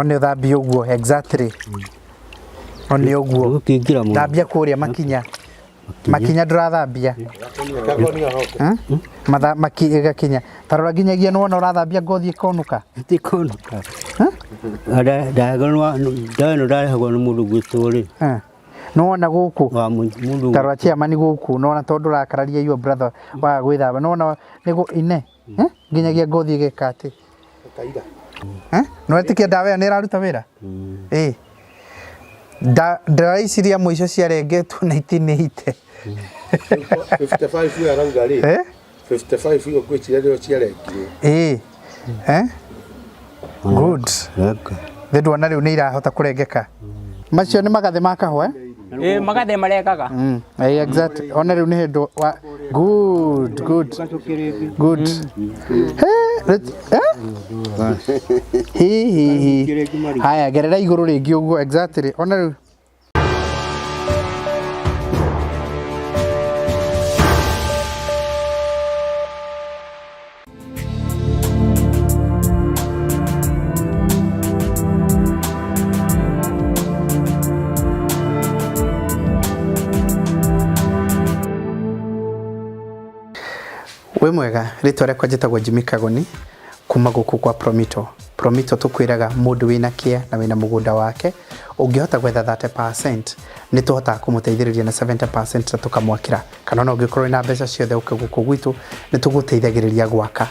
One ũthambie ũguo exactly. One ũguo. Ndũgũkĩingĩra mũno. Thambia kũrĩa makinya. Makinya ndũrathambia. Hmm? Matha maki ĩgakinya. Ta rora nginyagia nĩwona ũrathambia ngothi ĩkonũka. Ĩtikonoka. Ndawa ĩno ndarehagwo nĩ mũndũ gwitũ rĩ. Eh. Nĩwona gũkũ. Wa mũndũ. Ta rora chairman gũkũ nĩwona tondũ ũrakararia your brother waga gwĩthamba. Nĩwona nĩguo ine. Eh? Nginyagia ngothi ĩgeka atĩ. Eh? Nĩwetĩkia ndawa ĩyo nĩ ĩraruta wĩra? Ĩĩ. Ndawa ici ria mũico ciarengetwo 1980. 55 ũyũ arauga rĩ Eh? 55 ũyũ ngwĩciria nĩo ciarengirwo. Ĩĩ. Eh? Good. Reka. Thĩ ndwona rĩu nĩ irahota kũrengeka. Macio nĩ magathĩ ma kahũa? Ĩĩ magathĩ marekaga. Mm. Eh, exactly. Ona rĩu nĩ hĩndĩ wa good good good. Hey, eh? Hi hi hi. Haya gerera igũrũ rĩngĩ ũguo exactly. Ona rĩu Wĩ mwega, rĩtwa rĩakwa njĩtagwo Jimmy Kagoni kuma gũkũ kwa Promito. Promito tũkwĩraga mũndũ wĩna kĩa na wĩna mũgũnda wake ũngĩhota gwetha 30% nĩ tũhotaga kũmũteithĩrĩria na 70% na tũkamwakĩra. Kana ona ũngĩkorwo wĩna mbeca ciothe ũke gũkũ gwitũ nĩ tũgũteithagĩrĩria gwaka.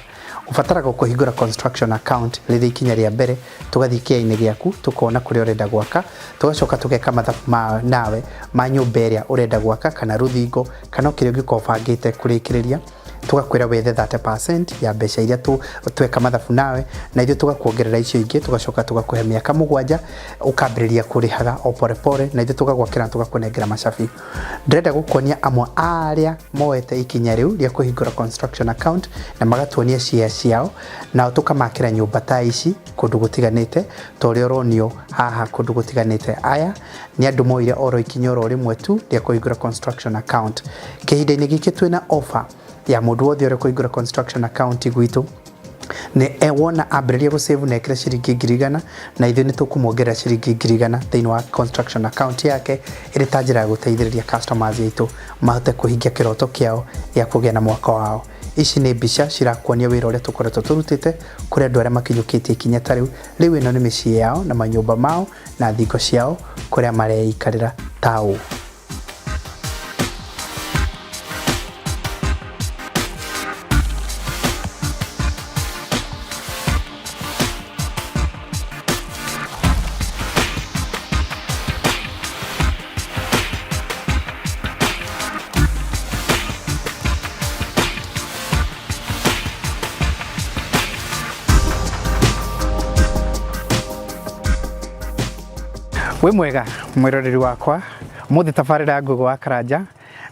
Ũbataraga kũhingũra construction account rĩrĩ ikinya rĩa mbere, tũgathiĩ kĩea-inĩ gĩaku tũkona kũrĩa ũrenda gwaka, tũgacoka tũgeka mathabu ma nawe ma nyũmba ĩrĩa ũrenda gwaka kana rũthingo kana o kĩrĩa ũngĩkorwo ũbangĩte kũrĩkĩrĩria, tũgakwĩra wethe 30% ya mbeca iria tweka mathabu nawe, na ithuĩ tũgakuongerera icio ingĩ, tũgacoka tũgakũhe mĩaka mũgwanja ũkambĩrĩria kũrĩhaga o pore pore, na ithuĩ tũgagwakĩra na tũgakũnengera macabi. Ndĩrenda gũkuonia amwe a arĩa moete ikinya rĩu rĩa kũhingũra construction account na magatuonia share ciao, nao tũkamakĩra nyũmba ta ici kũndũ gũtiganĩte ta ũrĩa ũronio haha kũndũ gũtiganĩte. Aya nĩ andũ moire oro ikinya oro rĩmwe tu rĩa kũhingũra construction account. Kĩhinda-inĩ gĩkĩ twĩna offer ya mũndũ wothe ũrĩa ũkũhingũra construction account gwitũ nĩ e wona ambĩrĩria gũ save na ekĩre ciringi 100,000 na ithuĩ nĩ tũkũmuongerera ciringi 100,000 thĩinĩ wa construction account yake ĩrĩ ta njĩra ya gũteithĩrĩria customers aitũ mahote kũhingia kĩroto kĩao gĩa kũgĩa na mwako wao. Ici nĩ mbica cirakuonia wĩra ũrĩa tũkoretwo tũrutĩte kũrĩ andũ arĩa makinyũkĩtie ikinya ta rĩu. Rĩu ĩno nĩ mĩciĩ yao na manyũmba mao na thingo ciao kũrĩa mareikarĩra ta ũũ. Wĩ mwega mwĩroreri wakwa, ũmũthĩ tabarĩra ya Ngũgĩ wa Karanja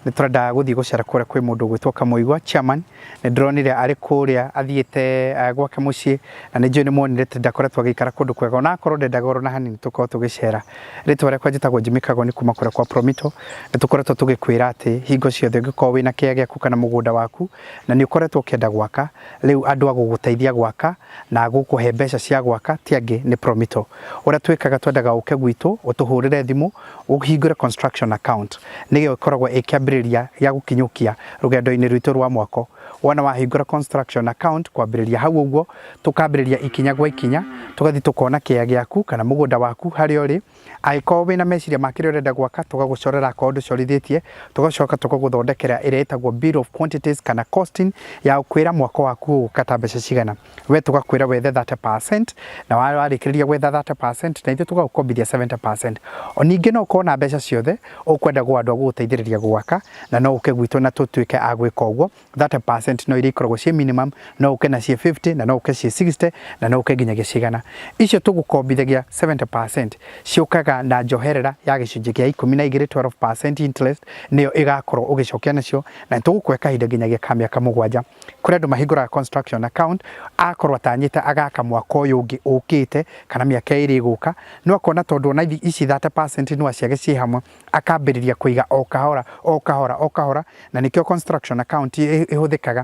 nĩ tũrenda gũthiĩ gũcera kũrĩa kwĩ mũndũ ũgwĩtwo Kamũigua chairman, nĩ ndĩronire arĩ kũrĩa athiĩte gwake mũciĩ na nĩ njũĩ nĩ muonire atĩ ndakoretwo agĩikara kũndũ kwega ona akorwo ndendaga oro na hanini tũkorwo tũgĩcera. Rĩtwa rĩakwa njĩtagwo Jimmy Kagoni kuma kũrĩa kwa Promito, nĩ tũkoretwo tũgĩkwĩra atĩ hingo ciothe ũngĩkorwo wĩna kĩea gĩaku kana mũgũnda waku na nĩ ũkoretwo ũkĩenda gwaka, rĩu andũ a gũgũteithia gwaka na gũkũhe mbeca cia gwaka ti angĩ nĩ Promito. Ũrĩa twĩkaga twendaga ũke gwitũ ũtũhũrĩre thimũ ũhingũre construction account nĩyo ĩkoragwo ĩ kĩambĩrĩria gĩa gũkinyũkia rũgendo-inĩ rwitũ rwa mwako. Wona wahingũra construction account kwambĩrĩria hau ũguo tũkambĩrĩria ikinya gwa ikinya tũgathiĩ tũkona kĩea gĩaku kana mũgũnda waku harĩa ũrĩ. Angĩkorwo wĩna meciria ma kĩrĩa ũrenda gwaka tũgagũcorera akorwo ndũcorithĩtie, tũgacoka tũgagũthondekera ĩrĩa ĩtagwo bill of quantities kana costing ya gũkwĩra mwako waku ũgũkata mbeca cigana. We tũgakwĩra wethe 30% na warĩkĩrĩria gwetha 30% na ithuĩ tũgagũkombithia 70%. O ningĩ no ũkorwo na mbeca ciothe ũkwenda gwa andũ a gũgũteithĩrĩria gwaka na no ũke gwitũ na tũtuĩke a gwĩka ũguo. 30% no iria ikoragwo ciĩ minimum, no ũke na ciĩ 50 na no ũke ciĩ 60 na no ũke nginyagia cigana. Icio tũgũkombithagia 70% ciũkaga na njoherera ya gĩcunjĩ kĩa 12, 12% interest nĩyo ĩgakorwo ũgĩcokia nacio na nĩ tũgũkũhe kahinda nginyagia ka mĩaka mũgwanja. Kũrĩ andũ mahingũraga construction account akorwo atanyĩte agaka mwaka ũyũ ũngĩ ũkĩte kana mĩaka ĩrĩ ĩgũka, no akona tondũ ona ici 30% no aciage ciĩ hamwe akambĩrĩria kũiga o kahora o kahora o kahora, na nĩkĩo construction account ĩhũthĩkaga.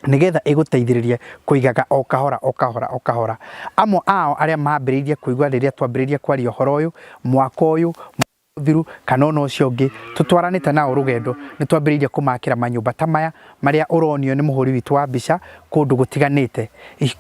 Nigetha ĩgũteithĩrĩrie kũigaga o kahora o kahora o kahora. Amwe ao arĩa mambĩrĩirie kũigua rĩrĩa twambĩrĩirie kwaria ũhoro ũyũ mwaka ũyũ mũthiru kana ona ũcio ũngĩ, tũtwaranĩte nao rũgendo, nĩ twambĩrĩirie kũmakĩra manyũmba ta maya marĩa ũronio nĩ mũhũri witũ wa mbica kũndũ gũtiganĩte.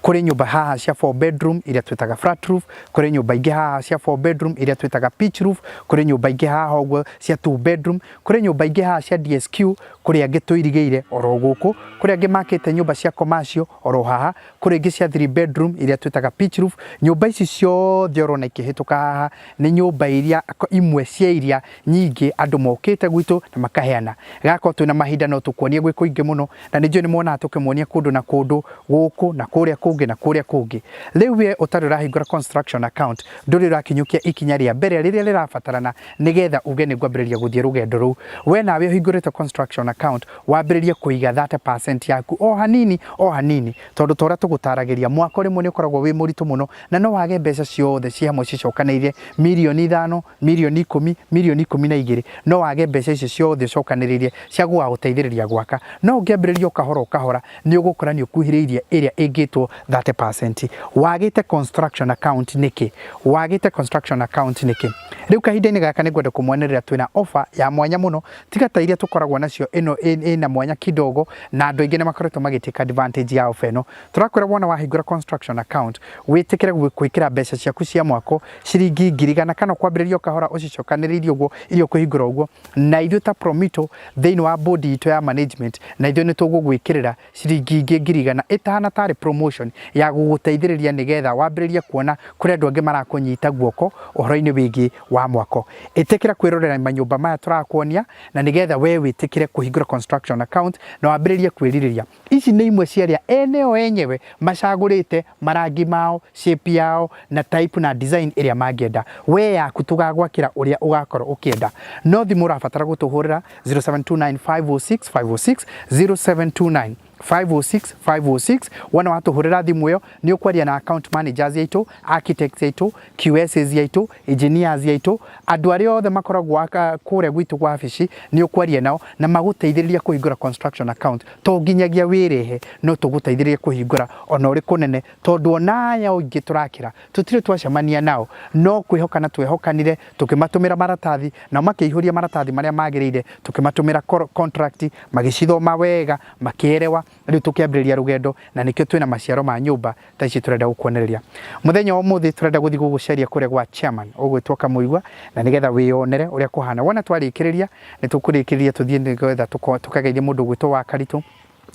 Kũrĩ nyũmba haha cia 4 bedroom iria twĩtaga flat roof, kũrĩ nyũmba ingĩ haha cia 4 bedroom iria twĩtaga pitch roof, kũrĩ nyũmba ingĩ haha ũguo cia 2 bedroom, kũrĩ nyũmba ingĩ haha cia DSQ, kũrĩ angĩ tũirigĩire oro gũkũ, kũrĩ angĩ makĩte nyũmba cia commercial oro haha, kũrĩ ingĩ cia 3 bedroom iria twĩtaga pitch roof. Nyũmba ici ciothe ũrona ikĩhĩtũka haha nĩ nyũmba iria imwe cia iria nyingĩ andũ mokĩte gwitũ na makaheana. Gakorwo twĩna mahinda no tũkuonie gwĩ kũingĩ mũno, na nĩ njũĩ nĩ muonaga tũkĩmuonia kũndũ na kũndũ gũkũ na kũrĩa kũngĩ na kũrĩa kũngĩ. Rĩu we ũtarĩ ũrahingũra construction account, ndũrĩ ũrakinyũkia ikinya rĩa mbere rĩrĩa rĩrabatarana nĩgetha uge nĩ ngwambĩrĩria gũthiĩ rũgendo rũu. We nawe ũhingũrĩte construction account, wambĩrĩrie kũiga 30% yaku o hanini o hanini, tondũ ta ũrĩa tũgũtaragĩria, mwaka rĩmwe nĩ ũkoragwo wĩ mũritũ mũno na no wage mbeca ciothe ciĩ hamwe cicokanĩrĩire mirioni 5, mirioni 10, mirioni 12, no wage mbeca icio ciothe ũcokanĩrĩirie cia gũgagũteithĩrĩria gwaka. No ũngĩambĩrĩria o kahora o kahora, nĩ ũgũkora nĩ ũkuhĩrĩirie ĩrĩa ĩngĩtwo 30%. Wagĩte construction account nĩkĩ? Wagĩte construction account nĩkĩ? Rĩu kahinda-inĩ gaka nĩ ngwenda kũmwonerera twĩna offer ya mwanya mũno, tiga ta iria tũkoragwo nacio, ĩno ĩna mwanya kidogo, na andũ aingĩ nĩ makoretwo magĩ take advantage ya offer ĩno. Tũrakwĩra wona wahingũra construction account, wĩtĩkĩre gwĩkĩra mbeca ciaku cia mwako ciringi 100,000 kana kwambĩrĩria o kahora ũcicokanĩrĩirie ũguo iria ũkũhingũra ũguo, na ithuĩ ta Promito thĩinĩ wa board itũ ya management, na ithuĩ nĩ tũgũgwĩkĩrĩra ciringi ingĩ 100,000 ĩtahana tarĩ promotion ya gũgũteithĩrĩria nĩgetha wambĩrĩrie kuona kũrĩ andũ angĩ marakũnyita guoko ũhoro-inĩ wĩgiĩ wa mwako. Ĩtĩkĩra kwĩrorera manyũmba maya tũrakuonia, na nĩgetha we wĩtĩkĩre kũhingũra construction account na wambĩrĩrie kwĩrirĩria. Ici nĩ imwe cia arĩa ene o enyewe macagũrĩte marangi mao, shape yao na type na design ĩrĩa mangĩenda. We yaku tũgagwakĩra ũrĩa ũgakorwo ũkĩenda. No thimũ ũrabatara gũtũhũrĩra 0729 506 506, 0729 506 506. Wona watũhũrĩra thimũ ĩyo, nĩ ũkwaria na account managers aitũ, architects aitũ, QSs aitũ, engineers aitũ, andũ arĩa othe makoragwo kũrĩa gwitũ gwa wabici, nĩ ũkwaria nao na magũteithĩrĩria kũhingũra construction account. To nginyagia wĩrĩhe, no tũgũteithĩrĩrie kũhingũra ona ũrĩ kũnene, tondũ ona aya aingĩ tũrakĩra tũtirĩ twacemania nao, no kwĩhokana twehokanire, tũkĩmatũmĩra maratathi nao makĩihũria maratathi marĩa magĩrĩire, tũkĩmatũmĩra contract, magĩcithoma wega, makĩerewa. Rĩu tũkĩambĩrĩria rũgendo, na nĩkĩo twĩna maciaro ma nyũmba ta ici tũrenda gũkuonereria. Mũthenya wa ũmũthĩ tũrenda gũthiĩ gũgũceria kũrĩa gwa chairman ũgwĩtwo Kamũigua, na nĩgetha wĩyonere ũrĩa kũhana. Wona twarĩkĩrĩria nĩ tũkũrĩkĩrĩria tũthiĩ nĩgetha tũkageithie mũndũ ũgwĩtwo wa Karitũ.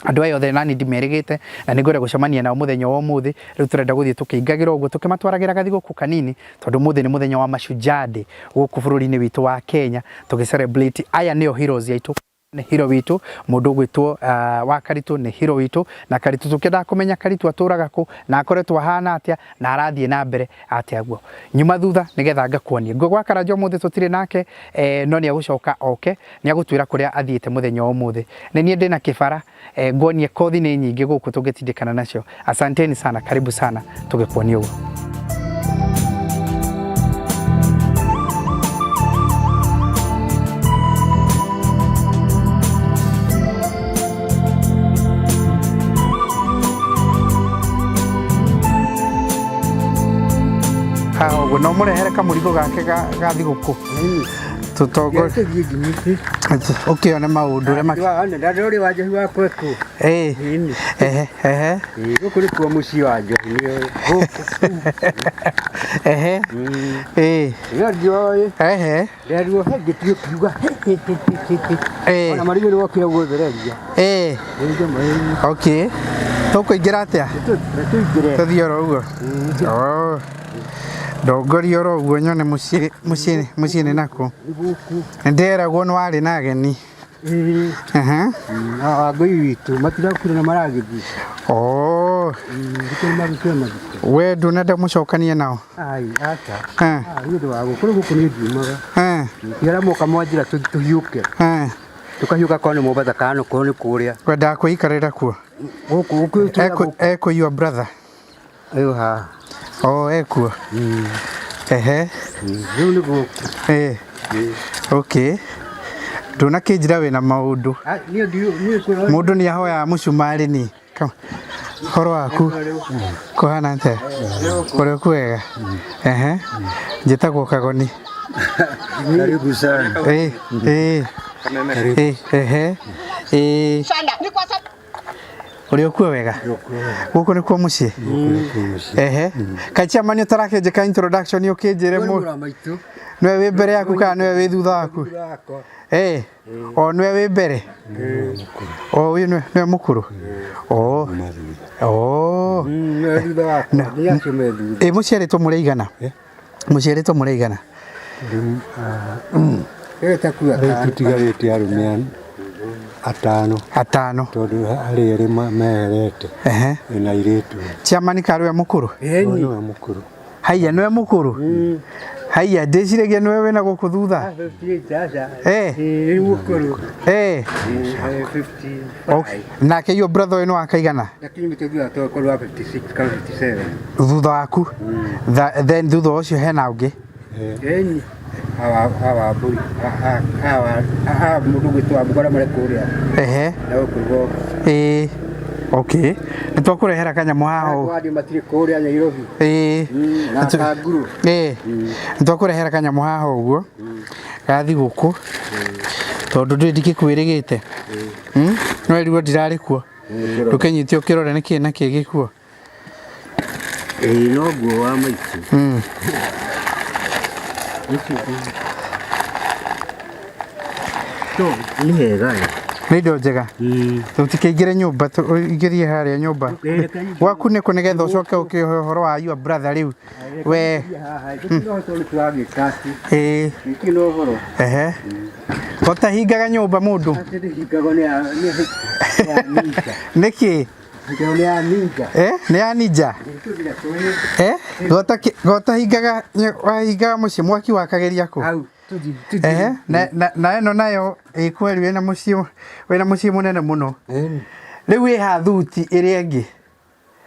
Andũ aya othe nani ndimerĩgĩte na nĩngwenda gũcemania nao mũthenya wa ũmũthĩ. Rĩu tũrenda gũthiĩ tũkĩingagĩra ũguo tũkĩmatwaragĩra gathigũkũ kanini, tondũ ũmũthĩ nĩ mũthenya wa Mashujaa Day gũkũ bũrũri-inĩ witũ wa Kenya, tũgĩ celebrate aya nĩo heroes aitũ. Nĩ hero witũ mũndũ ũgwĩtwo wa Karitũ, nĩ hero witũ. Na Karitũ tũkĩendaga kũmenya Karitũ atũraga kũ na akoretwo ahana atĩa na arathiĩ na mbere atĩa guo nyuma thutha nĩgetha ngakuonie. Ngũgĩ wa Karanja ũmũthĩ tũtirĩ nake, no nĩ egũcoka oke, nĩ egũtwĩra kũrĩa athiĩte mũthenya wa ũmũthĩ. Nĩ niĩ ndĩna kĩbara, nguonie kothi nĩ nyingĩ gũkũ tũngĩtindĩkana nacio. Asanteni sana, karibu sana, tũgĩkuonie ũguo. Haha ũguo no mũrehere kamũrigo gake ga thigũkũ tũtongorie ũkĩone maũndũ ũrĩa Ndandori wa njohi wa kweku. Ĩĩ. Ehe, ehe. Gũkũ nĩkuo mũciĩ wa njohi nĩ gũkũ. Ehe. Ĩĩ. No ndioĩ. Ehe. Nderirwo he ngĩthiĩ kiuga. Ĩĩ. Ona marigũ nĩ wokire gũthereria. Ĩĩ. Okay. Tũkũingĩra atĩa? Tũingĩre. Tũthiĩ oro ũguo. Oh. Ndongoria oro ũguo nyone mũciĩ mũciĩ mũciĩ nĩ nakũ. Nĩnderagwo nĩ warĩ na ageni. Ehe. Wangũi witũ matirakire na maragĩthiĩ. Oh. Thikũ magĩkĩra mathiko. We ndũnenda mũcokanie nao? Ai, aca. Eh. Nĩ ũndũ wa gũkũ gũkũ nĩ ngiumaga. Eh. Tiga moka mwanjĩra tũhiũke. Eh. Tũkahiũka korwo nĩ Mombatha kana korwo nĩ kũrĩa. Wendaga kwĩikarĩra kuo? Gũkũ gũkũ. Eko your brother. Ĩyo haha. Oh, ekuo. Ehe. Rĩu nĩ gũkũ. Eh. Okay. Ndũnakĩnjĩra wĩna maũndũ. Niĩ Mũndũ nĩ ahoyaga mũcumarĩ ni. Horo waku kũhana atĩa? Ũrĩ oku wega? Ehe. Njĩtagwo Kagoni. Karibu sana. Eh, eh. Eh, ehe. Eh. Ũrĩ okuo wega? Gũkũ nĩkuo mũciĩ? Ehe. Kaĩ chairman ũtarakĩnjĩka introduction ũkĩnjĩre mũ maitũ. nĩwe wĩ mbere yaku kana nĩwe wĩ thutha waku? Eh. O nĩwe wĩ mbere? O ũyũ nĩwe mũkũrũ? O. O. Nĩwe thutha wakwa. Nĩ acio me thutha. Ĩ mũciarĩtwo mũrĩ aigana? Mũciarĩtwo mũrĩ aigana? Rĩu takua Rĩu tũtigarĩte arũme atano Atano. tondũ harĩ erĩ meherete Ehe. na airĩtu. Chairman karĩ we mũkũrũ? Ũyũ nĩwe mũkũrũ. Haiya nĩwe mũkũrũ? Haiya ndĩciragia nĩwe wĩna gũkũ thutha. Eh. Rĩu mũkũrũ. Eh. Okay. Nake your brother ũyũ nĩ wa kaigana? Lakini mĩtĩ thutha wa wa 56 kana 57. Thutha waku. Then thutha ũcio hena ũngĩ. Eni hawa hawa mbũri hawa hawa mũndũ gwĩtwo wa mbũgara marĩ kũrĩa Ehe. na gũkũ rũgongo. Ĩĩ. Okay. Nĩ twakũrehera kanyamũ haha ũũ. Wathiĩ matirĩ kũrĩa Nairobi. Ĩĩ. Na Kanguru. Ĩĩ. Nĩ twakũrehera kanyamũ haha ũguo. Ga thigũkũ. Tondũ ndũrĩ ndikĩkwĩrĩgĩte. No ĩrigwo ndirarĩ kuo. Ndũkĩnyite ũkĩrore nĩkĩ na kĩ gĩkuo. Ĩĩ noguo wa maitũ. To nĩ hega ĩ. Nĩ indo njega. Tũtikĩingĩre nyũmba, ũingĩrie harĩa nyũmba. Gwaku nĩkũ nĩgetha ũcoke ũkĩhe ũhoro wa your brother rĩu. We. Haha gũtirĩ ũhoro tondũ tũragĩka atĩ. Ĩĩ. Gũtirĩ na ũhoro. Ehe. Ũtahingaga nyũmba mũndũ. Atĩ ndĩhingagwo nĩ ya nĩ ya ninja. Nĩkĩ? Hingagwo nĩ ya ninja. Eh? Nĩ ya ninja? Eh? Gotahingaga wahingaga mũciĩ mwaki wakagĩria kũ? Hau tũthiĩ tũthiĩ. Ehe. Na ĩno nayo ĩ kweri wĩna mũciĩ wĩna mũciĩ mũnene mũno. Rĩu ĩ ha thuti ĩrĩa ĩngĩ?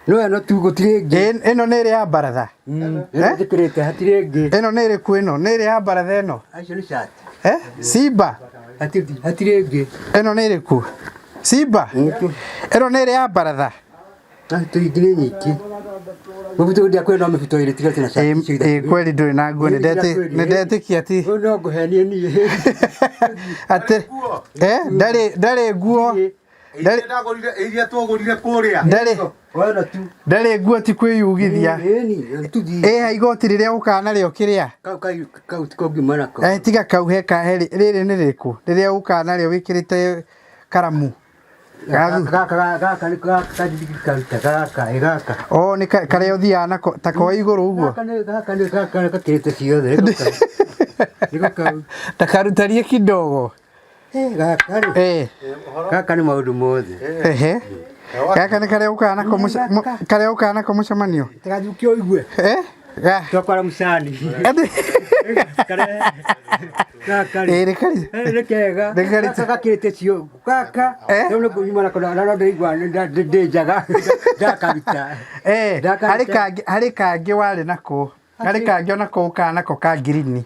No ĩno tu gũtirĩ ĩngĩ. Ĩno nĩ ĩrĩa ya baratha? Ĩno njĩkĩrĩte hatirĩ ĩngĩ. Ĩno nĩ ĩrĩkũ ĩno? Nĩ ĩrĩa ya baratha ĩno? Acio nĩ shati. Eh? Simba? Hatirĩ ĩngĩ. Ĩno nĩ ĩrĩkũ? Simba? Ĩno nĩ ĩrĩa ya baratha? Tũingĩ nĩ nyingĩ. Mĩbuto ndiakwĩra no mĩbuto ĩrĩ tiga na shati icio Ĩ kweri ndũrĩ na nguo nĩ ndetĩkia ti Ũyũ no ngũhenie niĩ. atĩ eh ndarĩ nguo Iria twagũrire kũrĩa. ndarĩ Wona tu. ndarĩ nguo ti kwĩyugithia. Ĩni tũthiĩ. Ĩ ha igoti rĩrĩa ũkaga narĩo kĩrĩa? Kau kau kau tiko ngiuma nako. Eh tiga kau he ka he rĩrĩ nĩ rĩrĩkũ? Rĩrĩa ũkaga narĩo wĩkĩrĩte karamu. Gaka gaka nĩ gaka karuta gaka ĩ gaka. O nĩ karĩa ũthiaga nako ta koe igũrũ ũguo. Gaka nĩ gaka nĩ gaka gakĩrĩte ciothe nĩko kau. Nĩko kau. Ta karutarie kidogo. Gaka rĩ. Eh. Gaka nĩ maũndũ mothe. Ehe. Gaka nĩ karĩa ũkaga nako karĩa ũkaga nako mũcemanio. Tigathukie ũigue. Eh? Ga. Twakwara mũcani. Gaka rĩ. Ĩ nĩ kari. Nĩ kega. Nĩ kari. Gaka gakĩrĩte cio. Gaka. Rĩu nĩ kũnyuma nako na no ndĩraigua ndĩ njaga. Ndakaruta. Eh, harĩ kangĩ harĩ kangĩ warĩ nako. Harĩ kangĩ onako ũkaga nako ka ngirini.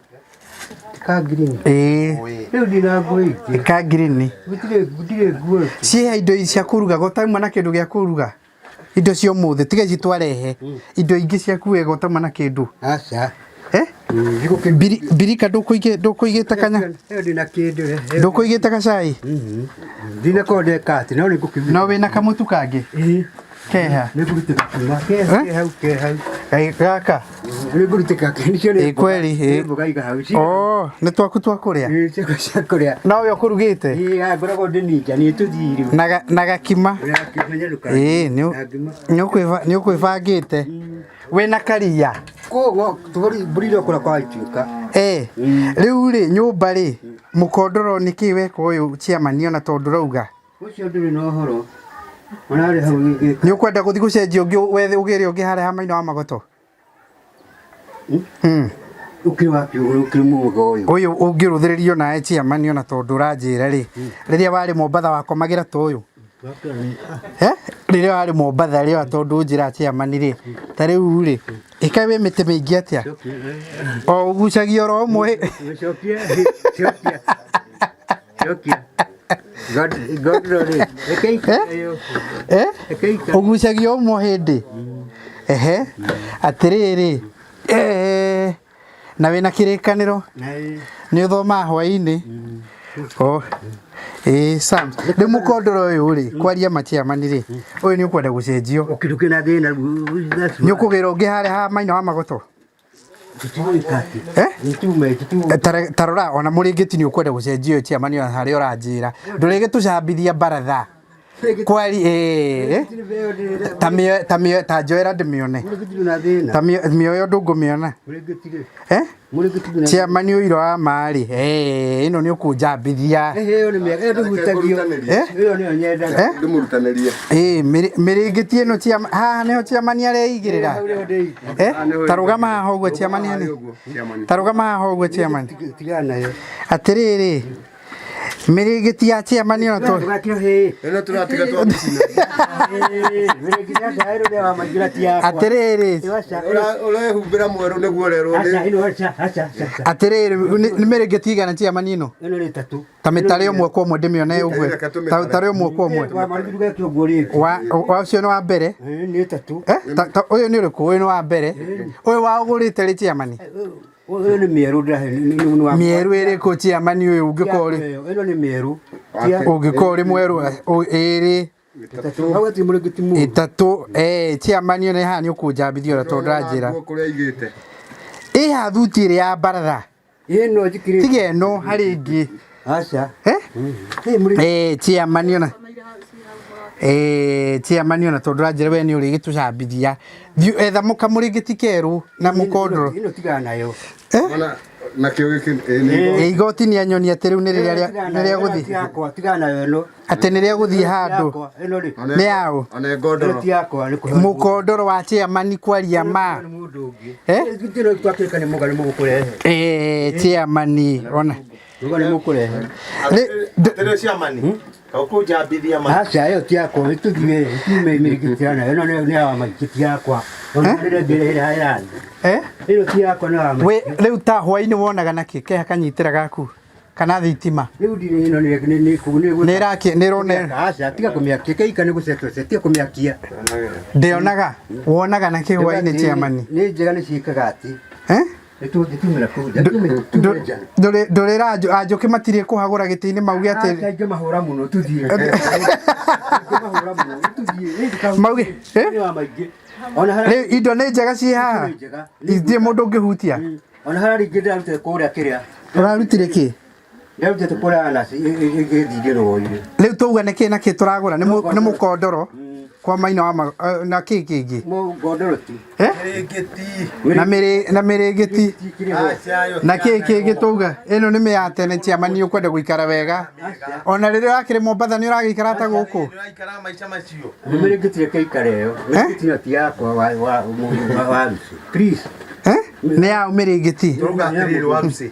Ka ngirini. Ĩĩ. Rĩu ndina nguo ingĩ. Ka ngirini. Gũtirĩ nguo. Ciĩha indo cia kũruga gũtauma na kĩndũ gĩa kũruga. Indo cia ũmũthĩ tiga ici twarehe. Indo ingĩ ciaku wega ũtauma na kĩndũ. Aca. Eh? Mbirika ndũkũigĩte kanya? Ĩyo ndĩna kĩndũ. Ndũkũigĩte gacai? Ndinakorwo ndeka atĩ no nĩngũkĩruta. No wĩna kamũtu kangĩ? Ĩĩ. Keha? Nĩngũrutĩka kuma. Ke hau ke hau. Gaka? Nĩngũrutĩka nĩcio nĩ Ĩ kweri ĩ. mboga iga hau. Oh, nĩ twaku twa kũrĩa? Ĩ ciakwa cia kũrĩa. No we ũkũrugĩte? Ĩ ngoragwo ndĩ ninja niĩ tũthiĩ rĩu. Na gakima? Ĩ nĩ ũkwĩbangĩte. Wĩna karia? Koguo mbũri irokũra kwa ituĩka. Eh, rĩu rĩ nyũmba rĩ mũkondoro nĩkĩ weka ũyũ chairman ona tondũ ũrauga? Ũcio ndũrĩ na ũhoro. Ona hau gĩgĩka. Nĩ ũkwenda gũthiĩ gũcenjia ũngĩ wethe ũgĩre ũngĩ harĩa ha Maina wa Magoto? Ũkĩrĩ wa kĩũgũ ũkĩrĩ mwega ũyũ. Ũyũ ũngĩrũthĩrĩrio nawe chairman ona tondũ ũranjĩra rĩ rĩrĩa warĩ Mombatha wakomagĩra ta ũyũ. Eh? Rĩrĩa warĩ Mombatha rĩ ona tondũ ũnjĩra chairman rĩ ta rĩu rĩ ĩkaĩ wĩ mĩtĩ mĩingĩ atĩa? O ũgucagia oro ũmwe. Cokia cokia. Cokia. God God rĩ. Reke ikare. Eh? Ũgucagia ũmwe hĩndĩ. Ehe. Atĩrĩrĩ. Eh. Na wĩna kĩrĩkanĩro. Nĩ ũthomaga hwaĩ-inĩ. Oh. Ĩĩ Sam. Rĩu mũkondoro ũyũ rĩ, kwaria ma chairman rĩ, ũyũ nĩ ũkwenda gũcenjio. Kĩndũ kĩna thĩna. Nĩ ũkũgĩra ũngĩ harĩa ha maina wa magoto. Eh? Ta rora ona mũrĩngĩti nĩ ũkwenda gũcenjio ũyũ chairman ona harĩa ũranjĩra. Ndũrĩgĩtũcambithia baratha. Kwari ĩĩ. Ta mĩoe ta mĩoe ta njoera ndĩmĩone. Ta mĩoyo ndũngũmĩona. Eh? Chairman ũira wa ma rĩ, eh ĩno nĩ ũkũnjambithia. Ĩyo nĩ mĩega, ĩyo ndĩhutagio. Eh? Ĩyo nĩyo nyendaga. Eh? Ndĩmũrutanĩrie. Ĩĩ mĩrĩngĩti ĩno chairman haha nĩho chairman areigĩrĩra. Eh? Ta rũgama haha ũguo chairman nĩ. Ta rũgama haha ũguo chairman. Tigana nayo. Atĩrĩrĩ, mĩrĩngĩti ya chairman ĩno tũ Ndũgakĩhe. Ĩno tũratiga twamĩcina. Mĩrĩngĩti ya ĩno nĩ ya maingĩra ti yakwa. Atĩrĩrĩ, Ũrehumbĩra mwerũ nĩguo ũrerwo nĩ Aca, ĩno aca, aca, aca. atĩrĩrĩ, nĩ mĩrĩngĩti igana chairman ĩno? Ĩno nĩ ĩtatũ. Ta mĩtare ũmwe kwa ũmwe ndĩmĩone ũguo. Reke tũmĩtare. Ta tare ũmwe kwa ũmwe. Wa marĩ ndũgeke ũguo rĩngĩ. Wa ũcio nĩ wa mbere. Ĩĩ, nĩ ĩtatũ. Eh? Ta ũyũ nĩ ũrĩkũ? Ũyũ nĩ wa mbere. Ũyũ wa ũgũrĩte rĩ chairman? Ũyũ nĩ mĩerũ ndĩrahe nĩ wa. Mĩerũ ĩrĩkũ chairman ũyũ ũngĩkorwo ũrĩ Ĩno nĩ mĩerũ. ũngĩkorwo ũrĩ mwerũ ĩrĩ Ĩtatũ. Hau hatirĩ mũrĩngĩti mũũru. ĩtatũ eh chairman ũyũ nĩ haha nĩ ũkũnjambithia ona tondũ ndĩranjĩra. Nguo kũrĩa aigĩte. Ĩha thuti ĩrĩa ya baratha. Ĩno njikĩrĩte. Tiga ĩno harĩ ĩngĩ. Aca. Eh? Ĩ mũrĩngĩti. Eh chairman ona. Eh chairman ona tondũ ndĩranjĩra we nĩ ũrĩgĩtũcambithia. Thiĩ etha kamũrĩngĩti kerũ na mũkondoro. Ĩno tigana nayo. Eh? Ona nakĩo gĩkĩ ĩ, nĩ Ĩ igoti nĩ anyonia atĩ rĩu nĩ rĩrĩa nĩ rĩa gũthiĩ. Yakwa tigana nayo ĩno. Atĩ nĩ rĩa gũthiĩ handũ. Ĩno rĩ. Nĩ yaũ? Ona Ĩno ngondoro. ti yakwa nĩ kũheo. Mũkondoro wa chairman kwaria ma. Nĩ mũndũ ũngĩ. Eh? Ĩno twakĩrĩka nĩ mũga nĩ mũgũkũrehe. Eh chairman ona. Mũga nĩ mũkũrehe. Rĩ- Atĩrĩ chairman, ũkũnjambithia ma. Aca ĩyo ti yakwa ĩtũthiĩ tume mĩrĩngĩti ya nayo. Ĩno nĩ ya maingĩ ti yakwa. Ona rĩrĩa ngĩrehera ĩrathi. Eh? Ĩno ti yakwa nĩ ya maingĩ. We rĩu ta hwainĩ wonaga nakĩ keha kanyitĩra gaku kana thitima Rĩu ndirĩ ĩno nĩ nĩ nĩ nĩ nĩ ĩraki nĩ ĩrona Aca tiga kũmĩakia keika nĩ gũcetwo tiga kũmĩakia. ndĩonaga wonaga nakĩ hwainĩ chairman Nĩ njega nĩ ciĩkaga atĩ. eh Nĩ tũngĩtumĩra kũu nja. Tumĩre nja. Ndũrĩra anjũkĩ matirĩ kũhagũra gĩtĩ-inĩ mauge atĩ Aca ingĩmahũra mũno tũthiĩ. Ingĩmahũra mũno tũthiĩ. Mauge, eh? Nĩ wa maingĩ. Ona harĩa rĩu indo nĩ njega ciĩ haha nĩ njega. itirĩ mũndũ ũngĩhutia Ona harĩa rĩngĩ ndĩrarutire kũrĩa kĩrĩa. ũrarutire kĩ Ndĩrarutĩte kũrĩa anasi ĩgĩthire rũĩ. rĩu tauga nĩ kĩ na kĩ tũragũra nĩ mũkondoro kwa maina wa na kĩ kĩngĩ Mũngondoro ti. eh Mĩrĩngĩti. na mĩrĩ na mĩrĩngĩti Tikĩrĩ ho. Aca ĩyo na kĩ kĩngĩ tauga ĩno nĩ mĩa tene chairman nĩ ũkwenda gũikara wega ona rĩrĩa ũrakĩrĩ Mombatha nĩ ũragĩikara ta gũkũ Ndĩraikara maica macio. Nĩ mĩrĩngĩti reke ikare ĩyo. Mĩrĩngĩti ĩno ti yakwa wa wa wa wa Please. eh nĩ yaũ mĩrĩngĩti Tũrauga atĩrĩrĩ Waruci.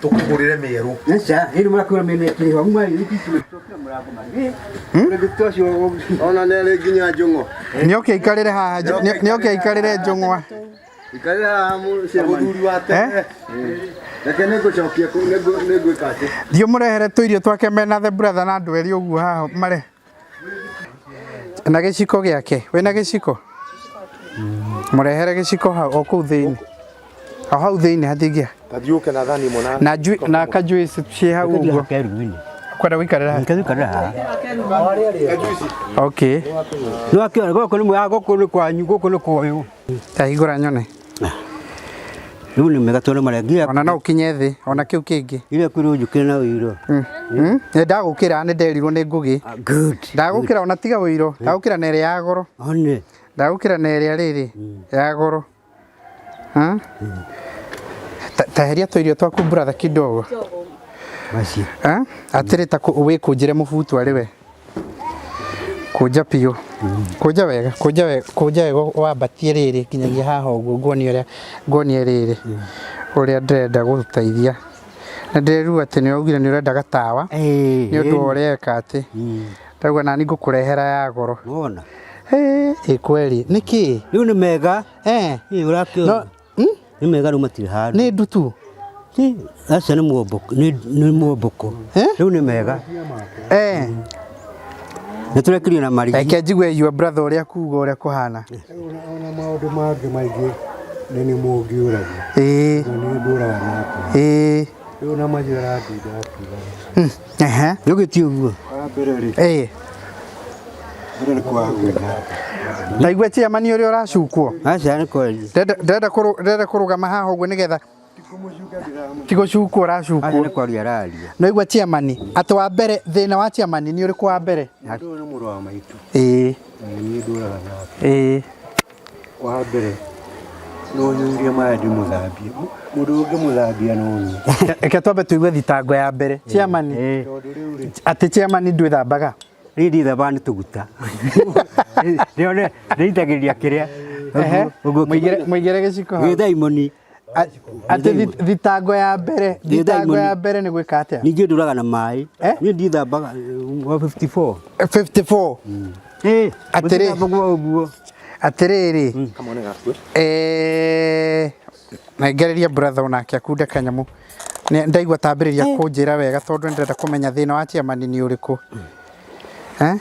Tũkũgũrĩre mĩerũ. Aca, ĩno mũrakũra mĩena ĩkĩrĩ ho. Uma ĩkĩrĩ mũrango marĩ. Mũrĩngĩti ũcio Ona nĩ arĩ nginya njũng'o. nĩ oke aikarĩre haha nĩ oke aikarĩre njũng'wa Ikarĩra haha chairman. Mũthuri wa tene. Reke nĩngũcokia kũu nĩngwĩka atĩ. thiĩ ũmũrehere tũirio twake mena the brother na andũ erĩ ũguo haha mare na gĩciko gĩake wĩna gĩciko mũrehere gĩciko hau o kũu thĩinĩ o hau thĩinĩ hatingĩa Tathiĩ ũke na thani ĩmwe na na na kajuice ciĩ hau ũguo Keruini. kwenda gũikarĩra haha Nĩkĩrĩ haha. okay Nĩ wakĩona gũkũ nĩ mwega gũkũ nĩ kwanyu gũkũ nĩ kwoyũ. ta hingũra nyone Rĩu nĩ mega tondũ marengia ona no ũkinye thĩ ona kĩu kĩngĩ iria kwĩrwo njũkĩre na ũiro. Nĩ ndagũkĩra nĩ nderirwo nĩ ngũgĩ Good. ndagũkĩra ona tiga ũiro ndagũkĩra na ĩrĩa ya goro One. ndagũkĩra na ĩrĩa rĩrĩ ya goro Taheria tũirio twaku brother kidogo Macio. Atĩrĩ ta wĩkũnjĩre mũbutu arĩ we kũnja biũ kũnja wega kũnja wega kũnja wega wambatie rĩrĩ nginyagia haha ũguo nguonie ũrĩa nguonie rĩrĩ ũrĩa ndĩrenda gũgũteithia na ndĩrerua atĩ nĩ waugire nĩ ũrenda gatawa nĩ ũndũ wa ũrĩa eka atĩ ndauga nani ngũkũrehera ya goro. Wona. Ĩ kweli nĩkĩ? Rĩu nĩ mega. Eh. Ĩ ũrakĩona. No, Nĩ mega rĩu matirĩ handũ. Nĩ ndutu. Aca nĩ muomboko, nĩ muomboko. Eh? Rĩu nĩ mega. Eh. Nĩ tũrekirio na marigi. Reke njigue your brother ũrĩa kuga ũrĩa kũhana. Ona maũndũ mangĩ maingĩ nĩ nĩ mũngĩũragia. Ĩĩ. Na nĩ ndũraga nake. Ĩĩ. Rĩu na macio aratinda akiuga. Ehe. Nĩũgĩtie ũguo. Wa mbere rĩ, Ĩĩ. mbere nĩ kwaga gwĩthamba. Ndaigua chairman ũrĩa ũracukwo. Aca nĩ kwaria. Ndĩrenda kũrũgama haha ũguo nĩgetha ti gũcukwo Aca nĩ ũracukwo. kwaria araria. Naigua chairman atĩ wa mbere thĩna wa chairman nĩ ũrĩkũ wa mbere? Mũndũ ũyũ nĩ mũrũ wa maitũ. Ĩĩ. Na nĩ niĩ ndũraga nake. Ĩĩ. Wa mbere no nyurie maĩ ndĩmũthambie. Mũndũ ũngĩmũthambia no niĩ. Reke twambe tũigue thitango ya mbere. Chairman Tondũ rĩu rĩ, atĩ chairman ndwĩthambaga. Niĩ ndithambaga nĩ tũguta. Ndĩone ndĩitagĩrĩria kĩrĩa. Ehe. Ũguo Mũigĩre gĩciko hau. Gĩthaimoni. Atĩ thitango ya mbere, thitango ya mbere nĩ gwĩka atĩa? Ningĩ ndũraga na maĩ. Eh? Niĩ ndithambaga wa 54. 54. Ĩĩ. Atĩrĩ. Mũtithambagwo ũguo. Atĩrĩrĩ. Eh, nengereria brother onake akunde kanyamũ. Nĩ- Ndaigua tambĩrĩria kũnjĩra wega tondũ nĩ ndĩrenda kũmenya thĩna wa chairman nĩ ũrĩkũ. Eh?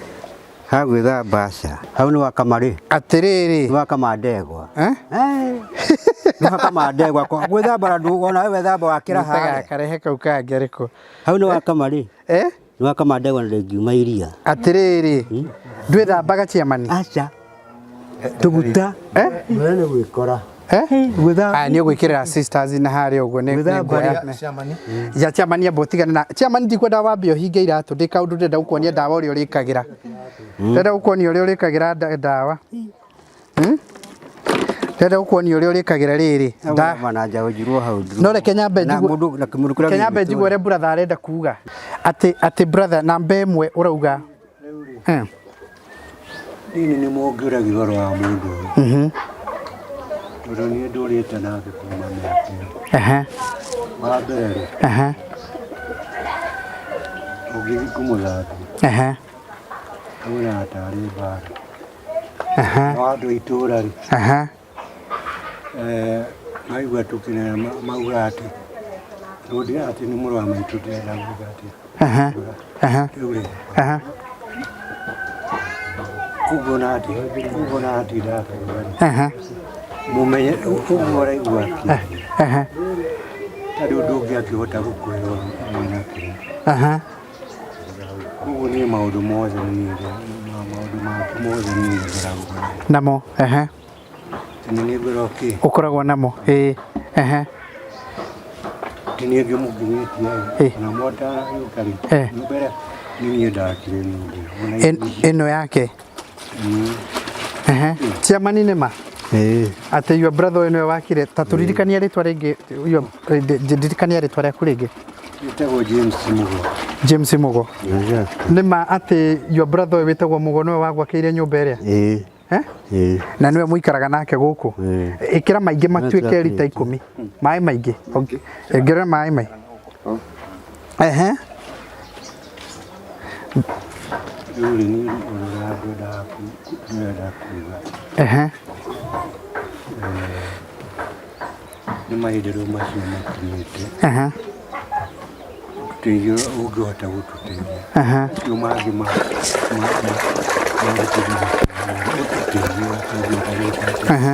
Ha gwĩthamba aca. Hau nĩ wakamarĩ. Atĩrĩrĩ. Nĩ wakama ndegwa. Eh? Nĩ wakama ndegwa. Gwĩthamba na ndũ ona we wethamba wakĩra harĩa. Karehe kau kangĩ arĩkũ. Hau nĩ wakamarĩ. Eh? Nĩ wakama ndegwa na ndĩngiuma iria. Atĩrĩrĩ. Ndwĩthambaga chairman? Aca. Tũguta. Eh? mbere nĩ gwĩkora. Eh? Gwĩthamba. Aya nĩ ũgwĩkĩrĩra sisters na harĩa ũguo nĩ Gwĩthamba. nguoya. Ya chairman amba ũtigane na chairman ndikwenda wambe ũhinge iratũ ndĩ kaũndũ ndĩrenda gũkuonia ndawa ũrĩa ũrĩkagĩra. Ndĩrenda gũkuonia ũrĩa ũrĩkagĩra ndawa. Ndĩrenda gũkuonia ũrĩa ũrĩkagĩra rĩrĩ. Nda- Mana njaũ njirwo hau. No reke nyambe Na njigue mũndũ na kĩmũndũ kĩrĩa reke nyambe njigue ũrĩa brother arenda kuga. Atĩ atĩ brother namba ĩmwe ũrauga. Eh. Niĩ nĩ mũngĩũragia ũhoro wa mũndũ ũyũ. Tondũ niĩ ndũrĩte nake kuma mĩaka ĩyo. Ehe. Wa mbere rĩ, Ehe. ũngĩthiĩ kũmũthambia, Ehe. aunaga tarĩ mbara. Ehe. No andũ a itũũra rĩ, Ehe. maigua tũkĩnena mauga atĩ tondũ atĩ nĩ mũrũ wa maitũ ndĩrenda gwĩka atĩa. Ehe. Ehe. Rĩu rĩ, Ehe. ũguo na atĩ ũguo na atinda akiuga rĩ, Ehe. mũmenye ũguo ũraigua akĩaria. Ehe. Tarĩ ũndũ ũngĩ angĩhota gũkwĩra mwena kĩrĩa. Ehe. Koguo niĩ maũndũ mothe nĩ niĩ maũndũ make mothe nĩ niĩ ngoragwo namo. Namo. Ehe. Nĩ niĩ ngoragwo kĩ? Ũkoragwo namo. Ĩĩ. Ehe. Ti niĩ ngĩmũkinyĩtie Eh. ona motagĩũka rĩ, Eh. nyũmba ĩrĩa nĩ niĩ ndakire nyũmba ĩyo. Ona Ĩno yake. Ehe. Chairman nĩ ma? Ĩĩ. Atĩ your brother ũyũ nĩwe wakire ta tũririkanie rĩtwa rĩngĩ ndirikania rĩtwa rĩaku rĩngĩ. Wĩtagwo James Mugo. James Mugo. Nĩ ma atĩ your brother ũyũ wĩtagwo Mugo nĩwe wagwakĩire nyũmba ĩrĩa? Ĩĩ. Eh? Ĩĩ. Na nĩwe mũikaraga nake gũkũ? Ĩĩ. Ĩkĩra maingĩ matuĩke rita 10. Maĩ maingĩ. Ongerera maĩ maingĩ. Ehe. Rĩu rĩ niĩ ũndũ ũrĩa ngwendaga ndĩrenda kuga. Ehe. Nĩ mahinda rĩu macio makinyĩte. Ehe. Ũteithio ũngĩhota gũtũteithia. Ehe. Macio mangĩ ma ũtũteithio tũngĩhota gwĩka atĩa. Ehe.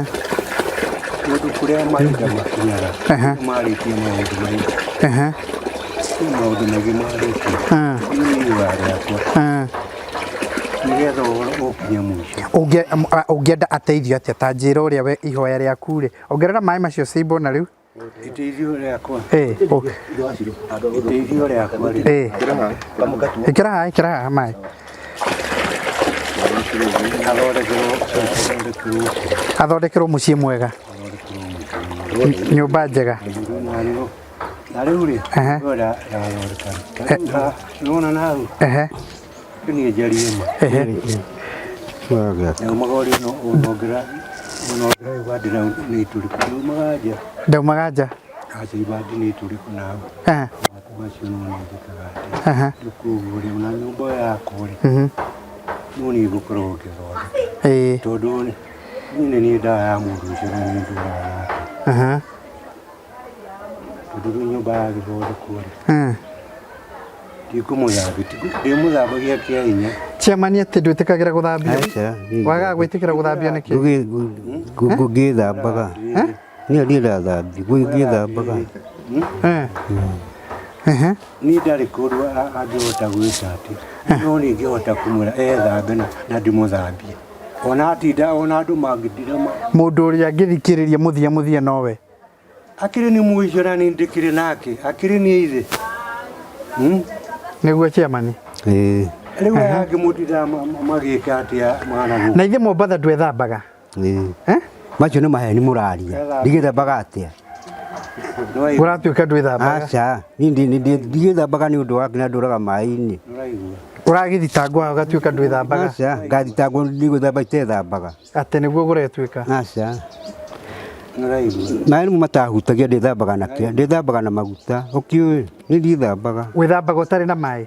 Tondũ kũrĩa mahinda makinyaga Ehe. marĩtie maũndũ maingĩ. Ehe. Kwĩ maũndũ maingĩ marĩtie. Niĩ nĩ ihoya rĩakwa nĩgetha ũhoro ũkinye mũico. Ũngĩenda ateithio atĩa ta njĩra ũrĩa we ihoya rĩaku rĩ ongerera maĩ macio ciimbo na rĩu. Iteithio rĩakwa. Ĩĩ. Iteithio rĩakwa rĩ. Ĩĩ. Ĩkĩra haha, ĩkĩra haha maĩ. Athondekerwo Athondekerwo mũciĩ mwega. Nyũmba njega. Na rĩu rĩ, Ehe. no ndathondeka. Nĩwona na hau? Ehe. Niĩ njarie ma. Ehe. Ndaumaga ũrĩ no onongera onongera ibandi na nĩ itũrĩku. Ndaumaga nja. Ndaumaga nja. Aca ibandi nĩ itũrĩku na hau. Ehe. Maku macio no nĩ njĩkaga atĩa. Ehe. Rĩu koguo rĩ, ona nyũmba yakwa rĩ, no niĩ ngũkorwo ngĩthondeka. Ĩĩ. Tondũ rĩ, niĩ nĩ niĩ ndawa ya mũndũ ũcio na nĩ ndũraga nake. Ehe. Tondũ rĩu nyũmba yagĩthondekwo rĩ, Ndikũmũthambia, ndĩmũthambagia kĩa hinya. Chairman atĩ ndwĩtĩkagĩra gũthambio? Aca. Wagaga gwĩtĩkĩra gũthambio nĩkĩ? Ngĩthambaga. Niĩ niĩ ndathambia, ngĩthambaga. Eh. Ehe. Niĩ ndarĩ kũndũ angĩhota gwĩka atĩ no niĩ ingĩhota kũmwĩra ethambe na ndĩmũthambie ona atinda ona andũ mangĩtinda Mũndũ ũrĩa angĩthikĩrĩria mũthia mũthia nowe. Akĩrĩ nĩ mũico na nĩ ndĩkĩrĩ nake akĩrĩ nĩ ithe. Nĩguo chairman. Ĩĩ. Rĩu aya angĩ mũtindaga magĩka atĩa mana gũkũ? Na ithe Mombatha ndwethambaga. Ĩĩ. Eh? Macio nĩ maheni mũraria. Ndigĩthambaga atĩa? Ũratuĩka ndwĩthambaga. Aca, niĩ ndigĩthambaga nĩ ũndũ wa na ndũraga maĩ-inĩ. Ũragĩthitangwo haha ũgatuĩka ndwĩthambaga. Aca, ngathitangwo ndigwĩthamba itethambaga. Atĩ nĩguo kũretuĩka. Aca. Maĩ nĩmo matahutagia ndĩthambaga na kĩa, ndĩthambaga na maguta. Ũkĩũĩ, niĩ ndiĩthambaga. Wĩthambaga ũtarĩ na maĩ?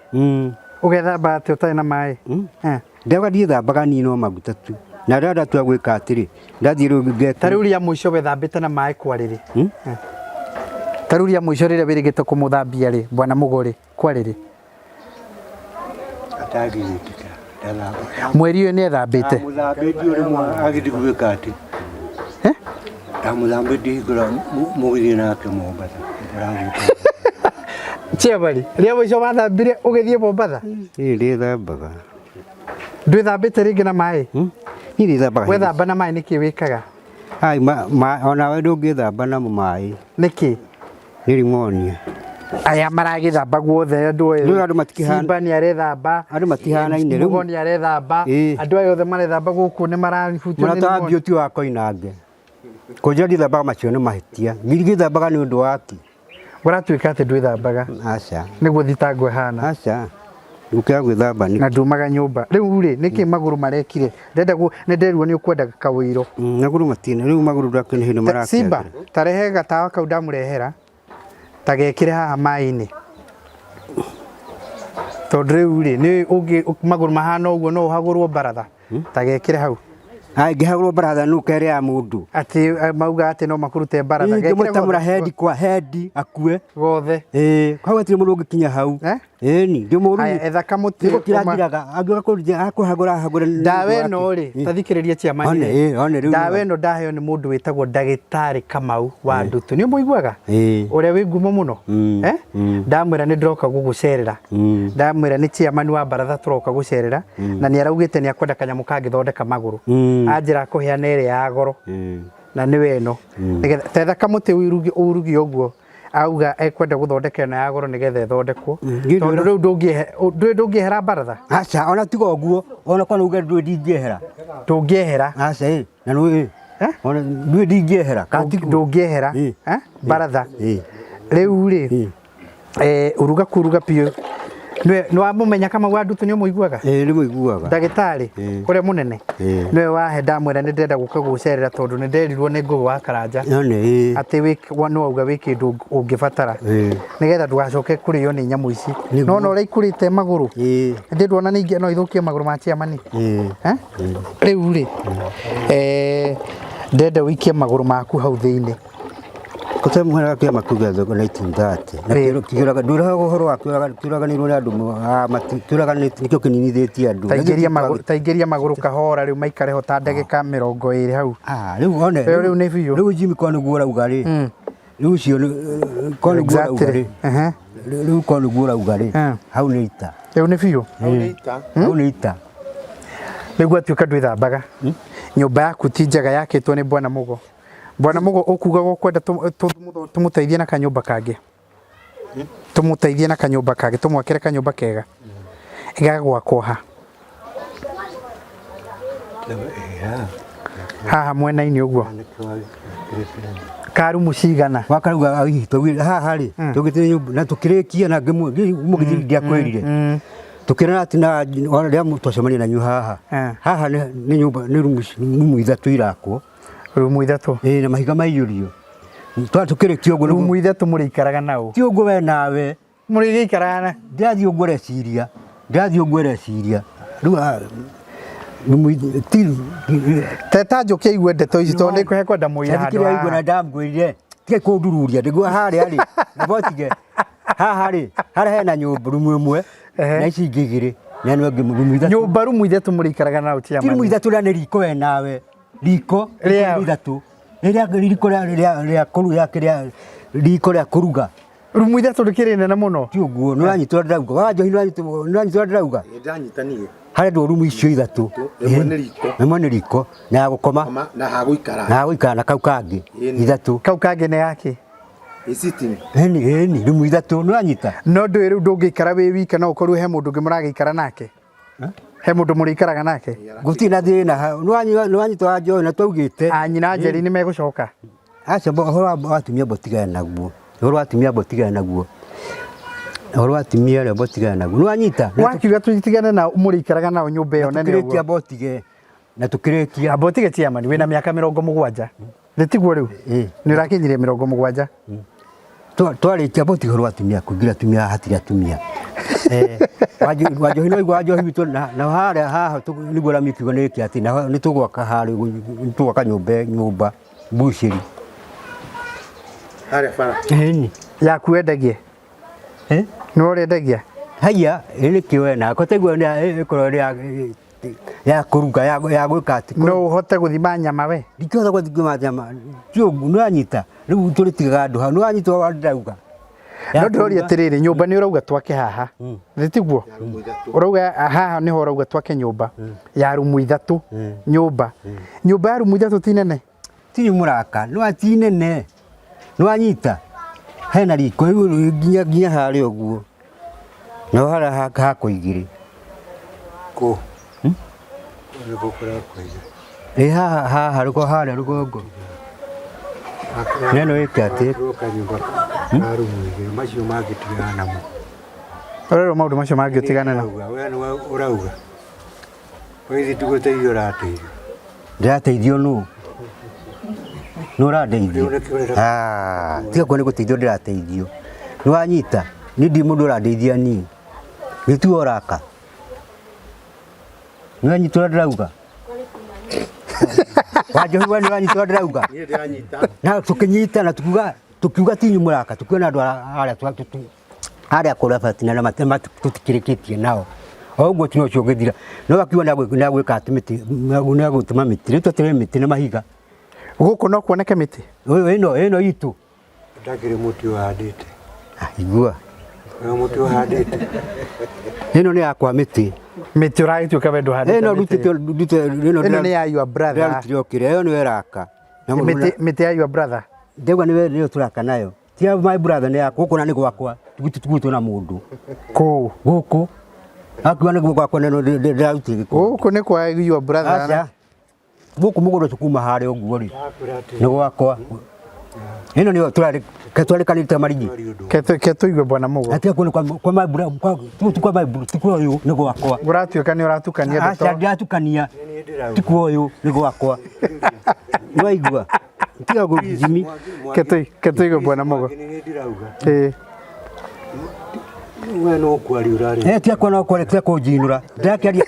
Ũgethamba atĩa ũtarĩ na maĩ? Eh. Ndauga ndiĩthambaga niĩ no maguta tu. Na rĩrĩa ndatua gwĩka atĩrĩ, ndathiĩ rĩu ngeka. Ta rĩu rĩa mũico wethambĩte na maĩ kwarĩrĩ? Ta rĩu rĩa mũico rĩrĩa wĩrĩgĩte kũmũthambia rĩ, bwana Mũgo rĩ, kwarĩrĩ? Atangĩgĩtĩkĩra ndathamba. Mweri ũyũ nĩ ethambĩte? Ndamũthambĩtie rĩmwe agĩthiĩ gwĩka atĩ. Ndamũthambĩtie hingũra mũgĩthiĩ nake Mombatha. Chairman, rĩa mũico wathambire ũgĩthiĩ Mombatha? Niĩ ndĩthambaga. Ndwĩthambĩte rĩngĩ na maĩ? Niĩ ndĩthambaga. Wethamba na maĩ nĩkĩ wĩkaga? Ai, onawe ndũngĩthamba na maĩ. Nĩkĩ? Nĩ rimonia. Aya maragĩthamba guothe andũ aya. Rĩu andũ matikĩhana. Simba nĩ arethamba. Andũ matihanaine rĩu. Mũgo nĩ arethamba. Andũ aya othe marethamba gũkũ nĩ marahutio nĩ Mũrata wa pneumonia. biũ ti wa Koinange. Kũnjĩra ndithambaga macio nĩ mahĩtia. Ndigĩthambaga nĩ ũndũ waki. Ũratuĩka atĩ ndwĩthambaga. Aca. Nĩguo thitango ĩhana. Aca. Gũkĩra gwĩthamba nĩ. Na ndumaga nyũmba. Rĩu rĩ, nĩkĩ magũrũ marekire? Ndenda nĩ nderirwo nĩ ũkwenda kawĩiro. Magũrũ matina, rĩu magũrũ ndakĩona hĩndĩ marakĩagĩra. Simba, tarehe gatawa kau ndamũrehera. Ta gekĩre haha maĩ-inĩ. Tondũ rĩu rĩ, nĩ ũngĩ magũrũ mahana ũguo no ũhagũrwo baratha. Ta gekĩre hau. Angĩhagũrwo baratha nũ kere ya mũndũ. Atĩ mauga atĩ no makũrute baratha. Gekĩre Ingĩmũtamũra hendi kwa hendi akue. Gothe. Ĩĩ, hau hatirĩ mũndũ ũngĩkinya hau. Ĩni, ndĩ mũru. Haya, etha kamũtĩ. Nĩgũkira ngiraga, angĩũka kũnjia akũhagũra hagũre. Ndawa ĩno rĩ, ta thikĩrĩria chairman. One, ĩĩ, one rĩu. Ndawa ĩno ndaheo nĩ mũndũ wĩtagwo ndagĩtarĩ Kamau wa Ndutu. Nĩ ũmũiguaga? Ĩĩ. Ũrĩa wĩ ngumo mũno. Eh? Ndamwĩra nĩ ndĩroka gũgũcerera. Ndamwĩra nĩ chairman wa baratha tũroka gũcerera na nĩ araugĩte nĩ akwenda kanyamũ kangĩthondeka magũrũ. Anjĩra akũheana ĩrĩa ya goro. Na nĩwe ĩno. Nĩgetha tetha kamũtĩ urugie ũguo. Auga ekwenda gũthondeka ĩno ya goro nĩgetha ĩthondekwo. Tondũ rĩu ndũngĩehera baratha. Aca, ona tiga ũguo, ona kwana uge ndũĩ ndingĩehera. Ndũngĩehera. Aca, ĩ, na nĩ Ona ndũĩ ndingĩehera. Ndũngĩehera. Baratha. Rĩu rĩ, uruga kuruga biũ. Nĩ wamũmenya Kamau wa Ndutu nĩ ũmũiguaga? Ĩĩ, nĩ mũiguaga. Ndagĩtarĩ ũrĩa mũnene nĩwe wahe ndamwĩra nĩ ndĩrenda gũka gũgũcerera tondũ nĩ nderirwo nĩ Ngũgĩ wa Karanja atĩ nĩ wauga wĩ kĩndũ ũngĩbatara nĩgetha ndũgacoke kũrĩo nĩ nyamũ ici. No na ũrĩa ikũrĩte magũrũ ndĩ ndwona ningĩ no ithũkie magũrũ ma chairman. Rĩu rĩ, ndĩrenda ũikie magũrũ maku hau thĩinĩ. Kũte mwena wa kĩama kĩu gĩa 1930 na kĩũraga ndũraga ũhoro wa kĩũraganĩrwo nĩ andũ kĩũraganĩte nĩkĩo kĩninithĩtie andũ. Taingĩria magũrũ kahora rĩu maikare ho ta ndagĩka 20 hau. Rĩu one rĩu nĩ biũ. Rĩu Jimmy ko nĩguo ũrauga rĩ. Rĩu ũcio ko nĩguo ũrauga rĩ. Rĩu ko nĩguo ũrauga rĩ. Hau nĩ ita. Rĩu nĩ biũ. Hau nĩ ita. Nĩguo atuĩka ndwĩthambaga. Nyũmba yaku ti njega yakĩtwo nĩ Bwana Mũgo. Bwana Mũgo ũkugaga ũkwenda tũmũteithie na kanyũmba kangĩ. Tũmũteithie na kanyũmba kangĩ, tũmwakĩre kanyũmba kega. Gagwakwo ha? Haha mwena-inĩ ũguo. Ka rumu cigana? Wakarauga haha rĩ, tũgĩthiĩ nyũmba na tũkĩrĩkia na ngĩmũgĩthiĩ ndiakwĩrire. Tũkĩrana atĩ na rĩrĩa twacemania na inyuĩ haha. Haha nĩ nyũmba nĩ rumu ithatũ irakwo. Rumu ithatũ? Ĩĩ, na mahiga maiyũrio. Tũkĩrĩkia ũguo. Rumu ithatũ mũrĩikaraga na ũ? Ti ũguo we nawe. Mũrĩgĩikaraga na? Ndĩrathiĩ ũguo ũreciria. Ndĩrathiĩ ũguo ũreciria. Rĩu rumu ti Teta njũke igue ndeto ici tondũ nĩ kwenda mũira handũ Thikĩrĩria igue na haha. ndamkwĩrire. Tiga kũndururia nĩguo harĩa rĩ. Nĩguo tige. Haha rĩ. Harĩa hena nyũmba rumu ĩmwe na ici ingĩ igĩrĩ na ĩno ĩngĩ rumu ithatũ. Nyũmba rumu ithatũ mũrĩikaraga nao Ti rumu chairman. ithatũ rĩa nĩ riko we nawe riko Rĩa- rumu ithatũ rĩrĩa riko rĩa rĩa rĩa kũruga kĩrĩa riko rĩa kũruga Rumu ithatũ rĩkĩrĩ nene mũno. ti ũguo nĩ ũranyitwo ndĩrauga wa njohi nĩ ũranyitwo ndĩrauga Ndanyita niĩ. harĩa ndwo rumu icio ithatũ Ĩmwe nĩ riko. ĩmwe nĩ riko na ya gũkoma Koma na ha gũikara. na ya gũikara na kau kangĩ Ĩni. ithatũ Kau kangĩ nĩ gakĩ. Ĩ sitting. ĩni ĩni rumu ithatũ nĩ ũranyita No ndũĩ rĩu ndũngĩikara wĩ wika no ũkorwo he mũndũ ũngĩ mũragĩikara nake. He mũndũ mũrĩikaraga nake. gũtirĩ na thĩna hau nĩ wanyita wa njohi na twaugĩte A nyina Njeri nĩ megũcoka. aca ũhoro wa atumia mbotigane naguo ũhoro wa atumia mbotigane naguo ũhoro wa atumia rĩ mbotigane naguo nĩ wanyita Wakiuga tũtigane nao mũrĩikaraga nao nyũmba ĩyo nene tũkĩrĩkia ũguo. mbotige na tũkĩrĩkia Amba ũtige chairman wĩna mĩaka 70. Nĩ tiguo rĩu? Ĩ. Nĩ ũrakinyirie 70. Twarĩkia mbotige ũhoro wa atumia kũingĩra atumia haha hatirĩ atumia Eh, wanjohi no igua wanjohi witũ na harĩa haha nĩguo rami kiuga nĩ ĩkĩ atĩ naho nĩ tũgwaka harĩa ũguo, nĩ tũgwaka nyũmba nyũmba mbucĩri Harĩa bara. ĩni Yaku wendagie. Eh? Nĩwe ũrendagia. haiya ĩ nĩkĩo we nako taiguo nĩ ĩkorwo nĩ ya kũruga ya gwĩka atĩ No ũhote gũthima nyama we. ndingĩhota gũthima nyama ti ũguo nĩ wanyita rĩu tũrĩtigaga andũ hau nĩ wanyita wa ndĩrauga No ndĩroria atĩrĩrĩ nyũmba nĩ ũrauga twake haha. Nĩ tiguo? Ũrauga haha nĩho ũrauga twake nyũmba ya rumu ithatũ nyũmba. Nyũmba ya rumu ithatũ ti nene. tiri mũraka nĩ wa ti nene nĩ wanyita hena riko rĩu nginya nginya harĩa ũguo na harĩa hakwo igĩrĩ Kũ? Nĩkũ kũrakũiga? ĩ haha haha rũgo harĩa rũgongo neno ĩke atĩ Hakĩrwo kanyũmba ka rumu igĩrĩ macio mangĩ tigana namo. Ũrerwo maũndũ macio mangĩ ũtigane namo. Ũrauga, we nĩwe ũrauga. We ithuĩ tigũteithio ũrateithio. Ndĩrateithio nũ? Nũ ũrandeithia? Rĩu nĩkĩo ũrenda- Ah, tiga kuona nĩ gũteithio ndĩrateithio. Nĩ wanyita? Niĩ ndirĩ mũndũ ũrandeithia niĩ. Nĩ tiwe ũraka. Nĩ wanyita ũrĩa ndĩrauga? Wanjohi we nĩ wanyita ũrĩa ndĩrauga? Niĩ ndĩranyita. Na tũkĩnyita na tukiuga tukiuga ti inyuĩ mũraka tukiuga na andũ arĩa arĩa kũrĩa batina na tũtikĩrĩkĩtie nao o ũguo tino ũcio ũgĩthira no akiuga nĩ agwĩka atĩ mĩtĩ nĩ agũtema mĩtĩ rĩu twateme mĩtĩ na mahiga. Gũkũ no kuoneke mĩtĩ. Ũyũ ĩno ĩno itũ. Ndakĩrĩ mũtĩ ũhandĩte. Ah, igua. Ũyũ mũtĩ ũhandĩte. Ĩno nĩ yakwa mĩtĩ. Mĩtĩ ũragĩtuĩka we ndũhandĩte Ĩno mĩtĩ. ndutĩte ndutĩte ĩno. Ĩno nĩ ya your brother. Ndĩrarutire o kĩrĩa ĩyo nĩyo ĩraka. Na mũndũ Mĩtĩ mĩtĩ ya your brother. Ndauga nĩwe nĩyo tũraka nayo ti ya my brother nĩ yakwa gũkũ na nĩ gwakwa tiguĩtwo na mũndũ. Kũũ. Gũkũ akiuga nĩ gwakwa nĩ ndĩrarutire gĩko. Gũkũ nĩ kwa your brother. Aca gũkũ mũgũnda ũcio kuma harĩa ũguo rĩ Ndakwĩra atĩ nĩ gwakwa ĩno nĩyo twarĩkanĩte marigi. Ke tũigue bwana Mũgo. Atiga kuona kwa my brother kwa ti kwa my brother ti kwa ũyũ nĩ gwakwa. Ũratuĩka nĩ ũratukania Aca ndeto. ndiratukania ti kwa ũyũ nĩ gwakwa nĩwaigua tiga gũthimi. Ke tũigue bwana Mũgo. Nĩ niĩ ndĩrauga. Ĩĩ. We no kwaria ũraria. Eh, tiga kuona kwaria tiga kũnjinũra ndĩrakĩaria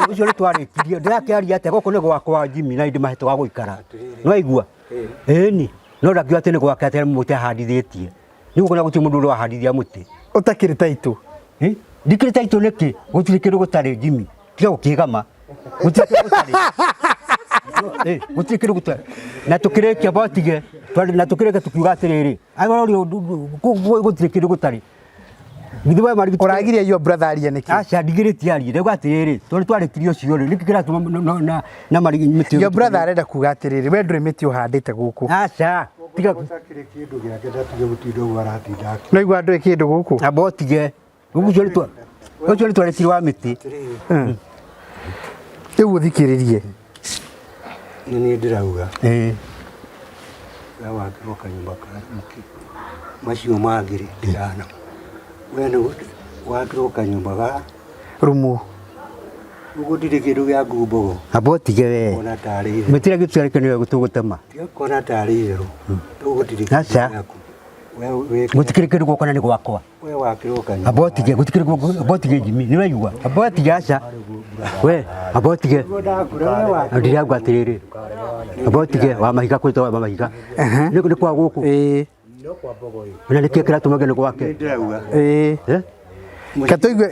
ũcio nĩ twarĩkirie ndĩrakĩaria atĩa gũkũ nĩ gwakwa Jimmy na ndĩ mahetwo ga gũikara nĩwaigua ĩni no ndakiuga atĩ nĩ gwake atĩ mũtĩ ahandithĩtie nĩ gũkũ na gũtirĩ mũndũ ũrĩa wahandithia mũtĩ. Ũtakĩrĩ taitũ. Eh? Ndikĩrĩ taitũ nĩkĩ gũtirĩ kĩndũ gũtarĩ Jimmy tiga gũkĩgama gũtirĩ kĩndũ gũtarĩ. Eh, gũtirĩ kĩndũ gũtarĩ na tũkĩrĩkia botige na tũkĩrĩkia tukiuga atĩrĩrĩ agorori gũtirĩ kĩndũ gũtarĩ githĩ we marigi Ũragiria your brother arie nĩkĩ? Aca ndigirĩtie arie ndauga atĩrĩrĩ tondũ twarĩkirie ũcio rĩ nĩkĩ kĩratũma na marigi mĩtĩ. Your brother arenda kuga atĩrĩrĩ we ndũrĩ mĩtĩ ũhandĩte gũkũ. Aca tiga Gũtakĩrĩ kĩndũ gĩake ndatige gũtinda ũguo aratinda akĩ. No igua ndũrĩ kĩndũ gũkũ. amba ũtige ũcio nĩ ũcio nĩ twarĩkirie wa mĩtĩ. Rĩu ũthikĩrĩrie. Nĩ niĩ ndĩrauga. Ĩĩ. We wakĩrwo kanyũmba ka mũkĩ macio mangĩ rĩ tigana namo. We nĩ wakĩrwo kanyũmba ga Rumu. gũtirĩ kĩndũ gĩa ngumbogo amba ũtige we kuona tarĩ itherũ. mĩtĩ ĩrĩa gĩtwarĩke nĩyo tũgũtema. Tiga kuona tarĩ itherũ rĩu gũtirĩ kĩndũ Aca. gĩaku. We wĩke Gũtikĩrĩ kĩndũ gwakwa na nĩ gwakwa. we wakĩrwo kanyũmba Amba ũtige gũtikĩrĩ amba ũtige Jimmy nĩ ũraigua amba ũtige aca we amba ũtige ndirauga atĩrĩrĩ amba ũtige wa mahiga kwĩtwo wa mahiga nĩ kwa gũkũ. Ĩĩ. Na nĩkĩĩ kĩratũma ngene gwake? Ndĩrauga. Ĩĩ. Eh? Ketũigue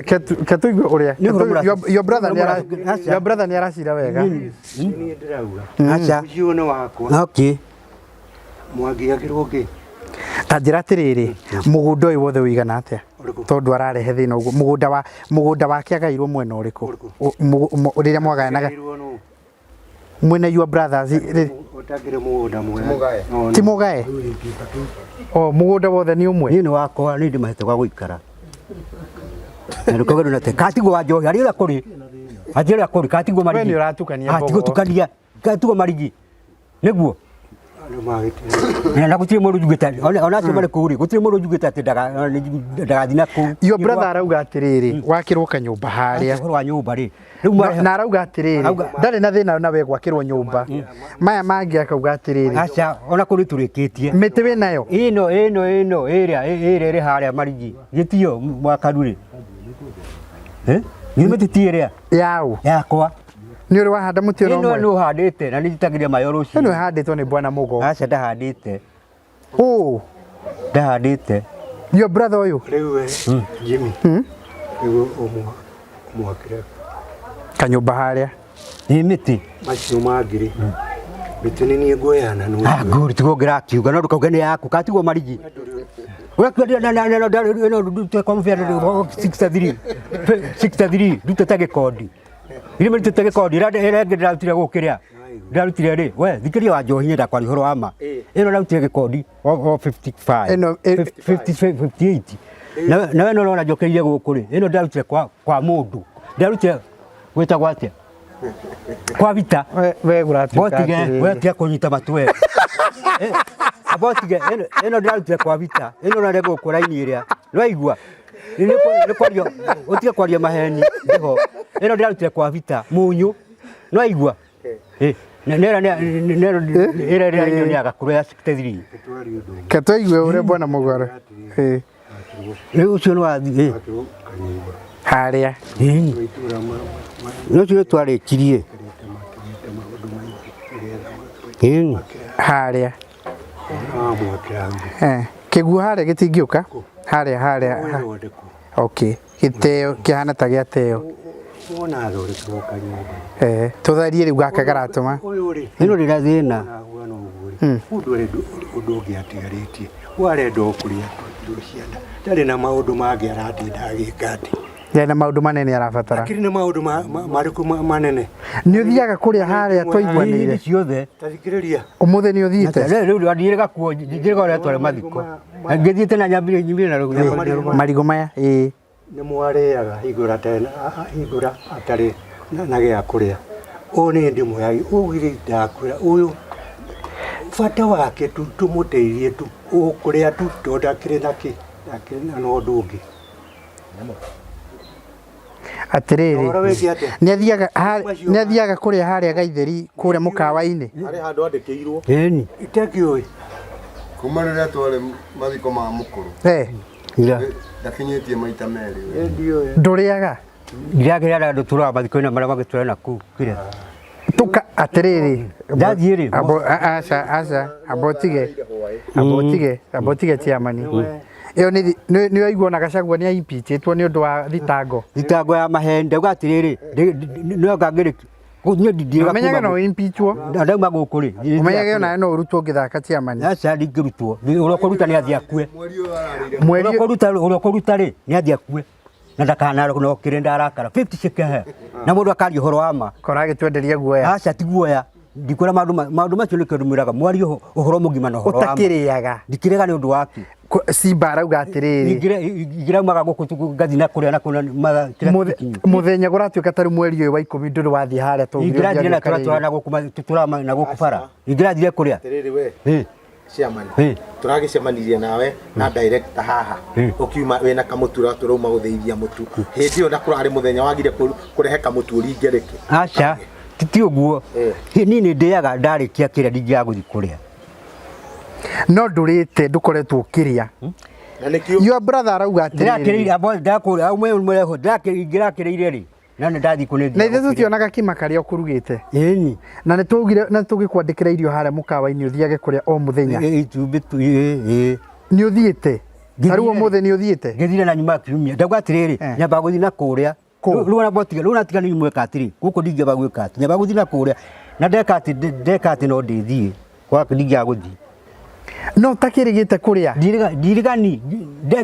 ketũigue ũrĩa. Nĩ ũhoro mũracu- Your brother nĩ ara Aca. your brother nĩ aracira wega. Nĩ niĩ ndĩrauga. Aca. Ũcio nĩ wakwa. Okay. Mwangi akĩrwo kĩ? Ta njĩra atĩrĩrĩ, mũgũnda ũyũ wothe ũigana atĩa? Ũrĩkũ? Tondũ ararehe thĩna ũguo. Mũgũnda wa mũgũnda wake agairwo mwena ũrĩkũ? Ũrĩkũ? Rĩrĩa mwagayanaga Akĩrwo nũ? mwena your brothers rĩ- Ũtakĩrĩ mũgũnda mwega. Mũgae. No, ti mũgae? O mũgũnda wothe nĩ ũmwe. Niĩ nĩ wakwa nĩ ndĩmahete gwa gũikara. Na ndũkauge ndũnate. Katigwo wa njohi harĩ ũrĩa kũrĩ. Harĩ ũrĩa kũrĩ katigwo marigi. We nĩ ũratukania Ah, mbogo. tigũtukania. Katigwo marigi. Nĩguo. Andũ magĩtĩra. Na gũtirĩ mũndũ njugĩte ona acio marĩ kũu rĩ gũtirĩ mũndũ njugĩte atĩ ndagathiĩ na kũu. Your brother arauga atĩrĩrĩ, wakĩrwo kanyũmba harĩa. Ũhoro wa nyũmba rĩ. Rĩu Na mareha na arauga atĩrĩrĩ, Auga- ndarĩ na thĩna nawe gwakĩrwo nyũmba. Maya mangĩ akauga atĩrĩrĩ, aca ona kũu nĩ tũrĩkĩtie. mĩtĩ wĩnayo? Ĩno ĩno ĩno ĩrĩa ĩrĩa ĩrĩ harĩa marigi. Gĩtio mwakaru rĩ. Eh? Githĩ mĩtĩ ti ĩrĩa Yaũ. yakwa. Nĩ ũrĩ wahanda mũtĩ ona Ĩno ũmwe? nĩ ũhandĩte na nĩ njitagĩrĩria maĩ o Ĩno rũcinĩ. ĩhandĩtwo nĩ bwana Mũgo. Aca ndahandĩte. Ũ, Ndahandĩte. your brother ũyũ Rĩu we Jimmy. Rĩu ũmwakĩre kanyũmba harĩa. Nĩ mĩtĩ. macio mangĩ rĩ. Mĩtĩ nĩ niĩ nguoyana nĩ Ah, ngũri tiguo ngĩrakiuga no ndũkauge nĩ yaku katigwo marigi. Ũrakiuga na na na na na ndute kwa mũbĩa 63 63 ndutĩte gĩkondi. Irĩ ndutĩte gĩkondi ĩrĩa ĩrĩa ĩngĩ ndĩrarutire gũkĩrĩa. Ndĩrarutire rĩ we thikĩrĩria wa njohi nyenda kwaria ũhoro wa ma. Ĩno ndĩrarutire gĩkondi o 55 Ĩno, 50 58. Na na we no ũrona njokeire gũkũ rĩ ĩno ndĩrarutire kwa kwa mũndũ. Ndĩrarutire gwĩtagwo atĩa? Kwa vita. We we gũratuĩka Botige, atĩrĩrĩ. we tiga kũnyita matũ we. Abotige, ĩno ndĩrarutire kwa vita. Ĩno ũrarĩa gũkũ raini ĩrĩa. Nĩwaigua? Nĩ kwaria, ũtige kwaria maheni, ndĩho. Ĩno ndĩrarutire kwa vita, mũnyũ. Nĩwaigua? Nera nera ĩrĩa ĩrĩa nĩ agakũrũ ya 63. Ke tũigue ũrĩa bwana Mũgo ara. Ĩ, Rĩu ũcio nĩ wathiĩ. Kanyũmba. harĩa. Itũra Nĩ ũcio twarĩkirie. makĩte maũndũ maingĩ nĩgetha Ĩni. Harĩa. amwakĩra Eh, kĩguo harĩa gĩtingĩũka? Harĩa harĩa. thondekwo Okay. Gĩteo kĩhana ta gĩateo. wona athondekerwo kanyũmba Eh, tũtharie rĩu gaka garatũma. ũyũ rĩ Ĩno ndĩna thĩna. nahuana ũguo rĩ mũndũ arĩ ũndũ ũngĩ atigarĩtie we arenda o kũrĩa irio cia nda ndarĩ na maũndũ mangĩ aratinda agĩka atĩ Ndarĩ na maũndũ manene arabatara. akĩrĩ na maũndũ marĩkũ manene Nĩ ũthiaga kũrĩa harĩa twaiguanĩire. Hĩndĩ ciothe. ta thikĩrĩria Ũmũthĩ nĩ ũthiĩte? Rĩu rĩu gakuo njĩrĩga ũrĩa tware mathiko. Ngĩthiĩte na nyambire nyumire na rũgano. Marigũ maya? Ĩĩ. nĩ mwarĩaga hingũra tena hingũra atarĩ na gĩa kũrĩa ũyũ nĩ ndĩmũyagi ũgire ndakwĩra ũyũ bata wake tu tũmũteithie tu ũkũrĩa tu tondũ akĩrĩ na kĩ akĩrĩ na ũndũ ũngĩ Atĩrĩrĩ. Ũhoro wĩgiĩ atĩa? Nĩ athiaga nĩ athiaga kũrĩa harĩa Gaitheri kũrĩa mũkawa-inĩ. Harĩ handũ andĩkĩirwo Ĩni. Itakĩũĩ kuma rĩrĩa twarĩ mathiko ma mũkũrũ Eh, Ira. ndakinyĩtie maita merĩ ndiũĩ ndũrĩaga? Ndĩrakĩrĩa andũ tũraga mathiko-inĩ marĩa magĩtwara na kũu kĩrĩa. Tuka atĩrĩrĩ. Ndathiĩ rĩ. Abo aca aca abotige. Abotige abotige chairman. Ĩyo nĩ nĩ waigua ona Gachagua nĩ impeachĩtwo nĩ ũndũ wa thitango. Thitango ya maheni ndauga atĩrĩrĩ no ngangĩrĩ niĩ ndindiaga Ũmenyage no impeachwo. Ndauma gũkũ rĩ. Ũmenyage onawe no ũrutwo ũngĩthaka chairman. Aca ndingĩrutwo. Ũrĩa ũkũruta nĩ athiĩ akue. mweri ũyũ ararĩire Mweri Ũrĩa ũkũruta ũrĩa ũkũruta rĩ nĩ athiĩ akue. Na ndakanokĩre ndarakara 50 cikehe. Na mũndũ akaria ũhoro wa ma. kora agĩtwenderia guoya. Aca ti guoya. Ndikwĩra maũndũ maũndũ macio nĩkĩo ndĩmwĩraga mwarie ũhoro mũgima na ũhoro wa ma. Ũtakĩrĩaga. Ndikĩrĩaga nĩ ũndũ wake. Simba arauga atĩrĩrĩ. Ingĩraumaga gũkũ ngathiĩ na kũrĩa na kũrĩa mathaa kĩrĩa gĩkinyu. Mũthenya kũratuĩka tarĩu mweri ũyũ wa ikũmi ndũrĩ wathiĩ harĩa twaugire Ingĩrathire na ũthiage ũkarĩa tũratwara na gũkũ tũtũra na gũkũ bara. Ingĩrathire kũrĩa. Atĩrĩrĩ we Ĩ. chairman Ĩ. tũragĩcemanirie nawe na director haha ũkiuma wĩna kamũtu ũrĩa tũrauma gũthĩithia mũtu hĩndĩ ĩyo na kũrarĩ mũthenya wagire kũrehe kamũtu ũringe rĩkĩ Aca ti ũguo. Niĩ nĩ ndĩaga ndarĩkia kĩrĩa ndingĩaga gũthiĩ kũrĩa. No ndũrĩte ndũkoretwo ũkĩrĩa. na nĩkĩo Your brother arauga atĩrĩrĩ. Ndĩrakĩrĩire abo ndakũrĩa au mwe ndĩrakĩrĩire rĩ. Na nĩ ndathiĩ kũnĩ. Na ithuĩ tũtionaga kima karĩa ũkũrugĩte. Ĩni. Na nĩ twaugire na tũgĩkwandĩkĩra irio harĩa mũkawa-inĩ ũthiage kũrĩa o mũthenya. Itumbĩ tu ĩ ĩ. Nĩ ũthiĩte? Ta rĩu Ngĩthiĩ- ũmũthĩ nĩ ũthiĩte? Ngĩthire na nyuma ya kiumia. Ndauga atĩrĩrĩ, Eh. nyambaga gũthiĩ na kũrĩa. Kũ? Rĩu ona botiga, rĩu natiga nĩ mweka atĩrĩ, gũkũ ndingĩamba gwĩka atĩ, nyambaga gũthiĩ na kũrĩa. Na ndeka atĩ, ndeka atĩ no ndĩthiĩ. Gwaku ndingĩaga gũthiĩ. No ũtakĩrĩgĩte kũrĩa? Ndirĩga, ndirĩgani,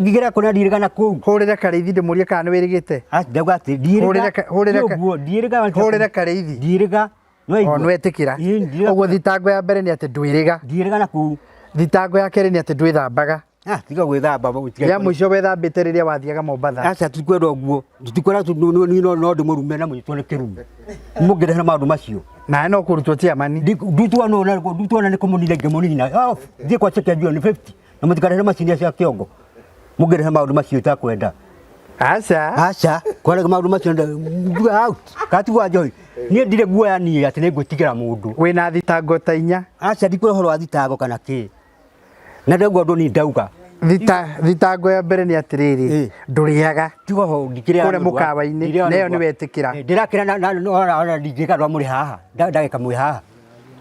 ngigĩra kũrĩa ndirĩga na kũu. Hũrĩra Karĩithi ndĩmũrie kana nĩ wĩrĩgĩte. Ah, ndauga atĩ, ndirĩga. Hũrĩra ka- hũrĩra ka- Ũguo, ndirĩga. Hũrĩra Karĩithi. Ndirĩga. O nĩwetĩkĩra. Ĩĩ, ndirĩga. Ũguo thitango ya mbere nĩ atĩ ndwĩrĩga. Ndirĩga na kũu. Thitango ya kerĩ nĩ atĩ ndwĩthambaga. Ah, tiga gwĩthamba, tiga Ya mũico wethambĩte rĩrĩa wathiaga Mombatha. Aca tutikwenda ũguo. Tutikwenda tu no no ndĩmũrume na mũnyitwo nĩ kĩrume. Mũngĩrehe maũndũ macio. Nawe no kũrutwo chairman. Ndutwo no na ndutwo na nĩ kũmũnina ingĩmũnina. Oh, thiĩ kwa cheke njue nĩ 50. Na mũtikarehe macini cia kĩongo. Mũngĩrehe maũndũ macio itakwenda. Aca. Aca, kwarega maũndũ macio nduga out. Katigwa njohi. Niĩ ndirĩ guoya niĩ atĩ nĩ ngwĩtigĩra mũndũ. Wĩna thitango ta inya. Aca ndikwĩra ũhoro wa thitango kana kĩ. Na ndauga ũndũ niĩ ndauga. Thitango ya mbere nĩ atĩrĩrĩ, Eh. ndũrĩaga. Tiga ho ndikĩrĩa Kũrĩa mũkawa-inĩ, na ĩyo nĩ wetĩkĩra. Ndĩrakĩra na ona ona ndingĩka andũ a mũrĩ haha. Ndagĩka mwĩ haha.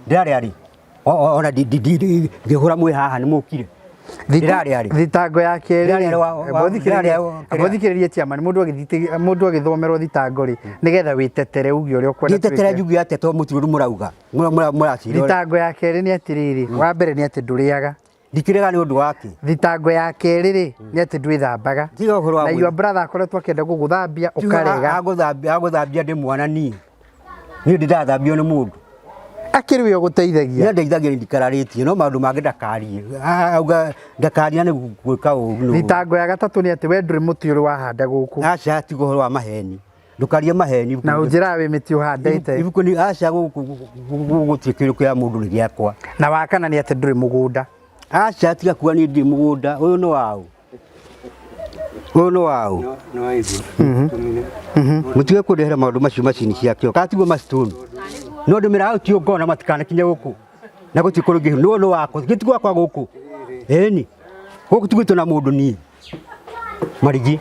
Ndĩrarĩa rĩ. Ona ngĩhũra mwĩ haha nĩ mũkire. Ndĩrarĩa rĩ. Thitango ya kerĩ Ndĩrarĩa ndĩrarĩa mũthikĩrĩrie chairman, mũndũ agĩthomerwo thitango rĩ, nĩgetha wĩtetere uge ũrĩa ũkwenda Ndĩtetera twĩke. njuge atĩa tondũ mũtirĩ ũndũ mũrauga. Mũracira. Thitango ya kerĩ nĩ atĩrĩrĩ, wa mbere nĩ atĩ ndũrĩaga. Ndikĩrĩaga nĩ ũndũ wake. Thitango ya kerĩ rĩ, nĩ atĩ ndwĩthambaga. Tiga ũhoro wa Na gwĩthamba. your brother akoretwo akĩenda gũgũthambia ũkarega. Agũthambia ndĩ mwana niĩ. Niĩ ndĩrathambio nĩ mũndũ. Akĩrĩ we ũgũteithagia. Nĩ ndeithagia ndikararĩtie no maũndũ mangĩ ndakarie. Auga ndakaria nĩ gwĩka ũru. Thitango ya gatatũ nĩ atĩ we ndũrĩ mũtĩ ũrĩ wahanda gũkũ. Aca tiga ũhoro wa maheni. Ndũkarie maheni. Na ũnjĩraga wĩ mĩtĩ ũhandĩte. Ibuku nĩ aca gũkũ gũtirĩ kĩndũ kĩa mũndũ nĩ gĩakwa. Na wa kana nĩ atĩ ndũrĩ mũgũnda. Aca tiga kuga niĩ ndirĩ mũgũnda. Ũyũ nĩ waũ. Ũyũ nĩ waũ. No waigua. Mũtige kũndehera maũndũ macio macini ciakĩo. Katigwo macitoni. No ndĩmĩra out ũngona na matikanakinye gũkũ. Na gũtirĩ kũndũ kũngĩ. Nĩ wakwa. Gĩti gwakwa gũkũ. Ĩni. Gũkũ tigwĩtwo na mũndũ niĩ. Marigi.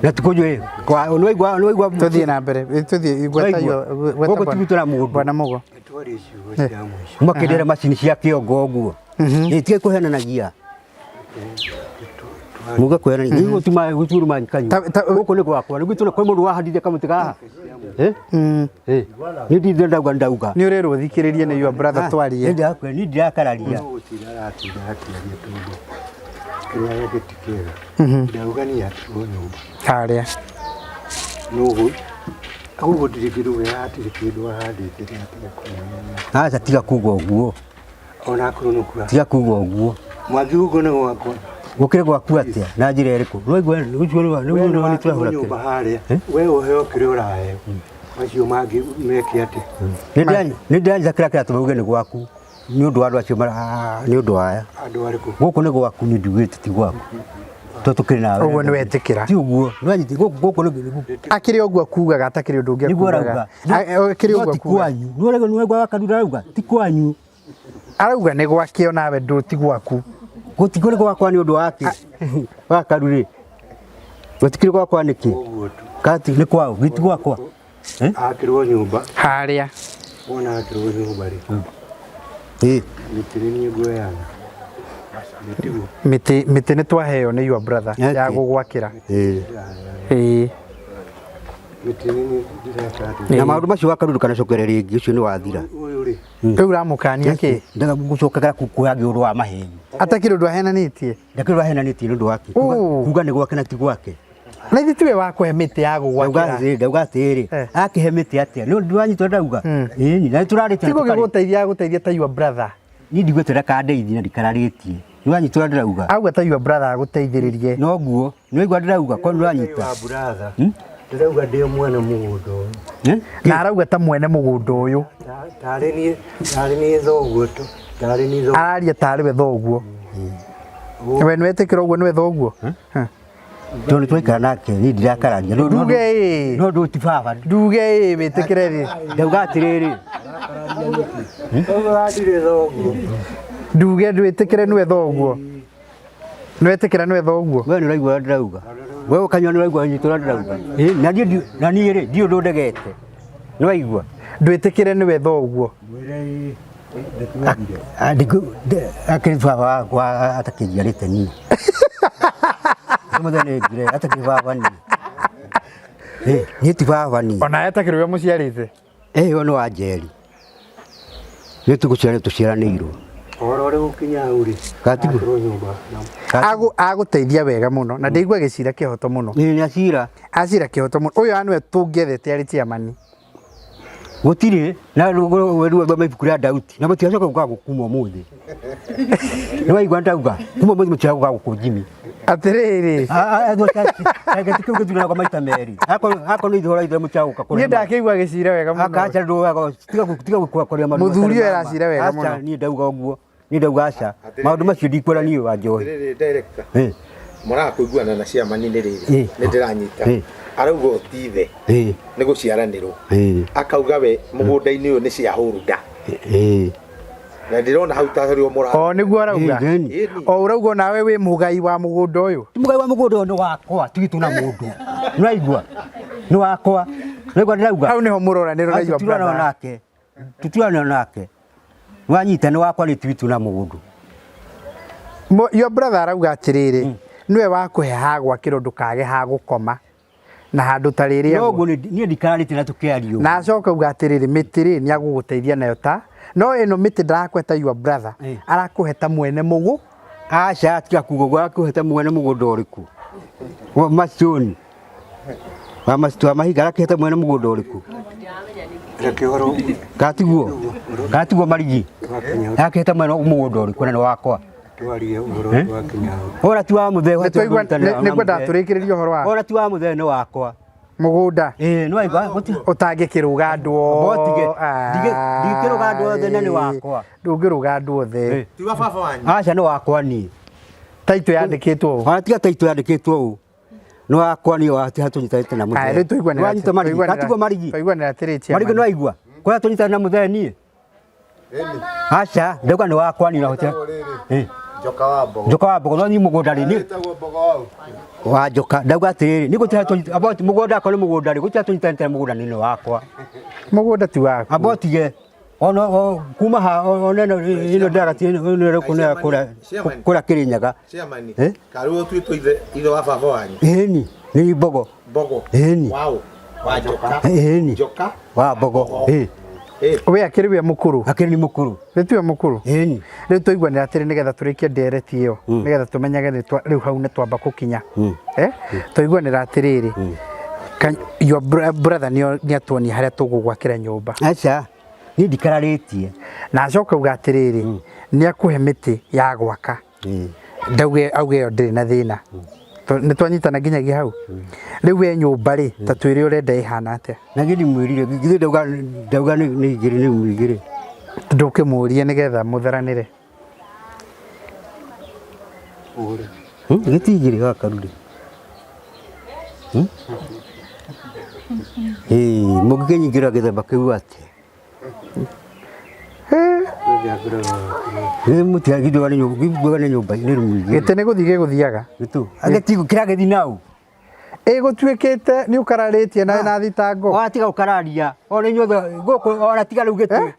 Na tikũnjũĩ. Kwa nĩwaigua nĩwaigua. Tũthiĩ na mbere. Tũthiĩ gweta Nĩwaigua? gweta Gũkũ tigwĩtwo na mũndũ. Bwana Mugo. Twarĩ ciugo cia mũico. Makĩndehera macini cia kĩongo ũguo. Ĩ tiga kũhenanagia. Muga kũhenania. Gũtuma gũturuma kanyua. Gũkũ nĩ gwakwa. Nĩ gwitũ kwĩ mũndũ wahandire kamũtĩ gaha. Eh? Eh. Nĩ ndithire ndauga ndauga. Nĩ ũrerwo ũthikĩrĩrie nĩ your brother twarie. Nĩ ndakwe nĩ ndirakararia. Gũtinda aratinda akĩaria tondũ kĩrĩa gĩkĩ ti kĩega. Ndauga niĩ akirwo nyũmba. Harĩa. Nũgũ gũkũ ndirĩ kĩndũ hatirĩ kĩndũ ahandĩte nĩatiga kũmenya. Aca tiga kuga ũguo. Ona akorwo nĩ kura. Tiga kuga ũguo. Mwangi gũkũ nĩ gwakwa. Gũkĩrĩ gwaku atĩa na njĩra ĩrĩkũ? Nĩwaigua ũcio We nĩ nĩ tũrahũra wakirwo nyũmba harĩa. We ũheo kĩrĩa ũraheo. Macio mangĩ meke atĩa? Nĩ ndĩranyita kĩrĩa kĩratũma uge nĩ gwaku. Nĩ ũndũ wa andũ acio nĩ ũndũ wa aya. Andũ arĩkũ? Gũkũ nĩ gwaku nĩ nduĩte ti gwaku. Tondũ tũkĩrĩ nawe. Ũguo nĩ wetĩkĩra. Ti ũguo. Nĩwanyita gũkũ nĩ Akĩrĩ ũguo akugaga atakĩrĩ ũndũ ũngĩ nĩguo akugaga. arauga. Akĩrĩ No ũguo ti akugaga. kwanyu. Nĩwaigua wakarura arauga ti kwanyu. Arauga nĩ gwake onawe ndũ ti gwaku. Gũtikũrĩ gwakwa nĩ ũndũ wake. Wakaru rĩ. Gũtikĩrĩ gwakwa nĩkĩ? Ũguo tu. Kati nĩ kwao, gĩti gwakwa. Akirwo nyũmba. Harĩa. Wona akirwo nyũmba rĩ. Ĩ. Mĩtĩ nĩ niĩ nguoyaga. Mĩtĩ Mĩtĩ mĩtĩ nĩ twaheo nĩ your brother ya gũgwakĩra. Ĩ. Ĩ. Mĩtĩ nĩ niĩ ndĩreka atĩa. Na maũndũ macio wakaru ndũkanacokere rĩngĩ ũcio nĩ wathira. Ũyũ rĩ. Rĩu ũramũkania kĩ? Ndaga gũcokera kuoya ũndũ wa maheni. Atakĩrĩ ũndũ ahenanĩtie. Ndakĩrĩ ũndũ ahenanĩtie nĩ ũndũ wake. Kuga nĩ gwake na ti gwake. Na ithuĩ tiwe wa kũhe mĩtĩ ya gũgwakĩra. Ndauga atĩrĩrĩ, akĩhe mĩtĩ atĩa? Nĩ ndwanyitwo ndauga. Ĩni, na nĩtũrarĩtie. Ti gũgĩgũteithia agũteithia ta your brother. Niĩ ndigwĩte ndakandeithia na ndikararĩtie. Nĩwanyitwo ndĩrauga. Auga ta your brother agũteithĩrĩrie. Noguo, nĩwaigua ndĩrauga, ko nĩwanyita. Wa brother. Ndĩrauga ndĩ mwene mũgũnda ũyũ. Na arauga ta mwene mũgũnda ũyũ. Tarĩ niĩ tarĩ niĩ thoguo tu. Tarĩ niĩ thoguo. Araria tarĩ we thoguo. We nĩwetĩkĩra ũguo nĩwe thoguo? Tondũ nĩtwaikara nake, niĩ ndirakararia. Nduge ĩ. No ndũ ti baba. Nduge ĩ wĩtĩkĩre rĩ. Ndauga atĩrĩrĩ. Ũguo ndirĩ thoguo. Nduge ndwĩtĩkĩre nĩwe thoguo. Nĩwetĩkĩra nĩwe thoguo. We nĩũraigua ũrĩa ndĩrauga. We ũkanyua nĩũraigua nyitũ ũrĩa ndĩrauga. Ĩ, na niĩ na niĩ rĩ, ndiũĩ ũndũ ndegete. Nĩwaigua? Ndwĩtĩkĩre nĩwe thoguo. Mwĩre ĩ. Akĩrĩ baba wakwa atakĩnjiarĩte niĩ. Mũthenya nĩ ngire atakĩrĩ baba niĩ. Eh, niĩ ti baba niĩ. Ona atakĩrĩ we mũciarĩte. Eh, ũyũ nĩ wa Njeri. Nĩ tũgũciarwo tũciaranĩirwo. Ũhoro ũrĩ gũkinya hau rĩ, Gatiguo. akĩrwo nyũmba na Agũ agũteithia wega mũno na ndĩigua agĩcira kĩhoto mũno. Ĩĩ nĩ acira. Acira kĩhoto mũno. Ũyũ anĩwe tũngĩethete arĩ chairman. Gũtirĩ na rĩu thoma ibuku rĩa Daudi na mũtigacoka gũka gũkuma ũmũthĩ. Nĩ waigua ndauga kuma ũmũthĩ mũtigacoka gũka gũkũ Jimmy. Atĩrĩrĩ. Gĩtĩ kĩu gĩthuranaga maita merĩ. Akorwo nĩ ithũra ithũra mũtigacoka gũka kũrĩa. Niĩ ndakĩigua agĩcira wega mũno. Akacha ndũaga tiga gũkua kũrĩa marũa. Mũthuri ũyũ aracira wega mũno. Aca niĩ ndauga ũguo. Niĩ ndauga aca. Maũndũ macio ndikwĩra niĩ wa njohi. Atĩrĩrĩ director Eh. mũraga kũiguana na ciamani nĩ rĩrĩ Eh. nĩ ndĩranyita Eh. arauga ũtithe Eh. nĩ gũciaranĩrwo Eh. akauga we mũgũnda-inĩ ũyũ nĩ ciahũrunda Eh. na ndĩrona hau tarĩ o mũra O nĩguo arauga. Eh, then. Ĩni. O ũrauga nawe wĩ mũgai wa mũgũnda ũyũ. Ti mũgai wa mũgũnda ũyũ nĩ wakwa tigitwo na mũndũ. Nĩwaigua? Nĩ wakwa. Nĩwaigua ndĩrauga? Hau nĩho mũroranĩrwo na your Tũtiranĩrwo brother. nake. Tũtiranĩrwo nake. Wanyita nĩ wakwa nĩ tigitwo na mũndũ. Your brother arauga atĩrĩrĩ, nĩwe wakũhe ha gwakĩrwo ndũkage ha gũkoma na handũ ta rĩrĩa Noguo niĩ ndikararĩtie na tũkĩaria ũguo. na acoka uga atĩrĩrĩ mĩtĩ rĩ nĩ agũgũteithia nayo ta no ĩno mĩtĩ ndarakũhe ta your brother Eh. arakũhe ta mwene mũgũ Aca tiga kuga ũguo arakũhe ta mwene mũgũnda ũrĩkũ? Wa maconi. Wa macitu wa mahiga arakĩhe ta mwene mũgũnda ũrĩkũ? reke ũhoro Gatiguo? Gatiguo marigi? wakinya Arakĩhe ta mwene mũgũnda ũrĩkũ na nĩ wakwa? twarie ũhoro wakinya hau. Ora ti wa mũthee Nĩ twaigua- nĩ ngwendaga tũrĩkĩrĩrie ũhoro wa Ora ti wa mũthee nĩ wakwa. mũgũnda Ĩĩ nĩ waigua gũtirĩ ũtangĩkĩrũga andũ Botige. Ndingĩkĩrũga andũ othe na nĩ wakwa. Ndũngĩrũga andũ othe. Eh. ti wa baba wanyu Aca nĩ wakwa niĩ. Taitũ yandĩkĩtwo ũũ. Ona tiga taitũ yandĩkĩtwo ũũ. Nĩ wakwa niĩ wa hatũnyitanĩte na mũthee. Aya, rĩu tũiguanĩra Wanyita marigi. Gatigwo marigi. Twaiguanĩra atĩrĩ chairman. Marigi nĩ waigua? Kũrĩa tũnyitanĩte na mũthee niĩ. Aca ndauga nĩ wakwa niĩ na hote. Eh. Njoka wa mbogo. Njoka wa mbogo no niĩ mũgũnda rĩ niĩ Ĩtagwo mbogo wau. wa njoka ndauga atĩrĩrĩ nĩ gũtirĩ tũnyita about mũgũnda akorwo nĩ mũgũnda rĩ gũtirĩ tũnyitanĩte na mũgũnda nĩ wakwa. Mũgũnda ti waku. Amba ũtige ona kuma ha ona ĩno ĩno ndĩragatie ĩno ĩrĩ kũrĩa Chairman. kũrĩa Kĩrĩnyaga. chairman Eh? karĩ ũtuĩtwo ithe ithe wa baba wanyu Ĩni nĩ mbogo. mbogo Ĩni. wao wa njoka Ĩni. njoka Wa mbogo. Ĩ. Eh, We akĩrĩ we mũkũrũ. Akĩrĩ nĩ mũkũrũ. Nĩ tiwe mũkũrũ. Ĩni. Rĩu twaiguanĩra atĩrĩ nĩgetha tũrĩkie ndereti ĩyo nĩgetha tũmenyage nĩ rĩu hau nĩ twamba gũkinya. Eh? Twaiguanĩra atĩrĩrĩ your brother nĩ atuonia harĩa tũgũgwakĩra nyũmba. Aca niĩ ndikararĩtie. Na acoka uga atĩrĩrĩ nĩ akũhe mĩtĩ ya gwaka. Ĩ. Ndauge auge ĩyo ndĩrĩ na thĩna. Nĩ twanyitana nginyagia hau. Rĩu we nyũmba rĩ ta twĩre ũrenda ĩhana atĩa. Na githĩ mwĩrire githĩ ndauga ndauga nĩ igĩrĩ nĩ igĩrĩ. Ndũkĩmũrie nĩgetha mũtharanĩre. Gĩti igĩrĩ wa karuri. Ĩĩ mũngĩkĩnyingĩra gĩthemba kĩu atĩa? Githĩ mũtiragithũa nĩ nyũmba nĩ nyũmba nĩ rumu igĩrĩ. Gĩtĩ nĩ gũthiĩ gĩgũthiaga. Gĩtũ. Agĩtigo kĩragĩthi nau. Ĩgũtuĩkĩte nĩ ũkararĩtie nawe na thitango. Ona tiga gũkararia. Ona inyuothe gũkũ ona tiga rĩu gĩtĩ.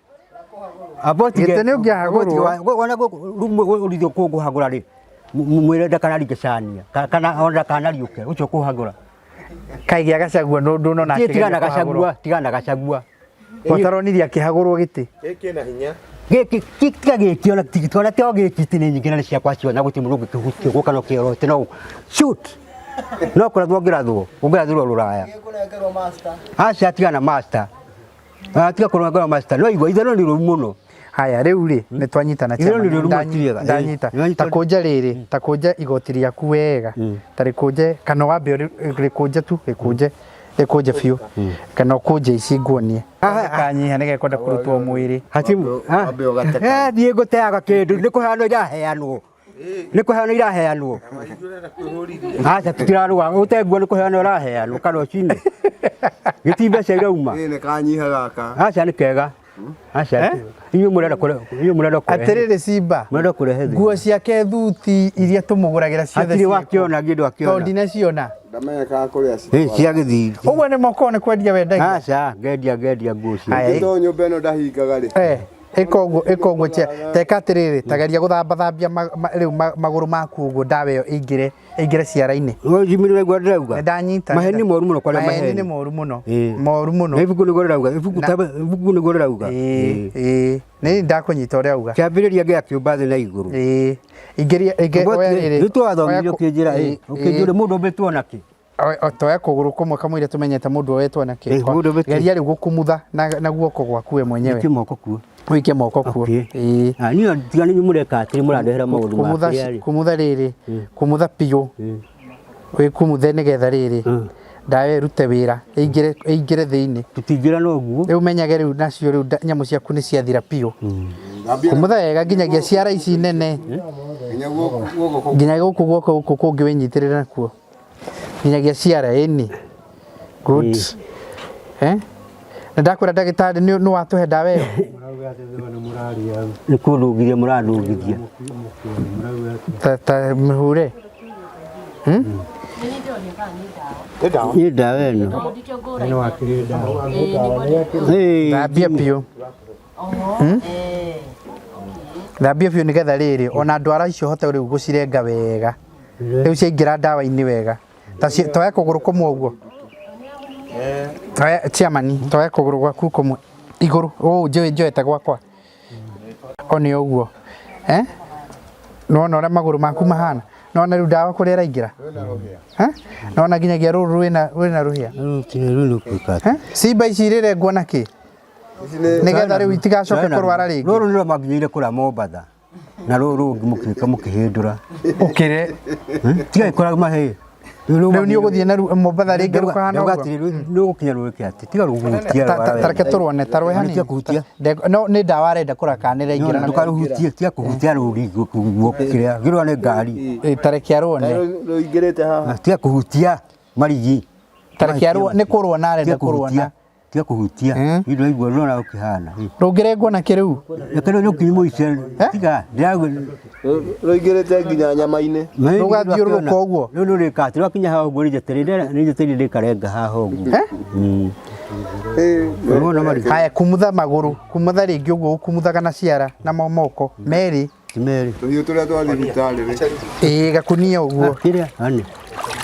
Amba ũtige. Gĩtĩ nĩ ũngĩahagũrwo. Ona gũkũ rĩu ũrithio kũngũhagũra rĩ. Mwĩre ndakanaringe cania kana ona ndakanariũke ũcio kũhagũra. Kaĩ gĩa Gachagua nũ ndũnona Tiga tiga na Gachagua tiga na Gachagua. Ũtaronire akĩhagũrwo gĩtĩ. gĩkĩ na hinya Gĩkĩ tiga gĩkĩ ona tiga ona tiga gĩkĩ ti nĩ nyingĩ na nĩ ciakwa ciothe na gũtirĩ mũndũ ũngĩkĩhutia gũka no kĩorote no shoot. No kũrathwo ũngĩrathwo ũngĩrathĩrwo rũraya. Aca tiga na master. Ah, tiga kũnengerwo master. No igua itherũ nĩ rũru mũno. Haya rĩu rĩ nĩ twanyitana Itherũ nĩ rũru mũtiriega. ndanyita ta kũnja rĩrĩ ta kũnja igoti rĩaku wega ta rĩkũnje kana wambe rĩkũnje tu rĩkũnje rĩkũnje biũ kana ũkũnje ici nguonie kanyiha nĩgetha kwenda kũrutwo mwĩrĩ Hatimu. Wambe ũgate Eh, thiĩ ngũteaga kĩndũ nĩ kũheanwo iraheanwo. Nĩ kũheanwo iraheanwo. Aca tũtirarũa ũtenguo nĩ kũheanwo iraheanwo kana ũcine. Gĩti mbeca irauma. Ĩ nĩ kanyiha gaka. Aca nĩ kega. Aca inyuĩ mũrenda kũrehe inyuĩ mũrenda kũrehe. Atĩrĩrĩ Simba Mũrenda kũrehe thĩna. nguo ciake thuti iria tũmũgũragĩra ciothe Hatirĩ ciĩkũ. wakĩona ngĩndũ tondũ akĩona. ndinaciona Ndamenye kana kũrĩa Eh, cia gĩthii. ũguo nĩ moko nĩ kwendia wendagia Aca ngendia ngendia nguo cia. Haya, Tondũ nyũmba ĩno ndahingaga rĩ. eh Ĩka ũguo, ĩka ũguo teka atĩrĩrĩ, tageria gũthambathambia rĩu magũrũ maku ũguo ndawa ĩyo ĩingĩre ĩingĩre ciara-inĩ. Jimmy nĩ ndĩrauga. Nĩ ndanyita. Maheni moru mũno kwaria maheni. Nĩ moru mũno. Moru mũno. Na ibuku nĩguo rĩrauga. Ibuku ibuku nĩguo rĩrauga. Ĩĩ, ĩĩ. Nĩ ndakũnyita ũrĩa auga. Kĩambĩrĩria gĩa kĩũmba thĩ na igũrũ. Ĩĩ. Ingĩria ingĩ oya rĩrĩ. Nĩ twathomire ũkĩnjĩra ĩ. Ũkĩnjĩra mũndũ ũmbĩtwo nakĩ. Toya kũgũrũ kũmwe kamũira tũmenyete mũndũ oetwo nakĩ. Geria rĩu gũkumutha na guoko gwaku we mwenyewe. Wikie moko kuo. Wikie moko kuo. Ĩĩ. Niĩ tiga nĩ mũreka atĩrĩ mũrandehera maũndũ ma kĩrĩa rĩ. Kumutha rĩrĩ. Kumutha biũ. Wĩkumuthe nĩgetha rĩrĩ. Ndawa ĩrute wĩra ĩingĩre ĩingĩre thĩinĩ. Tũtingĩra no ũguo. Rĩu menyage rĩu nacio rĩu nyamũ ciaku nĩ ciathira biũ. Kumutha wega nginyagia ciara ici nene. Nginya gũkũ guoko gũkũ kũngĩ wĩnyitĩrĩre nakuo. Nginyagia ciara ĩni. Good. Eh? Na ndakwĩra ndagĩtarĩ nĩ watũhe ndawa ĩyo. Nĩ kũndũgithia mũrandũgithia. Ta mĩhure. Nĩ ndawa ĩno. Thambia biũ. Thambia biũ nĩgetha rĩrĩ ona ndwara icio hote rĩu gũcirenga wega. Rĩu ciaingĩra ndawa-inĩ wega. Ta toya kũgũrũ kũmwe ũguo. Toya chairman, toya kũgũrũ gwaku kũmwe igũrũ. Ũũ njũĩ njoete gwakwa. One ũguo. Eh? Nĩwona ũrĩa magũrũ maku mahana? Nĩwona rĩu ndawa kũrĩa ĩraingĩra? Eh? Nĩwona nginyagia rũrũ rwĩna rũhĩa? Cimba ici irĩrengwo na kĩ? Nĩgetha rĩu itigacoke kũrwara rĩngĩ. Rũrũ nĩrwo manginyĩire kũrĩa Mombatha. Na rũrũ rũngĩ mũkĩka mũkĩhĩndũra. Ũkĩre. Tiga ĩkoraga mahĩ. Rĩu nĩ ũgũthiĩ na Mombatha rĩngĩ rũkahana ũguo? Nĩ ũgũkinya rũĩke atĩ tiga rũhutie. Ta reke tũrwone ta rwe hanini. No nĩ ndawa arenda kũrora kana nĩ ĩraingĩra. Ndũkarũhutie, tiga kũhutia rũri guoko kĩrĩa gĩrwa nĩ ngari. Ta reke arwone. Rũingĩrĩte haha. Tiga kũhutia marigi. Ta reke arwone, nĩ kũrwona arenda kũrwona. Tiga kũhutia. Nĩ ndĩraigua ndĩrona ũkĩhana. Rũngĩrengwo na kĩ rĩu? Reke rĩu nĩũkĩmũicia. Tiga rũingĩrĩte nginya nyama-inĩ. Rũgathiũrũrũka ũguo. Rĩu nĩũrĩka atĩ rwakinya haha ũguo nĩnjetereire rĩkarenga haha ũguo. Haya kumutha magũrũ, kumutha rĩngĩ ũguo ũkumuthaga na ciara na moko merĩ. Merĩ. Tũthiũ tũrĩa twa thibitarĩ rĩ. Ĩĩ gakunia ũguo. Kĩrĩa? Ane.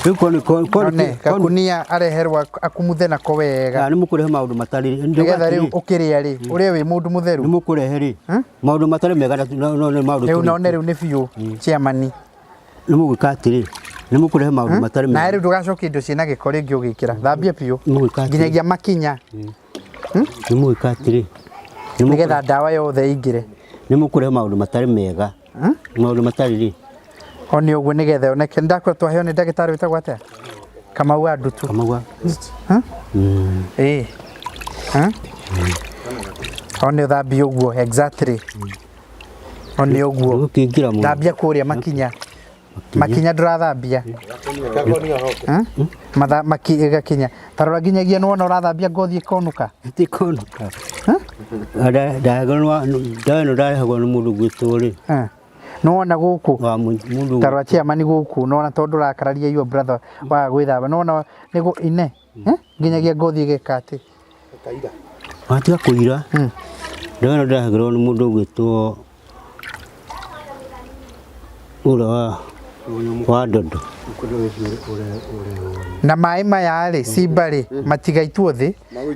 Rĩu One gakunia areherwo akumuthe nako wega. Nĩ mũkũrehe maũndũ matarĩ. Nĩgetha rĩu ũkĩrĩa rĩ, ũrĩe wĩ mũndũ mũtheru. Nĩ mũkũrehe rĩ. Maũndũ matarĩ mega no nĩ maũndũ. Rĩu none rĩu nĩ biũ chairman. Nĩ mũgwĩka atĩrĩ. Nĩ mũkũrehe maũndũ matarĩ mega. Na rĩu ndũgacokie indo ciĩna gĩko rĩngĩ ũgĩkĩra. Thambia biũ. Nginyagia makinya. Nĩ mũgwĩka atĩrĩ. Nĩgetha ndawa yothe ĩingĩre. Nĩ mũkũrehe maũndũ matarĩ mega. Maũndũ matarĩ rĩ. One ũguo nĩgetha oneke. Nĩ ndakwĩra twaheo nĩ ndagĩtarĩ wĩtagwo atĩa? Kamau wa Ndutu. Kamau wa. Ĩĩ. One ũthambie ũguo exactly. One ũguo. Thambia kũrĩa makinya. Makinya ndũrathambia. Gakinya. Ta rora nginyagia nĩwona ũrathambia ngothi ĩkonũka. Ĩkonũka. Ndawa ĩno ndarehagwo nĩ mũndũ gwitũ rĩ. Nĩwona gũkũ. Ta rora chairman gũkũ nĩwona tondũ ũrakararia your brother waga gwĩthamba. Nĩwona nĩguo ine. Nginyagia ngothi ĩgeka atĩ. Watiga kũira. Ndawa ĩno ndarehagĩrwo nĩ mũndũ ũgwĩtwo ũrĩa wa ndondo. Na maĩ maya rĩ, cimba rĩ, matigaitwo thĩ,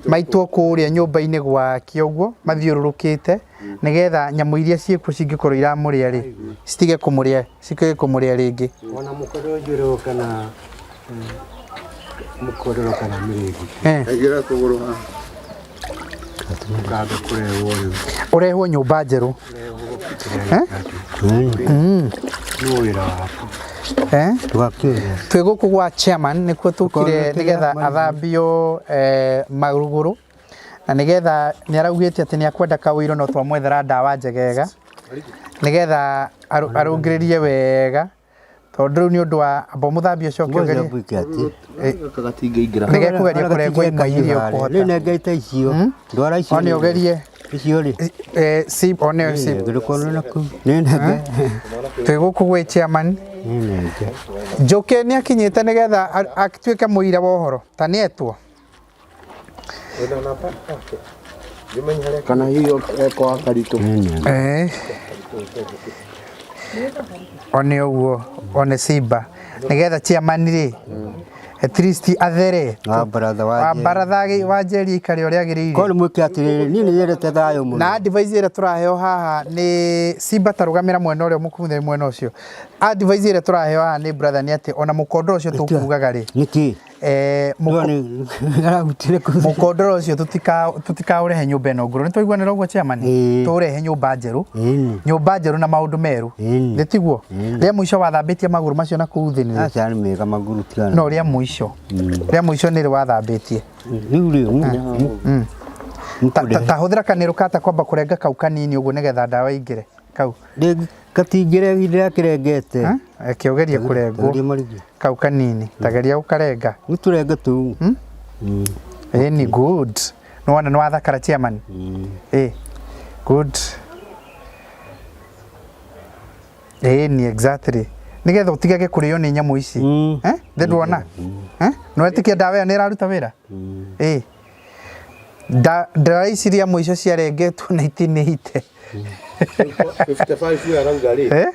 maitwo kũrĩa nyũmba-inĩ gwake ũguo, mathiũrũrũkĩte, nĩgetha nyamũ iria ciĩkuo cingĩkorwo iramũrĩa rĩ, citige kũmũrĩa, citige kũmũrĩa rĩngĩ. Ona mũkondo njerũ kana mũkondoro kana mĩrĩngi. Aigĩra kũgũrũ haha. Ũkambe kũrehwo rĩu. Ũrehwo nyũmba njerũ. Nĩ wĩra waku. Twĩ gũkũ gwa chairman nĩkuo tũkire nĩgetha athambio magũrũ na nĩgetha nĩ araugĩte atĩ nĩ akwenda kawĩiro no twamwethera ndawa njegega nĩgetha arũngĩrĩrie wega tondũ rĩu nĩ ũndũ wa amba mũthambie ũcoke ũgerie nĩgekũgeria kũrengwo imwe iria ũkũhota. Rĩu nengete icio. Ndwara icio. One ũgerie. Icio rĩ. One ci. Nĩ nenge. Twĩ gũkũ gwĩ chairman. Njũkĩ nĩ akinyĩte nĩgetha atuĩke mũira wa ũhoro. Ta nĩ etwo. Kana hiyo ekwa karitũ. Eh. One ũguo, one Simba. Nĩgetha chairman rĩ, at least athere. Wa baratha wa Wa Njeri. baratha wa Njeri aikare ũrĩa agĩrĩire. Korwo nĩ mwĩke atĩrĩrĩ, niĩ nĩ nyendete thayũ mũno. Na advice ĩrĩa tũraheo haha nĩ Simba tarũgamĩra mwena ũrĩa mũkumuthe mwena ũcio. Advice ĩrĩa tũraheo haha nĩ brother nĩ atĩ ona mũkondoro ũcio tũkugaga rĩ, Nĩkĩ? Arahutire kũ Mũkondoro ũcio tũtikaũrehe nyũmba ĩno ngũrũ. Nĩ twaiguanĩra ũguo chairman? Ĩĩ. Tũũrehe nyũmba njerũ. Ĩni. Nyũmba njerũ na maũndũ merũ. Ĩni. Nĩ tiguo? Rĩa mũico wathambĩtie magũrũ macio na kũu thĩ nĩ rĩ? Aca nĩ mega magũrũ tigana. No rĩa mũico. Rĩa mũico nĩ rĩ wathambĩtie? Rĩu rĩ, Ta hũthĩra kanĩrũ kata kwamba kũrenga kau kanini ũguo nĩgetha ndawa ĩingĩre kau. Gatingĩre ndĩrakĩrengete. Reke ũgerie kũrengwo. Geria marigĩ. Kau kanini. Ta geria gũkarenga. Nĩ tũrenge tũu. Ĩni good. Nĩ wona nĩ wathakara chairman. Ĩ. Good. Ĩni exactly. Nĩgetha ũtigage kũrĩo nĩ nyamũ ici. Eh? Thĩ ndwona? Eh? Nĩ wetĩkia ndawa ĩyo nĩ ĩraruta wĩra? Ĩ. Ndawa ici ria mũico ciarengetwo 1980. 55 ũyũ arauga rĩ. Eh?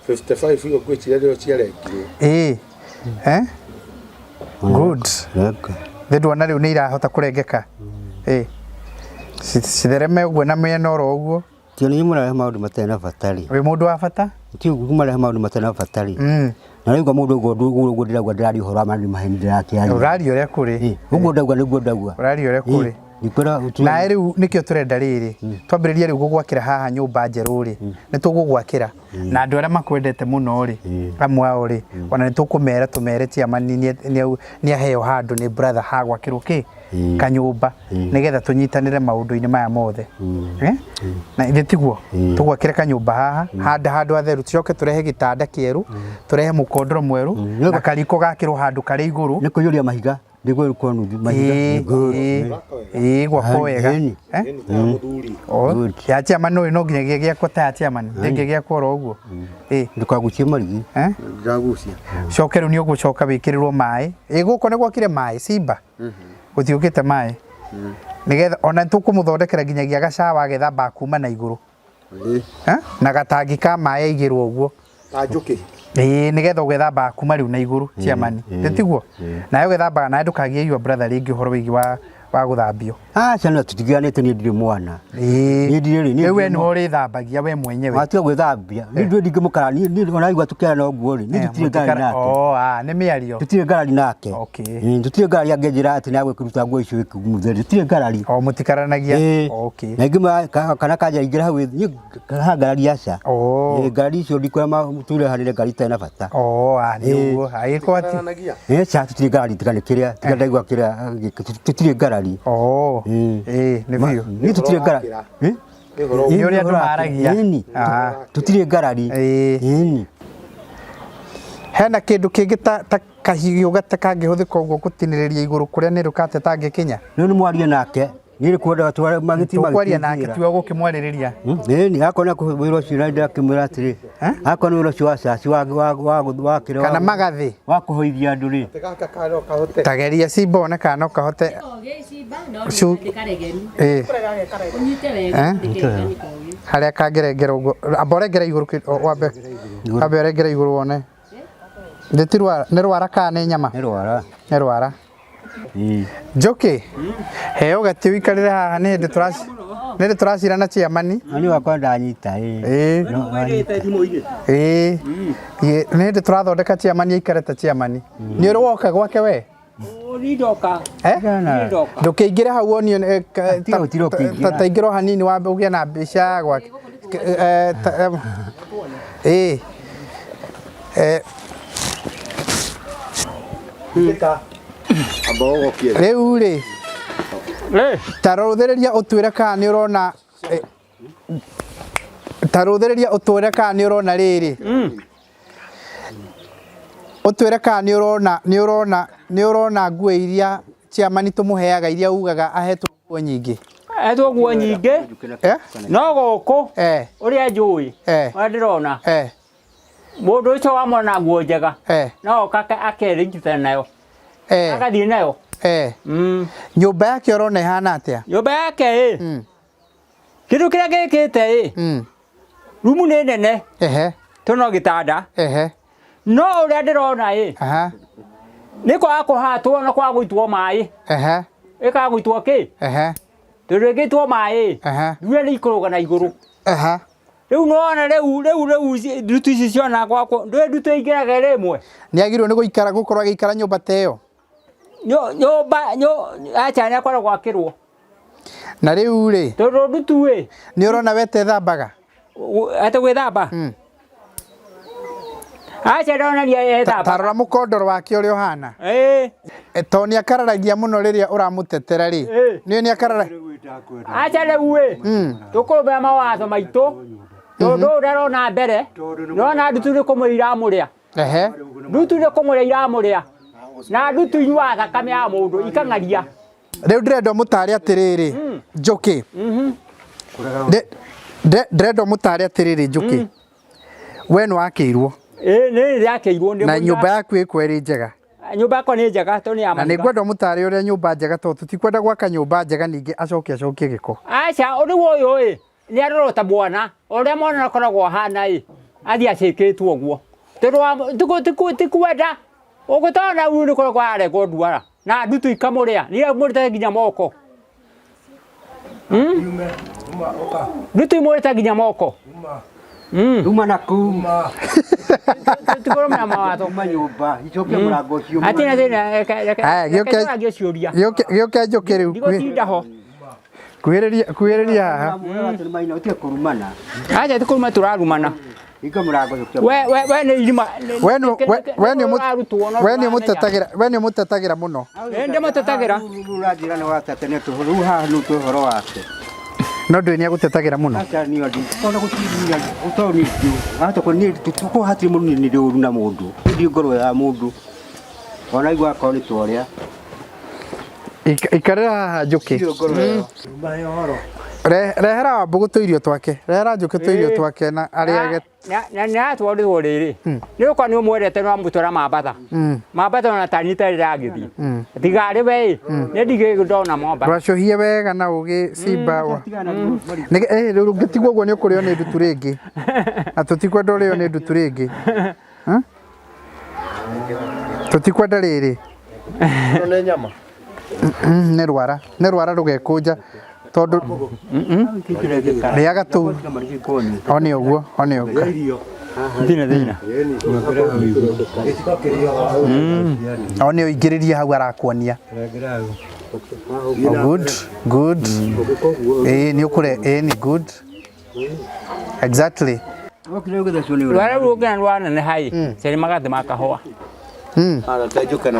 55 ũyũ ngwĩciria nĩyo ciarengirwo. Ĩ. Eh? Good. Thĩ ndwona rĩu nĩ irahota kũrengeka. Ĩ. Cithereme ũguo na mĩena oro ũguo. Tio nĩ mũrarehe maũndũ matarĩ na bata rĩ. Wĩ mũndũ wa bata? Ti ũguo mũrarehe maũndũ matarĩ na bata rĩ. Na rĩu mũndũ ũguo ũguo ũguo ndĩrauga ndĩraria ũhoro wa maũndũ maheni ndĩrakĩaria. Ũraria ũrĩa kũrĩ. Ũguo ndauga nĩguo ndauga. Ũraria ũrĩa kũrĩ. Nawe rĩu nĩkĩo tũrenda rĩrĩ twambĩrĩrie rĩu gũgwakĩra haha nyũmba njerũ rĩ nĩ tũgũgwakĩra na andũ arĩa makwendete mũno rĩ amwe ao rĩ ona nĩ tũkũmera tũmere chairman nĩ aheo handũ nĩ brother ha gwakĩrwo kĩ kanyũmba nĩgetha tũnyitanĩre maũndũ-inĩ maya mothe. Eh? Na ithe tiguo tũgwakĩre kanyũmba haha handũ handũ hatheru tũcoke tũrehe gĩtanda kĩerũ tũrehe mũkondoro mwerũ na kariko gakĩrwo handũ karĩ igũrũ Nĩ kũiyũria mahiga. Nĩguo gũkorwo nuthu mahiga. Ĩĩ gwakwo wega. Ya chairman ũyũ no nginyagia gĩakwo ta ya chairman ndĩngĩgĩakwo oro ũguo. Ĩĩ. Ndũkagucie marigi. Eh? Ndiragucia. Coke rĩu nĩ ũgũcoka wĩkĩrĩrwo maĩ. Ĩ gũkũ nĩ gwokire maĩ Simba. Gũtiũkĩte maĩ. Nĩgetha ona tũkũmũthondekera nginyagia gacawa agethambaga kuma na igũrũ. Na gatangi ka maĩ aigĩrwo ũguo. Ta njũkĩ. Ĩĩ nĩgetha ũgethambaga kuma rĩu na igũrũ chairman. Nĩ tiguo? Nawe ũgethambaga nawe ndũkagie your brother rĩngĩ ũhoro wĩgiĩ wa gũthambio. Aca no tũtigianĩte niĩ ndirĩ mwana. Ĩĩ. Niĩ ndirĩ rĩ. Rĩu we nĩwe ũrĩthambagia we mwenyewe. Watiga gwĩthambia. Niĩ ndũĩ ndingĩmũkara niĩ ona igua tũkĩara ũguo rĩ. Niĩ tũtirĩ ngarari nake. Oh, ah, nĩ mĩario. Tũtirĩ ngarari nake. Okay. Tũtirĩ ngarari angĩnjĩra atĩ nĩ agwĩkĩruta nguo icio mũtheri. Tũtirĩ ngarari. O mũtikaranagia. Okay. Na ingĩ kana kanja ingĩra hau niĩ haha ngarari aca. Oh. Ngarari icio ndikwĩra tũrehanĩre ngarari itarĩ na bata. Oh, ah, nĩ ũguo. Agĩkorwo atĩ. Ĩĩ ca tũtirĩ ngarari tiga nĩ kĩrĩa tiga ndaigua kĩrĩa tũtirĩ ngarari. Oh. Ĩĩ nĩ biũ. Niĩ tũtirĩ ngarari. Nĩ ũrĩa andũ maragia. Ĩni. Tũtirĩ ngarari. Ĩni. Hena kĩndũ kĩngĩ ta kahiũ kangĩhũthĩka ũguo gũtinĩrĩria igũrũ kũrĩa nĩ rũkate tangĩkinya? Rĩu nĩ mwarie nake. Niĩ nĩ kwenda tware magĩti Tũkwaria nake tiwe ũgũkĩmwarĩrĩria. Ĩni akorwo nĩ wĩra ũcio na ndĩrakĩmwĩra atĩrĩ. Akorwo nĩ wĩra ũcio wa caci wa wa wa wa kĩrĩa Kana magathĩ. Wa kũhoithia andũ rĩ. Ta geria Simba one kana no kahote. Ĩĩ. Harĩa kangĩrengera ũguo. Amba ũrengere igũrũ wambe. Wambe ũrengere igũrũ wone. Nĩ ti rwara, nĩ rwara kana nĩ nyama? Nĩ rwara. Nĩ rwara. Njũkĩ, heo gatĩ ũikarĩre haha nĩ hĩndĩ nĩ hĩndĩ tũracira na chairman. Na nĩ wakwa ndanyita ĩĩ. Ĩĩ. Ĩĩ. Nĩ hĩndĩ tũrathondeka chairman aikare ta chairman. Nĩ ũrĩ woka gwake we? Niĩ ndoka. Eh? Niĩ ndoka. Ndũkĩingĩre hau wonio ta ingĩra o hanini wambe ũgĩe na mbica gwake. Ĩĩ. Rĩu rĩ ta rũthĩrĩria ũtwĩre kana nĩ ũrona ta rũthĩrĩria ũtwĩre kana nĩ ũrona rĩrĩ ũtwĩre kana nĩ ũrona nĩ ũrona nĩ ũrona nguo iria chairman tũmũheaga iria ugaga ahetwo nguo nyingĩ. Ahetwo nguo nyingĩ. No gũkũ ũrĩa njũĩ ũrĩa ndĩrona mũndũ ũcio wamwona nguo njega no oka akerĩgita nayo agathiĩ nayo. Nyũmba yake ũrona ĩhana atĩa? Nyũmba yake ĩ Kĩndũ kĩrĩa gĩkĩte ĩ, rumu nĩ nene, to no gĩtanda. No ũrĩa ndĩrona ĩ, nĩ kwaga kũhatwo na kwaga gũitwo maĩ. Ĩkaga gũitwo kĩ? Tondũ ĩngĩitwo maĩ, mbura nĩ ikũrũga na igũrũ. Rĩu nĩwona rĩu rĩu rĩu ndutu ici ciona gwakwa, ndũĩ ndutu ĩingĩraga ĩrĩ ĩmwe? Nĩ agĩrĩirwo nĩ gũikara gũkorwo agĩikara nyũmba ta ĩyo? Nyũmba acha nĩ akoragwo gwakĩrwo. Na rĩu rĩ, Tondũ ndutu ĩ, nĩ ũrona we tethambaga? Atĩ gwĩthamba? Acha ndonania ethambaga. Ta rora mũkondoro wake ũrĩa ũhana. Ĩĩ. Tondũ nĩ akararagia mũno rĩrĩa ũramũtetera rĩ. Nĩ nĩ akarara. Acha rĩu ĩ, tũkũrũmĩrĩra mawatho maitũ, tondũ ũyũ ndarona mbere, nĩwona ndutu nĩ kũmũrĩa iramũrĩa. Ndutu nĩ kũmũrĩa iramũrĩa. Na ndutu inyuaga thakame ya mũndũ ikang'aria. Rĩu ndĩrenda ũmũtare atĩrĩrĩ, Njũkĩ. Ndĩrenda ũmũtare atĩrĩrĩ, Njũkĩ. We nĩ wakĩirwo. Ĩĩ nĩ ndĩrakĩirwo nĩ Na nyũmba yaku ĩkwo ĩrĩ njega. Nyũmba yakwa nĩ njega tondũ nĩ ya Na nĩ ngwenda ũmũtare ũrĩa nyũmba njega tondũ tũtikwenda gwaka nyũmba njega ningĩ acoke acokie gĩko. Aca, rĩu ũyũ ĩ, nĩ arorwo ta mwana, o ũrĩa mwana akoragwo ahana ĩ, athiĩ acĩkĩtwo ũguo. Tondũ wa ti kwenda, ũgũtona rĩu nĩ kũrĩa ararengwo nduara na ndutu ikamũrĩa, nĩ imũrĩte nginya moko. Ndutu imũrĩte nginya moko. Uma na kuu. Tũkũrũmĩrĩra mawatho. Uma nyũmba, icokie mũrango ũcio. Hatirĩ thĩna, reke Aya, reke tũrangie ciũria. Gĩũke njũke rĩu. Ndigũtinda ho. Kuhĩrĩria kuhĩrĩria haha. Ũtige kũrumana. Acha ti kũruma tũrarumana. Hinga mũrango ũcokie. We we we nĩ irima. We nĩ we nĩ ũrarutwo no we nĩ ũmũtetagĩra we nĩ ũmũtetagĩra mũno. Nĩ ndĩmũtetagĩra. Rĩu ũranjĩra nĩ watete nĩ tũhũ rĩu haha nĩ tũ ũhoro wake. No ndũĩ nĩ agũtetagĩra mũno. Acha niĩ andũ ona gũtirĩ tondũ niĩ ndiũ hata kwa niĩ tũkorwo hatirĩ mũndũ niĩ nĩ ũru na mũndũ niĩ ndirĩ ngoro ya mũndũ ona igua akorwo nĩ twarĩa Ikarĩra haha njũkĩ. Ndirĩ ngoro ĩyo. Rehera Wambũgũ tũirio twake. Rehera njũkĩ tũirio twake na arĩage. Na nĩ atwarĩrwo rĩrĩ nĩ ũkorwo nĩ ũmwendete nĩ wamũtwara Mambatha. Mambatha ona tani itarĩ ragĩthiĩ. Tiga arĩ we ĩ, nĩ ndigĩ ndona Mombatha. Rwacũhie wega na ũgĩ cimba. Rĩu ũngĩtigwo ũguo nĩ ũkũrĩo nĩ ndutu rĩngĩ. Na tũtikwenda ũrĩo nĩ ndutu rĩngĩ. Tũtikwenda rĩrĩ. Ĩno nĩ nyama. Nĩ rwara. Nĩ rwara rũgekũnja tondũ rĩaga tũu. One ũguo, one ũguo. Thina thina. One ũingĩrĩrie hau arakuonia. Good, good. Ĩĩ nĩ ũkũre, ĩĩ ni good. Exactly. Rwara rũu nginya rwaneneha ĩ, cari magathĩ ma kahũa.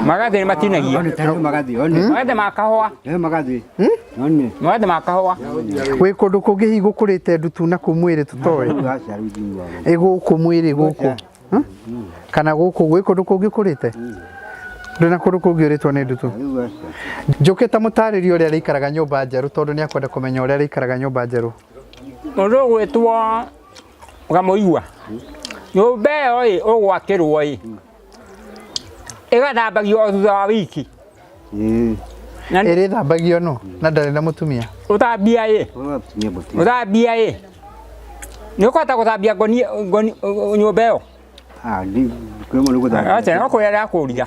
Magathĩ nĩ matinagia. Magathĩ ma kahũa. Magathĩ ma kahũa. Wĩ kũndũ kũngĩ hihi gũkũrĩte ndutu na kũu mwĩrĩ tũtoĩ. Ĩ gũkũ mwĩrĩ gũkũ. Kana gũkũ gwĩ kũndũ kũngĩ kũrĩte? Ndũrĩ na kũndũ kũngĩ ũrĩtwo nĩ ndutu? Njũkĩ ta mũtarĩrie ũrĩa arĩikaraga nyũmba njerũ tondũ nĩ akwenda kũmenya ũrĩa arĩikaraga nyũmba njerũ. Mũndũ ũgwĩtwo Kamũigua, nyũmba ĩyo ĩ ũgwakĩrwo ĩ, ĩgathambagio o thutha wa wiki. Ĩrĩthambagio nũ na ndarĩ na mũtumia? Ũthambia ĩ, ũthambia ĩ, nĩ ũkũhota gũthambia nyũmba ĩyo? Acha no kũrĩa ndakũria.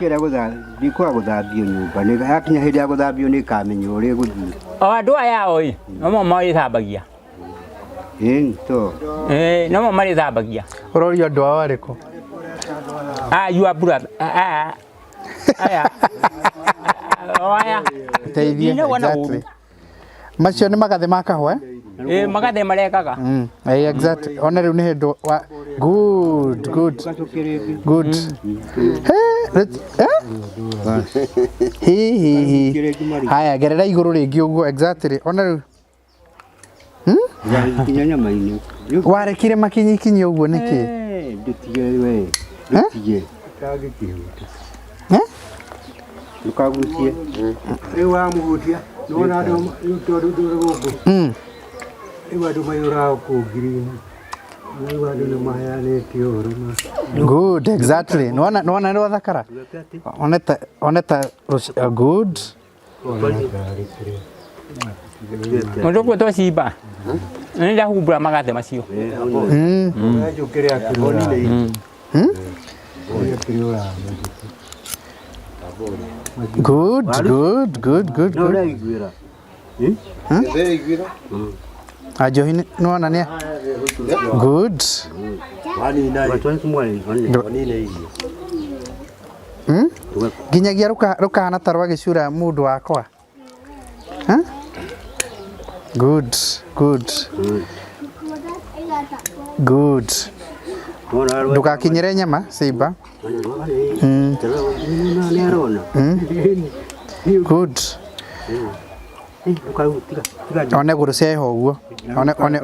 Ndikwaga gũthambio nyũmba, yakinya hĩndĩ ya gũthambio nĩ ĩkamenya ũrĩa ĩgũthiĩ. O andũ aya ao ĩ, no mo marĩthambagia. Ĩĩ, no mo marĩthambagia. Ũroria andũ ao arĩkũ? Ah, your brother. Ah, aya. O aya. Teithie, exactly. Macio nĩ magathĩ ma kahũa? Ĩĩ, magathĩ marekaga. Ĩĩ, exactly. Ona rĩu nĩ hĩndĩ wa good, good. Good. Hi hi hi. Haya, gerera igũrũ rĩngĩ ũguo exactly. Ona rĩu Kinya nyama-inĩ. Warekire makinyikinyi ũguo nĩkĩ? Ndũtige we. Ndũtige. Ndũkagucie. Rĩu wamũhutia nĩwona andũ rĩu tondũ ndũrĩ gũkũ. Rĩu andũ maiyũraga kũu ngirini. Rĩu andũ nĩ maheanĩte ũhoro ma. Good, exactly. Nĩwona nĩwona nĩ wathakara? Oneta oneta good. Mũndũ ũgwĩtwo Simba. Nĩ ndahumbũra magathe macio. Good, good, good, good, No good. ũraiguĩra. Ndĩiguĩra. Anjohi nĩwona nĩ good. Wanina Watwani kumwari. wanina irio. Nginyagia rũkahana ta rwa gĩcura mũndũ wakwa. Huh? Good, good. Good. Ndũgakinyĩre nyama Simba. Nĩ arona. Good. Ndũkautiga. Tiga One gũrũceha ũguo. One one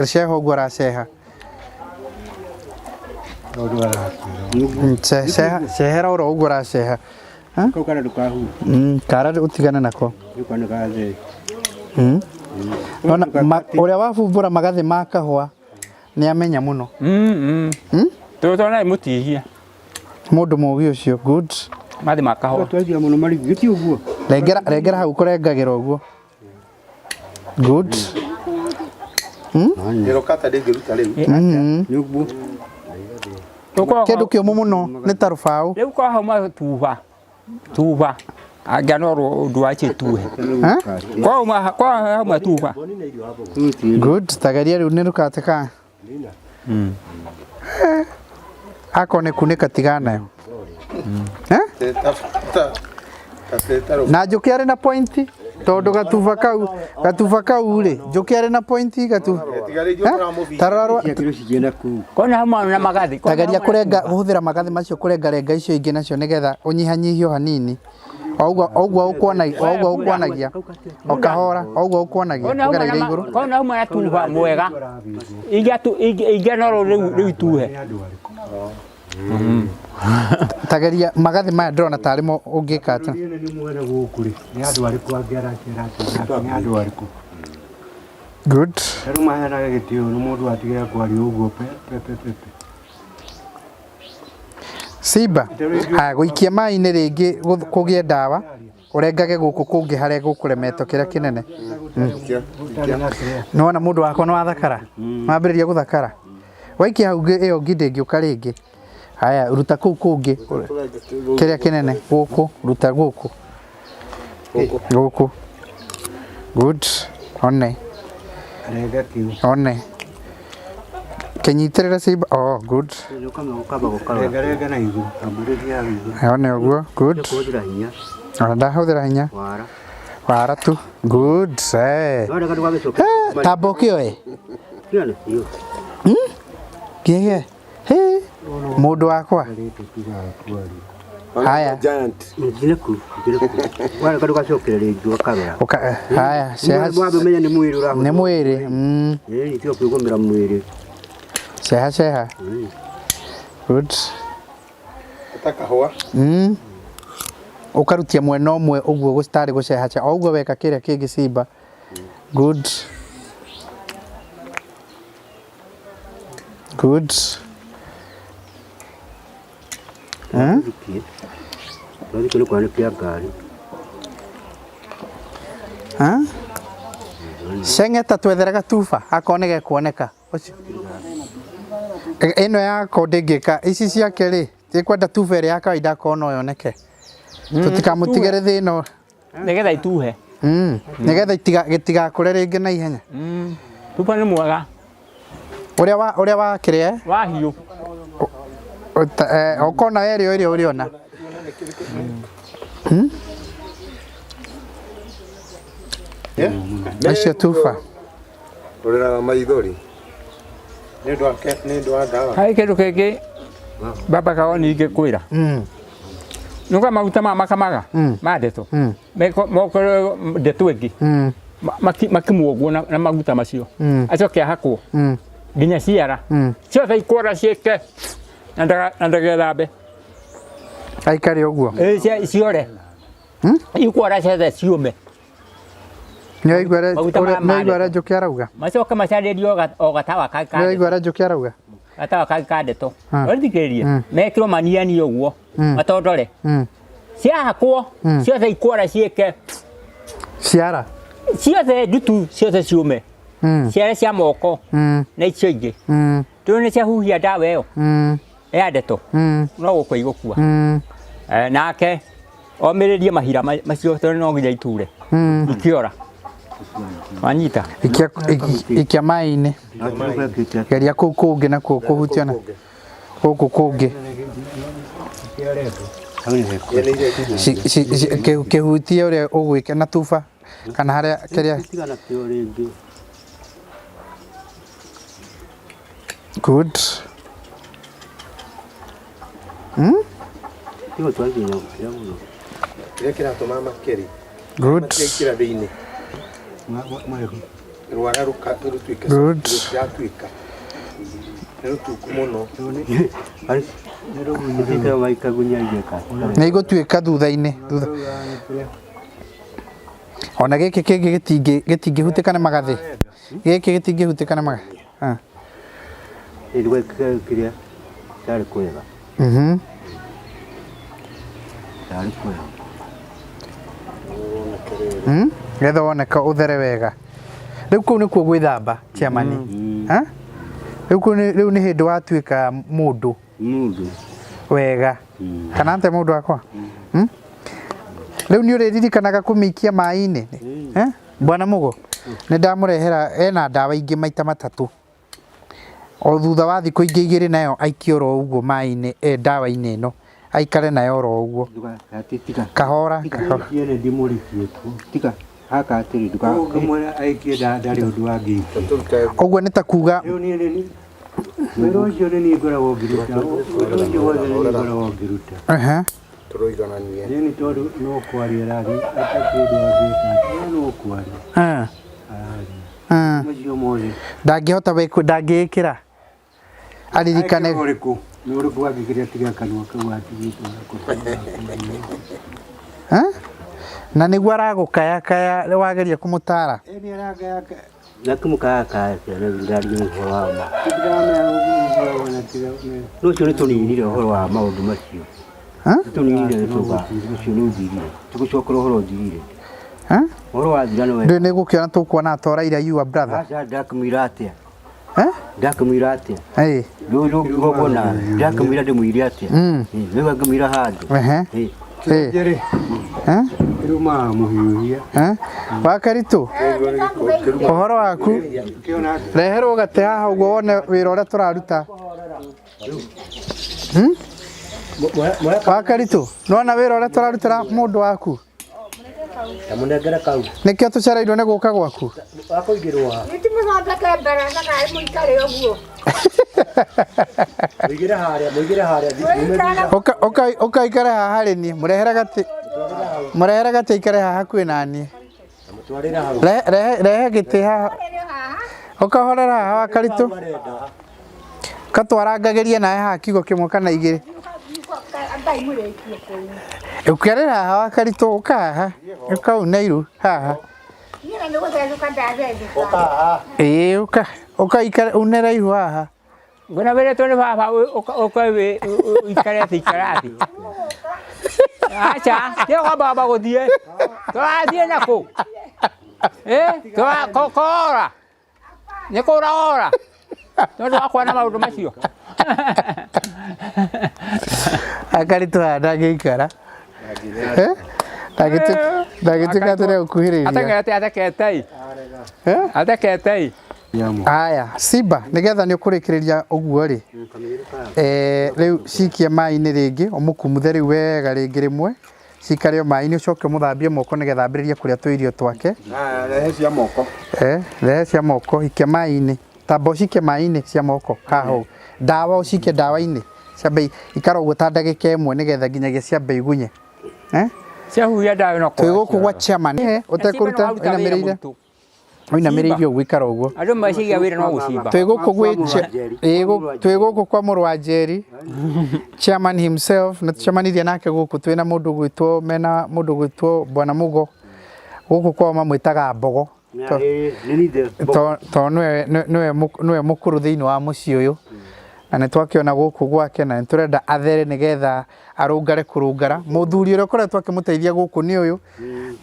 ceha ũguo araceha. Ceha cehera oro ũguo ũraceha. kau kana ndũkahutie. Kara ũtigane nako. Gĩũka nĩ gathee. Ona ũrĩa wabumbũra magathĩ ma kahũa nĩ amenya mũno. Tũtona mũtihia. Mũndũ mũũgĩ ũcio. Good. Mathi ma kahũa. Twaithia mũno marigũ. Gĩti ũguo. Rengera rengera hau kũrengagĩra ũguo. Good. Ndĩrokata ndĩngĩruta rĩu. Nĩ ũguo. Kĩndũ kĩũmũ mũno nĩ ta rũbaũ. Rĩu kwa hauma tuba. Tuba. Angĩanorwo ũndũ wa chituhe. Kwa hauma kwa hauma tuba. Good. Tageria rĩu nĩ rũkateka. Akorwo nĩ kunĩka tigana nayo. Eh? Na njũkĩ arĩ na pointi tondũ gatuba kau rĩ njũkĩ arĩ na pointi gatuba. Tarora rwa Cia kĩro cigĩe kũu. Kona hauma na magathi. tageria kũrenga kũhũthĩra magathĩ macio kũrenga renga icio ingĩ nacio nĩgetha ũnyihanyihie o hanini. O ũguo o ũguo ũkuonagia o ũguo ũkuonagia o kahora o ũguo ũkuonagia ũgereire igũrũ. Kona hauma na tuba mwega. Ingĩanorwo rĩu rĩu ituhe. Tageria magathĩ maya ndĩrona tarĩ mo ũngĩka atĩa. Nĩ mwena gũkũ rĩ, nĩ andũ arĩkũ angĩ aracera nake nĩ andũ arĩkũ? Good. Rĩu maheanaga gĩtĩo nĩ mũndũ atigĩra kwaria ũguo pe pe pe pe pe. Simba, haya gũikia maĩ-inĩ rĩngĩ kũgĩe ndawa ũrengage gũkũ kũngĩ harĩa gũkũremetwo kĩrĩa kĩnene. Nĩwona mũndũ wakwa nĩ wathakara? Wambĩrĩria gũthakara? Waikia hau ĩyo ngi ndĩngĩũka rĩngĩ. Haya ruta kũu kũngĩ kĩrĩa kĩnene gũkũ ruta gũkũ gũkũ. Good. One. Renga kĩu. One. Kĩnyitĩrĩre Simba. Oh, good. Ũkamba gũkarora. Renga renga na igũrũ. Ambĩrĩria hau igũrũ. One ũguo. Good. Kũhũthĩra hinya. Ona ndahũthĩra hinya. Wara. Wara tu. Good. Eh. No reka ndũgagĩcoke. Tamba ũkĩoe. Kĩo nĩ biũ. Kĩgĩe. Hĩ. Mũndũ wakwa. Haya. Giant. Nginya kũu. Nginya kũu. Wara ndũgacokere rĩngĩ ũkarora. Ũka haya ceha. Wambe ũmenye nĩ mwĩrĩ ũrahũthĩra. Nĩ mwĩrĩ. Ĩĩ tiga kwĩgũmĩra mwĩrĩ. Ceha ceha. Good. Ta kahũa. Ũkarutia mwena ũmwe ũguo gũtarĩ gũceha ceha. O ũguo weka kĩrĩa kĩngĩ Simba. Good. Good. Thikie. Ũrathiĩ nĩ kwana kĩa ngari. Ha? Ceng'eta twethere gatuba akorwo nĩ gekuoneka. Ũcio. Ĩno yako ndĩngĩka ici ciake rĩ ĩkwenda tuba ĩrĩa ya kawaida akorwo no yoneke. Tũtikamũtigĩre thĩna. Nĩgetha ituhe. Nĩgetha gĩtigakũre rĩngĩ na ihenya. Tuba nĩ mwega. Ũrĩa wa ũrĩa wa kĩrĩa? Wahiũ. Ũkona ĩrĩa ĩrĩa ũrĩona. Acio tuba. Ũrĩraga maithori. Nĩ ũndũ wa nĩ ũndũ wa ndawa. Harĩ kĩndũ kĩngĩ baba kawa ningĩkwĩra. Nĩũkora maguta maya makamaga ma ndeto. Mokorwo ndeto ĩngĩ. Makimwo ũguo na maguta macio. Acoke ahakwo. Nginya ciara. Ciothe ikwora ciĩke na ndagethambe. Aikare ũguo. Ĩĩ ciore. Ikwora ciothe ciũme. Nĩwaigua ũrĩa Njũkĩ arauga? Macoke macarĩrio o gatawa kangĩ ka. Nĩwaigua ũrĩa Njũkĩ arauga? Gatawa kangĩ ka ndeto. Ũrathikĩrĩria? Mekĩrwo maniani ũguo. Matondore. Ciahakwo ciothe ikwora ciĩke. Ciara? Ciothe ndutu ciothe ciũme. Ciara cia moko na icio ingĩ tondũ nĩ ciahuhia ndawa ĩyo ya ndeto no gũkua igũkua. Nake omĩrĩrie mahira macio tondũ no nginya iture ikĩora wanyita. Ikia ikia maĩ-inĩ, geria kũu kũngĩ nakuo kũhutia na gũkũ kũngĩ. Kĩhutie ũrĩa ũgwĩka na tuba kana harĩa kĩrĩa. Tiga nakĩo rĩngĩ. Good. Tiga twathi na mũno. Kĩrĩa kĩratũma makĩri Good. matiaingĩra thĩinĩ rwara rũtuĩke Good. rũtiratuĩka nĩ rũtungu mũno. Nĩ igũtuĩka thutha-inĩ thutha. Ona gĩkĩ kĩngĩ gĩtingĩhutĩka nĩ magathĩ. Gĩkĩ gĩtingĩhutĩka nĩ magathĩ. Ah. Kĩrĩa kyarĩ kwega. Kyarĩ kwega. Getha woneka ũthere wega. Rĩu kũu nĩkuo gwĩthamba chairman. Ha? Rĩu kũu rĩu nĩ hĩndĩ watuĩka mũndũ Mũndũ. wega. Kana ate mũndũ wakwa? Rĩu nĩ ũrĩririkanaga kũmĩikia maĩ-inĩ? Eh? Bwana Mugo, nĩ ndamũrehera ena ndawa ingĩ maita matatũ. O thutha wa thikũ ingĩ igĩrĩ nayo aikie oro ũguo maĩ-inĩ, ndawa-inĩ ĩno. Aikare nayo oro ũguo. Tiga. Kahora, kahora. Tiga ndimũrĩkie tu. Tiga. Haka atĩrĩ nduka. Ũngĩmwĩra aikie ndarĩ ũndũ angĩikia. Ũguo nĩ ta kuga Rĩu niĩ nĩ wĩra ũcio nĩ niĩ ngoragwo ngĩruta. Ũndũ ũcio wothe nĩ niĩ ngoragwo ngĩruta. Tũroigananie. Niĩ nĩ tondũ no kwaria araria, atarĩ ũndũ angĩka, no kwaria araria. Macio mothe. Ndangĩhota ndangĩĩkĩra. Aririkane. Nĩ ũrĩkũ? Nĩ ũrĩkũ angĩkĩra tiga kanua kau atigĩtwo nako? Na nĩguo aragũkayakaya wageria kũmũtara. Nĩ aragayakaya. Nakĩmũkayakaya ndaria ũhoro wa ma. Ndiramenya ũguo na tiga No ũcio nĩ tũninire ũhoro wa maũndũ macio. Nĩ tũninire tũga ũcio nĩ ũthirire. Tũgũcokera ũhoro ũthirire. Ũhoro wathira nĩ Ndũĩ nĩ gũkĩona tũkuona atoraira your brother. Aca ndakĩmwĩra atĩa? Ndakĩmwĩra atĩa? Ndũngiuga nawe. Ndakĩmwĩra ndĩmwĩre atĩa? Rĩu ngĩmwĩra handũ. Njĩrĩ. Rĩu maramũhiũhia. Wakaritũ, ũhoro waku? Reherwo gatĩ haha ũguo wone wĩra ũrĩa tũraruta. Wakaritũ, nĩwona wĩra ũrĩa tũrarutĩra mũndũ waku? Tamũnengere kau. Nĩkĩo tũcereirwo nĩ gũka gwaku? Wakũigĩrwo ha? Nĩtimũthondeke mbere na mũikare ũguo. Mũigĩre harĩa, mũigĩre harĩa. Ũka ikare haha harĩ niĩ. Mũrehere gatĩ. Mũrehere gatĩ ikare haha hakuhĩ na niĩ. Rehe gĩtĩ haha. Ũkahorera haha Wakaritũ. Katwarangagĩrie nawe haha kiugo kĩmwe kana igĩrĩ. Ũkerera haha Wakaritũ, ũka haha. Ũka une iru haha. Ĩĩ ũka. Ũka ikare une raihu haha. Ngona wĩrĩtwo nĩ baba ũka ũikare thĩ ikara thĩ. Aca, tiga kwa baba gũthiĩ. Tũrathiĩ nakũ? Kora. Nĩ kũra ora. Tondũ wa kuona maũndũ macio. Akaritũ haha ndangĩikara. Ndangĩtuĩka atĩ nĩegũkuhĩrĩria. Ateng'erete athekete. Athekete. Aya, Simba, nĩgetha nĩ ũkũrĩkĩrĩria ũguo rĩ. Rĩu cikie maĩ-inĩ rĩngĩ, ũmũkumuthe rĩu wega rĩngĩ rĩmwe. Cikare o maĩ-inĩ ũcoke ũmũthambie moko nĩgetha ambĩrĩrie kũrĩa tũirio twake. Rehe cia moko. Rehe cia moko, ikia maĩ-inĩ. Tamba ũcikie maĩ-inĩ cia moko haha ũguo. Ndawa ũcikie ndawa-inĩ. Ciambe ikara ũguo ta ndagĩka ĩmwe nĩgetha nginyagia ciambe igunye. Ciahuhia ndawa ĩno Twĩ gũkũ gwa chairman. Ũtekũruta ũinamĩrĩire. Ũinamĩrĩire ũguo ikara ũguo. Andũ meciria wĩra no gũcimba. Twĩ gũkũ gwĩ twĩ gũkũ kwa mũrũ wa Njeri. Chairman himself nĩ tũcemanirie nake gũkũ twĩna mũndũ ũgwĩtwo mena mũndũ ũgwĩtwo Bwana Mugo. Gũkũ kwao mamwĩtaga Mbogo. Tondũ nĩwe mũkũrũ thĩinĩ wa mũciĩ ũyũ. Na nĩ twakĩona gũkũ gwake na nĩ tũrenda athere nĩgetha arũngare kũrũngara. Mũthuri ũrĩa ũkoretwo akĩmũteithia gũkũ nĩ ũyũ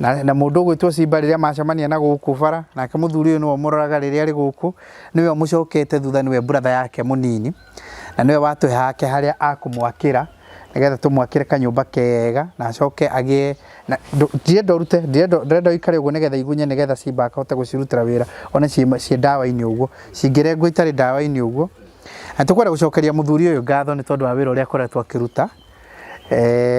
na mũndũ ũgwĩtwo Simba rĩrĩa macemania na gũkũ bara, nake mũthuri ũyũ nĩwe ũmũroraga rĩrĩa arĩ gũkũ, nĩwe ũmũcokete thutha, nĩwe brother yake mũnini, na nĩwe watũhe hake harĩa akũmwakĩra nĩgetha tũmwakĩre kanyũmba kega na acoke agĩe na ndirenda ũrute, ndirenda ndĩrenda ũikare ũguo nĩgetha igunye nĩgetha Simba akahote gũcirutĩra wĩra one ciĩ ndawa-inĩ ũguo, cingĩrengwo itarĩ ndawa-inĩ ũguo. Na tũkwenda gũcokeria mũthuri ũyũ ngatho nĩ tondũ wa wĩra ũrĩa akoretwo akĩruta.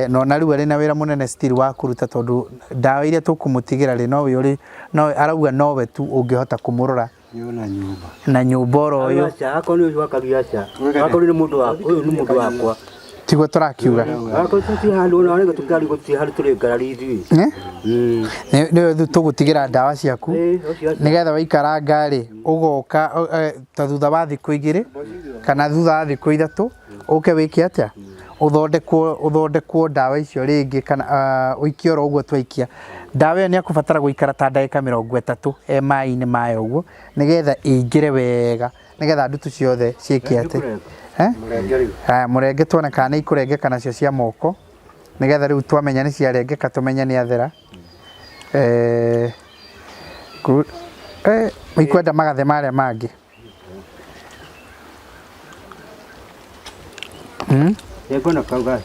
Na ona rĩu arĩ na wĩra mũnene still wa kũruta tondũ ndawa iria tũkũmũtigĩra rĩ nowe ũrĩ nowe arauga nowe tu ũngĩhota kũmũrora na nyũmba na nyũmba oro ũyũ. Aca, akorwo nĩ ũyũ wakagia aca. Akorwo nĩ mũndũ wa ũyũ nĩ mũndũ wakwa. Tiguo tũrakiuga. Akorwo tũtirĩ handũ ona rĩngĩ tũngari gũtirĩ handũ tũrĩ ngarari ithuĩ. Nĩwe rĩu tũgũtigĩra ndawa ciaku nĩgetha waikaranga rĩ ũgoka ta thutha wa thikũ igĩrĩ kana thutha wa thikũ ithatũ ũke wĩke atĩa, ũthondekwo ũthondekwo ndawa icio rĩngĩ kana ũikie oro ũguo twaikia. Ndawa ĩyo nĩ ekũbatara gũikara ta ndagĩka 30 e maĩ-inĩ maya ũguo nĩgetha ĩingĩre wega nĩgetha ndutu ciothe ciĩke atĩ. Haya, mũrenge tuone kana nĩ ikũrengeka nacio cia moko nĩgetha rĩu twamenya nĩ ciarengeka tũmenye nĩ athera. Good. Ikwenda magathe marĩa mangĩ. Nĩngona kau ga.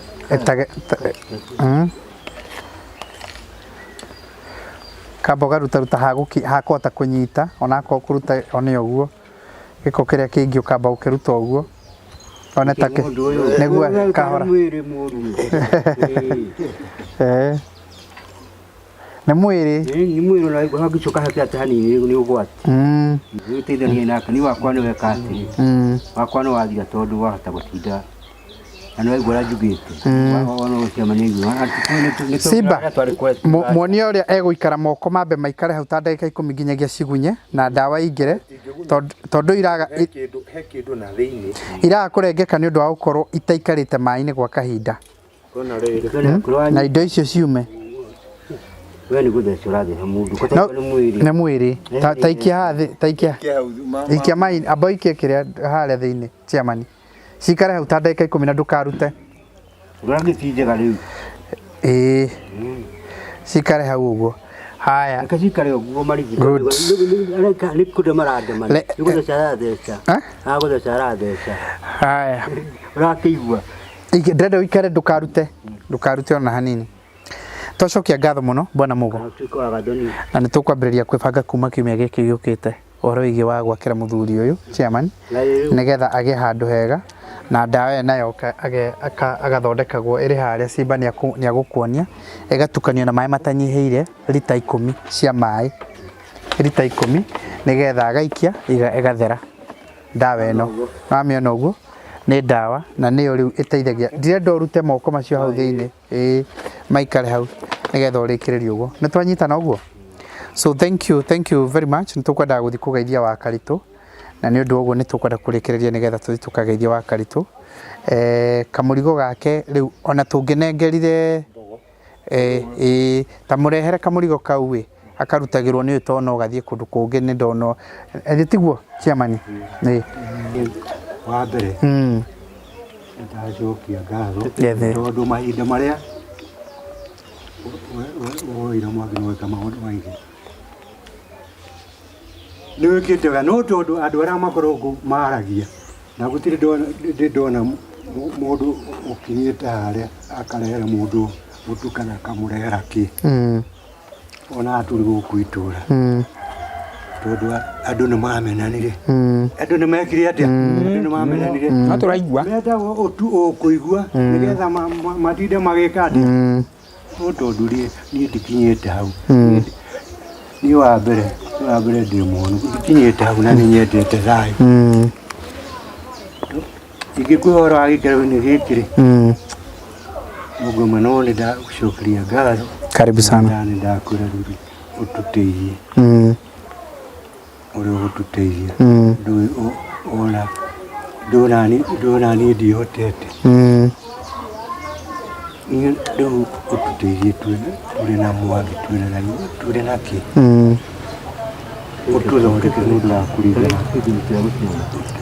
Kamba ũgarutaruta hakũhota kũnyita onakorwo kũruta one ũguo gĩko kĩrĩa kĩingĩ ũkamba gũkĩruta ũguo one ta nĩguo kahora. Mwĩrĩ mũru. Nĩ mwĩrĩ. Nĩ mwĩrĩ na hangĩcoka hake atĩ hanini nĩ ũgwati. Nĩ ũteithania nake ni wakwa nĩ weka atĩ. Wakwa nĩ wathira tondũ wahota gũtinda. Na nĩ waigua ũrĩa njugĩte. Wona ũcemania igua. Simba, muonie ũrĩa egũikara moko mambe maikare hau ta ndagĩka 10 nginyagia cigunye na ndawa ingĩre tondũ iraga he kĩndũ na thĩinĩ iraga kũrengeka nĩ ũndũ wa gũkorwo itaikarĩte maĩ-inĩ gwa kahinda. Na indo icio ciume. We nĩ gũtheca ũratheca mũndũ. Nĩ mwĩrĩ. Nĩ mwĩrĩ. Ta ikia haha thĩ, ta ikia. Ikia maĩ, amba ũikie kĩrĩa harĩa thĩinĩ, chairman. Cikare hau ta ndagĩka 10 na ndũkarute. Ũragĩ ti njega rĩu. Ĩĩ. Cikare hau ũguo. Haya. Reke cikare ũguo marigi. Nĩ kũndema marandema. Nĩ gũtheca aratheca. Agũtheca aratheca. Haya. Ũrakĩigua. Ndĩrenda ũikare ndũkarute. Ndũkarute ona hanini. Twacokia ngatho mũno Bwana Mugo. Na nĩ tũkwambĩrĩria kwĩbanga kuma kiumia gĩkĩ gĩũkĩte ũhoro wĩgiĩ wa gwakĩra mũthuri ũyũ chairman nĩgetha agĩe handũ hega na ndawa ĩyo nayo agathondekagwo ĩrĩ harĩa Simba nĩ agũkuonia ĩgatukanio na maĩ matanyihĩire rita 10 cia maĩ rita 10 nĩgetha agaikia ĩgathera ndawa ĩno. Wamĩona ũguo nĩ ndawa na nĩyo rĩu ĩteithagia. Ndirenda ũrute moko macio hau thĩinĩ ĩĩ maikare hau nĩgetha ũrĩkĩrĩrie ũguo. Nĩ twanyitana ũguo? So thank you, thank you very much. Nĩ tũkwendaga gũthiĩ kũgeithia wa Karitũ na nĩ ũndũ wa ũguo nĩ tũkwenda kũrĩkĩrĩria nĩgetha tũthiĩ tũkageithie wa Karitũ. Kamũrigo gake rĩu ona tũngĩnengerire ta mũrehere kamũrigo kau ĩ akarutagĩrwo nĩ ũyũ tondũ no gathiĩ kũndũ kũngĩ nĩ ndona ĩ tiguo chairman? Ĩĩ. Wa mbere nĩndacokia ngatho tondũ mahinda marĩa woire mwaki nĩ weka maũndũ maingĩ nĩ wĩkĩte wega no tondũ andũ arĩa makoragwo maragia na gũtirĩ ndĩ ndona mũndũ ũkinyĩte harĩa akarehera mũndũ mũtu kana akamũrehera kĩ ona tũrĩ gũkũ itũra tondũ andũ nĩ mamenanire andũ nĩ mekire atĩa andũ nĩ mamenanire No tũraigua. Metagwo ũtu ũkũigua nĩgetha matinde magĩka atĩa no tondũ niĩ ndikinyĩte hau niĩ wa mbere ndĩ mũhonu ndikinyĩte hau na nĩ nyendete thayũ ingĩkua ũhoro wa gĩikaro-inĩ gĩkĩ rĩ mũngoma no nĩ ndagũcokeria ngatho. Karibu sana. Na nĩ ndakwĩra rĩu ũtũteithie ũrĩa ũgũtũteithia ndũĩ ona ndũna niĩ ndihotete niĩ rĩu ũtũteithie tũrĩ na mwangi twĩna na tũrĩ na kĩ. Ũtũthondeke nĩ ũndũ wa kũringana.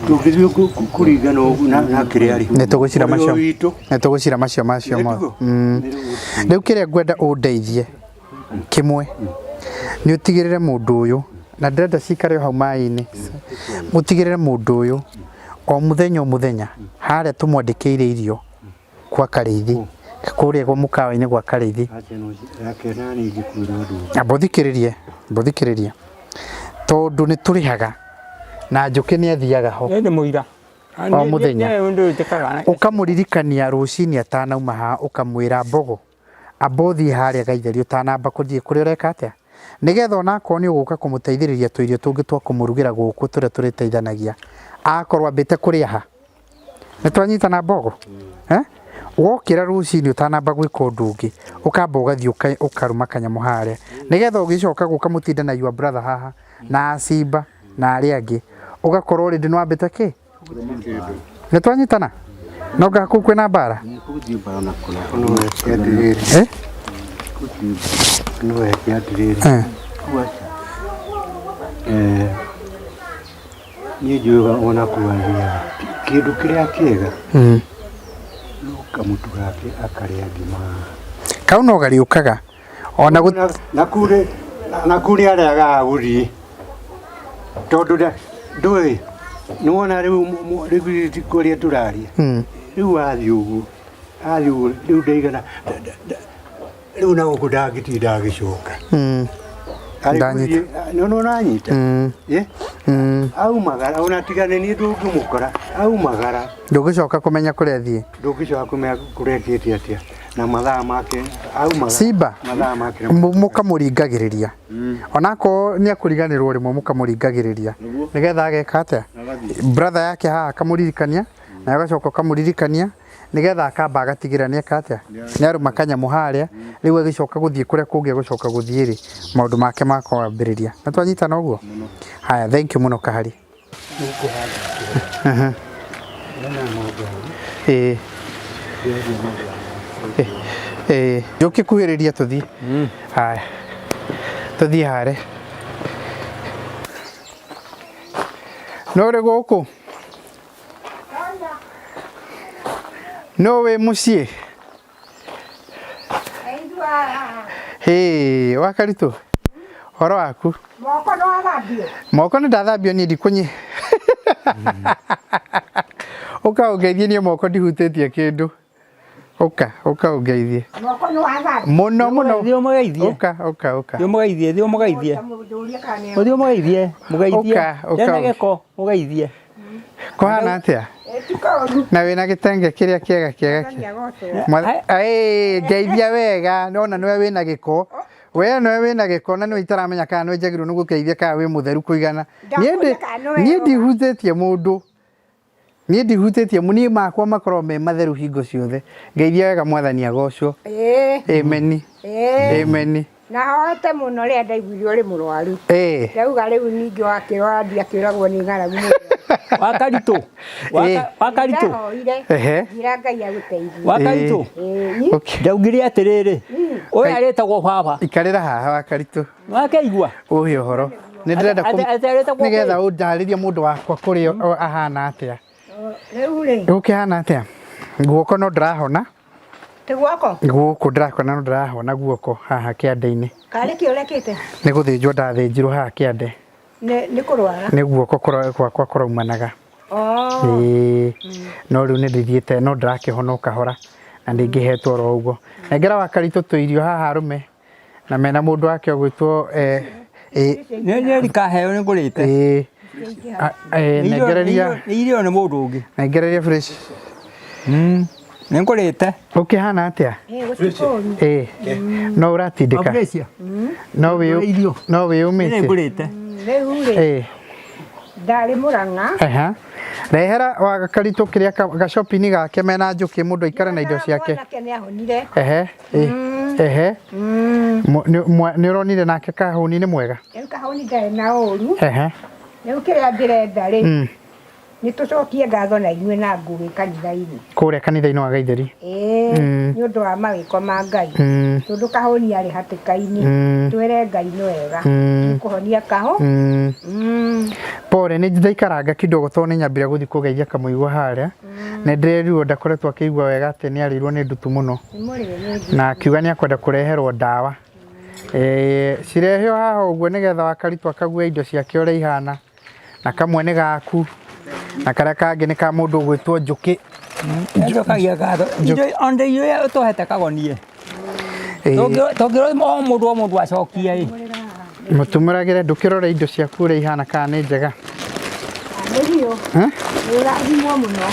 Tũngĩthiĩ kũringana ũguo na kĩrĩa rĩ. Nĩ tũgũcira macio. Ũrĩa witũ. Nĩ tũgũcira macio macio mothe. Rĩu kĩrĩa ngwenda ũndeithie kĩmwe nĩ ũtigĩrĩre mũndũ ũyũ na ndĩrenda cikare o hau maĩ-inĩ ũtigĩrĩre mũndũ ũyũ o mũthenya o mũthenya harĩa tũmwandĩkĩire irio kwa Karĩithi kũrĩa gwa mũkawa-inĩ gwa Karĩithi. Amba ũthikĩrĩrie, amba ũthikĩrĩrie tondũ nĩ tũrĩhaga na Njũkĩ nĩ athiaga ho Niĩ ndĩ mũira. o mũthenya ũkamũririkania rũcinĩ atanauma haha ũkamwĩra Mbogo amba ũthiĩ harĩa Gaitheri ũtanamba kũthiĩ kũrĩa ũreka atĩa nĩgetha onakorwo nĩ ũgũka kũmũteithĩrĩria tũirio tũngĩ twa kũmũrugĩra gũkũ tũrĩa tũrĩteithanagia akorwo ambĩte kũrĩa ha nĩ twanyitana Mbogo eh? Wokĩra rũcinĩ ũtanamba gwĩka ũndũ ũngĩ ũkamba ũgathiĩ ũkarũma kanyamũ harĩa nĩgetha ũgĩcoka gũka mũtinde na your brother haha na Simba na arĩa angĩ ũgakorwo already nĩ wambĩte kĩ nĩ twanyitana no nga kũu kwĩna mbara eh? No weke atĩrĩrĩ Eh. Eh, niĩ njũĩ ona kuathiaga kĩndũ kĩrĩa kĩega no kamũtu gake akarĩa ngima Kau no gariũkaga ona gũ na kũrĩ na kũrĩ arĩa agaga gũthiĩ tondũ ndũĩ nĩwona rĩu rĩu kũrĩa tũraria rĩu athiĩ ũguo athiĩ ũguo rĩu ndaigana rĩu na gũkũ ndangĩtinda agĩcoka Ndanyita. Nĩ ũranyita aumagara ona tiga nĩ niĩ ndũngĩmũkora aumagara Ndũngĩcoka kũmenya kũrĩa athiĩ. Ndũngĩcoka kũmenya kũrĩa ekĩte atĩa na mathaa make aumagara Simba mathaa make mũkamũringagĩrĩria onakorwo nĩ akũriganĩrwo rĩmwe mũkamũringagĩrĩria nĩgetha ageka atĩa brother yake haha akamũririkania na agacoka ũkamũririkania nĩgetha akamba agatigĩra nĩ eka atĩa nĩ arũma kanyamũ harĩa rĩu agĩcoka gũthiĩ kũrĩa kũngĩ agũcoka gũthiĩ rĩ maũndũ make makwambĩrĩria na twanyitana ũguo haya thank you mũno kahari ĩĩ ĩĩ njũkĩ kuhĩrĩria tũthiĩ haya tũthiĩ harĩa no ũrĩ gũkũ no wĩ mũciĩ hĩ wakaritũ ũhoro waku Moko no athambio. Moko nĩ ndathambio niĩ ndikũnyi ũka ũngeithie niĩ moko ndihutĩtie kĩndũ ũka ũka ũngeithie Moko no athambio. mũno mũno Thiĩ ũmũgeithie. ũka ũka ũka Thiĩ ũmũgeithie, thiĩ ũmũgeithie. Ndũrie kana nĩ Ũthiĩ ũmũgeithie, mũgeithie. Ũka, ũka. Ndena gĩko, mũgeithie. Kũhana atĩa? Ti koru. Na wĩna gĩtenge kĩrĩa kĩega kĩega kĩ- Nĩagocwo. Aĩ, ngeithia wega nona nĩwe wĩna gĩko we nĩwe wĩna gĩko na nĩwe itaramenya kana nĩwe njagĩrĩirwo nĩ gũkeithia kana wĩ mũtheru kũigana. Niĩ Ndakũria kana nĩwe niĩ ũra. ndihutĩtie mũndũ niĩ ndihutĩtie niĩ makwa makoragwo me matheru hingo ciothe. Ngeithia wega mwathani agocwo. Ĩĩ. Ameni. Ĩĩ. Ameni. Na hoete mũno rĩrĩa ndaiguire ũrĩ mũrwaru. Ĩĩ. Ndauga rĩu ningĩ wakĩrwara ndiakĩragwo nĩ ng'aragu mũno. Wakaritũ. Ĩĩ. Wakaritũ. Ndahoire. Ehe. Ngira Ngai agũteithie. Wakaritũ. Ĩĩ. Okay. Ndaugire atĩrĩrĩ, ũyũ arĩtagwo baba. Ikarĩra haha Wakaritũ. Wakeigua? Ũhe ũhoro. Nĩ ndĩrenda Atĩ arĩtagwo nĩgetha ũndarĩrie mũndũ wakwa kũrĩa ahana atĩa. Rĩu rĩ, Gũkĩhana atĩa? Guoko no ndĩrahona. ti guoko? Gũkũ ndĩrakona no ndĩrahona guoko haha kĩande-inĩ. Karĩ kĩ ũrekĩte? Nĩ gũthĩnjwo ndathĩnjirwo haha kĩande. Nĩ kũrwara? Nĩ guoko gwakwa kũraumanaga. Oh. Ĩĩ. No rĩu nĩ ndĩthiĩte no ndĩrakĩhona o kahora na ndingĩhetwo oro ũguo. Nengera Wakaritũ tũirio haha arũme na mena mũndũ wake ũgwĩtwo Nĩ nĩ ndikaheo nĩ ngũrĩte. ĩĩ nengereria Nĩ irio nĩ mũndũ ũngĩ. Nengereria fresh. Nĩ ngũrĩte. Ũkĩhana atĩa? Ĩĩ gũtikũru. Ĩĩ. No ũratindĩka? Mabrecia. No wĩ Irio. no wĩyũmĩtie? Nĩ ngũrĩte. Rĩu rĩ, Ĩĩ. ndarĩ Mũrang'a. Aha. Rehera Wakaritũ kĩrĩa gacopini gake mena njũkĩ mũndũ aikare na indo ciake. Mwanake nĩ ahonire. Ehe. Ehe. Nĩ ũronire nake kahũni nĩ mwega? Rĩu kahũni ndarĩ na ũru. Ehe. Rĩu kĩrĩa ndĩrenda rĩ, Nĩ tũcokie ngatho na inyuĩ na ngũgĩ kanitha-inĩ. Kũrĩa kanitha-inĩ wa Gaitheri. Ĩĩ, nĩ ũndũ wa mawĩko ma Ngai. Tondũ kahũni arĩ hatĩka-inĩ. Twĩre Ngai nĩ wega. Nĩ kũhonia kahũ. Pole, nĩ ndaikaranga kidogo tondũ nĩ nyambire gũthiĩ kũgeithia kamũigua harĩa. Nĩ ndĩrerirwo ndakoretwo akĩigua wega atĩ nĩ arĩirwo nĩ ndutu mũno. Nĩ mũrĩe nĩ ndutu. Na akiuga nĩ akwenda kũreherwo ndawa. Cirehwo haha ũguo nĩgetha Wakaritũ akague indo ciake ũrĩa ihana. Na kamwe nĩ gaku na karĩa kangĩ nĩ ka mũndũ ũgwĩtwo Njũkĩ. Njokagia ngatho. Indo iria ũtũhete kagonie. Tũngĩrwo o mũndũ o mũndũ acokie ĩ. Mũtumũragĩre ndũkĩrore indo ciaku ũrĩa ihana kana nĩ njega. Nĩ biũ. Nĩ ũrathimwo mũno.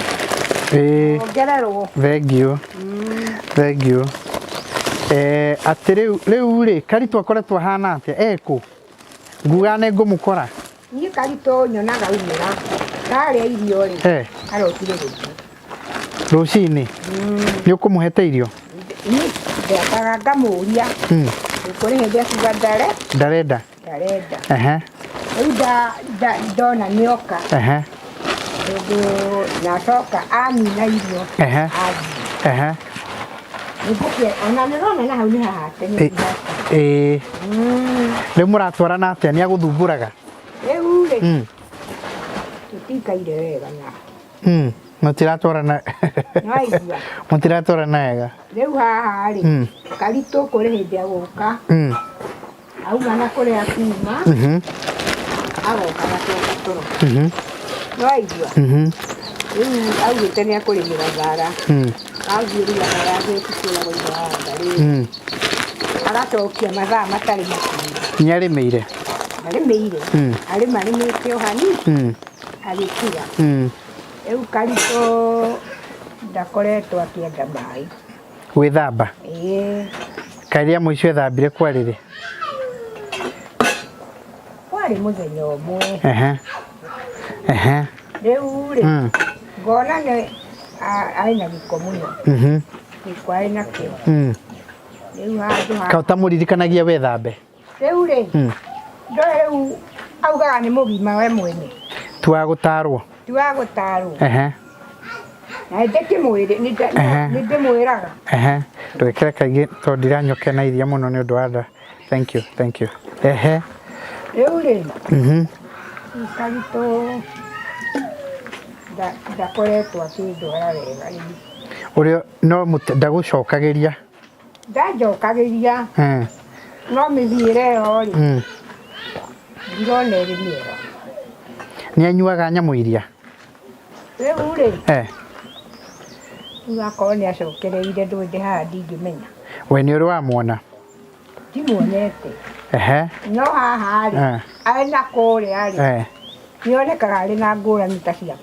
Ĩĩ. Ongererwo. Thengiũ. Thengiũ. Atĩ rĩu rĩu rĩ Karitũ akoretwo ahana atĩa? Ekũ? Ngugaga nĩ ngũmũkora. Niĩ Karitũ nyonaga aumĩra ndarĩa irio rĩ Eh. arokire gũthiĩ. Rũcinĩ? Nĩ ũkũmũhete irio? Niĩ ndekaga ngamũria. Kũrĩ hĩndĩ akiuga ndare Ndarenda. ndarenda. Ehe. Rĩu ndona nĩoka. Ehe. Tondũ nacoka anina irio. Ehe. Athiĩ. Ehe. Nĩngũkĩe ona nĩrona na hau nĩ hahate nĩ Ĩĩ. Rĩu mũratwarana atĩa? Nĩ agũthumbũraga? Rĩu rĩ tũtikaire wega nake. Mũtiratwarana. Nĩwaigua? Mũtiratwarana wega. Rĩu haha rĩ Karitũ kũrĩ hĩndĩ agũka. Auma na kũrĩa kuma agoka gacoka toro. Nĩwaigua? Rĩu augĩte nĩ akũrĩmĩra thara. Athiĩ rĩu agathiĩ kũragwo ithe wa rĩ. Agacokia mathaa matarĩ makinyu. Nĩ arĩmĩire? Arĩmĩire. Arĩma arĩmĩte o hanini agĩtiga. Rĩu Karitũ ndakoretwo akĩenda maĩ. Gwĩthamba? Ĩĩ. Kaĩ rĩa mũico ethambire kwarĩ rĩ? Kwarĩ mũthenya ũmwe. Ehe. Ehe. Rĩu rĩ ngona nĩ arĩ na gĩko mũno. Gĩko arĩ nakĩo. Rĩu handũ ha Kaĩ ũtamũririkanagia wethambe? Rĩu rĩ ndoĩ rĩu augaga nĩ mũgima we mwene. Ti wa gũtarwo? Ti wa gũtarwo. Ehe. Na nĩndĩkĩmwĩrĩ nĩndĩmwĩraga. Ehe. Ndũgekĩre kaingĩ tondũ ndiranyua na iria mũno nĩ ũndũ wa nda. Thank you, thank you. Ehe. Rĩu rĩ Karitũ ndakoretwo akĩndwara wega rĩu. Ũrĩa no ndagũcokagĩria? Ndanjokagĩria. No mĩthiĩre ĩyo rĩ ndirona ĩrĩ mĩega. Nĩ anyuaga nyamũ iria? Rĩu rĩ rĩu akorwo nĩ acokereire ndũĩ ndĩ haha ndingĩmenya. We nĩ ũrĩ wamwona? Ndimuonete. Ehe. No haha rĩ arĩ na kũrĩa rĩ nĩonekaga arĩ na ngũrani ta cia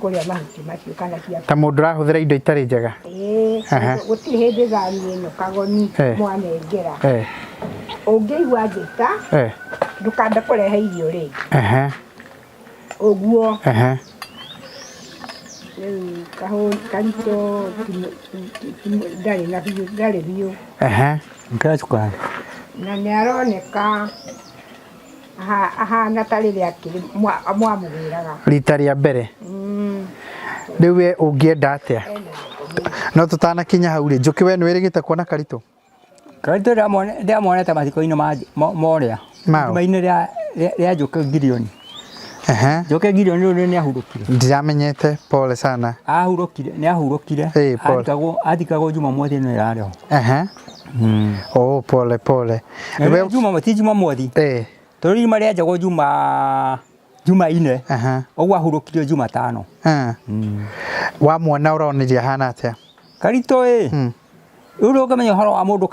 kũrĩa mahuti macio kana cia ta mũndũ ũrahũthĩra indo itarĩ njega. Ĩĩ, gũtirĩ hĩndĩ thani ĩno kagoni mwanengera. Ũngĩigua njĩta ndũkambe kũrehe irio rĩngĩ. Ehe. Ũguo. Ehe. Rĩu Karitũ ndarĩ na biũ, ndarĩ biũ. Ehe. Ngĩra cukari. Na nĩ aroneka ahana ta rĩrĩa akĩrĩ mwamũgĩraga. Rita rĩa mbere. Rĩu we ũngĩenda atĩa? No tũtanakinya hau rĩ, Njũkĩ we nĩ wĩrĩgĩte kuona Karitũ? Karitũ ndĩramuonete mathiko-inĩ ma morĩa. Mao? Irima-inĩ rĩa Njũkĩ Girioni. Ehe. Njũkĩ Girioni rĩu nĩ ahurũkire. Ndiramenyete, pole sana. Ahurũkire, nĩ ahurũkire. Ĩĩ, pole. Athikagwo athikagwo Jumamothi ĩno ĩrarĩ ho. Ehe. Oh, pole pole. Na Juma ti Jumamothi. Eh. Tondũ irima rĩenjagwo Juma Jumaine. Aha. Ũguo ahurũkirio Jumatano. Wamuona ũronirie ahana atĩa? Karitũ ĩ. Rĩu ndũngĩmenya ũhoro wa mũndũ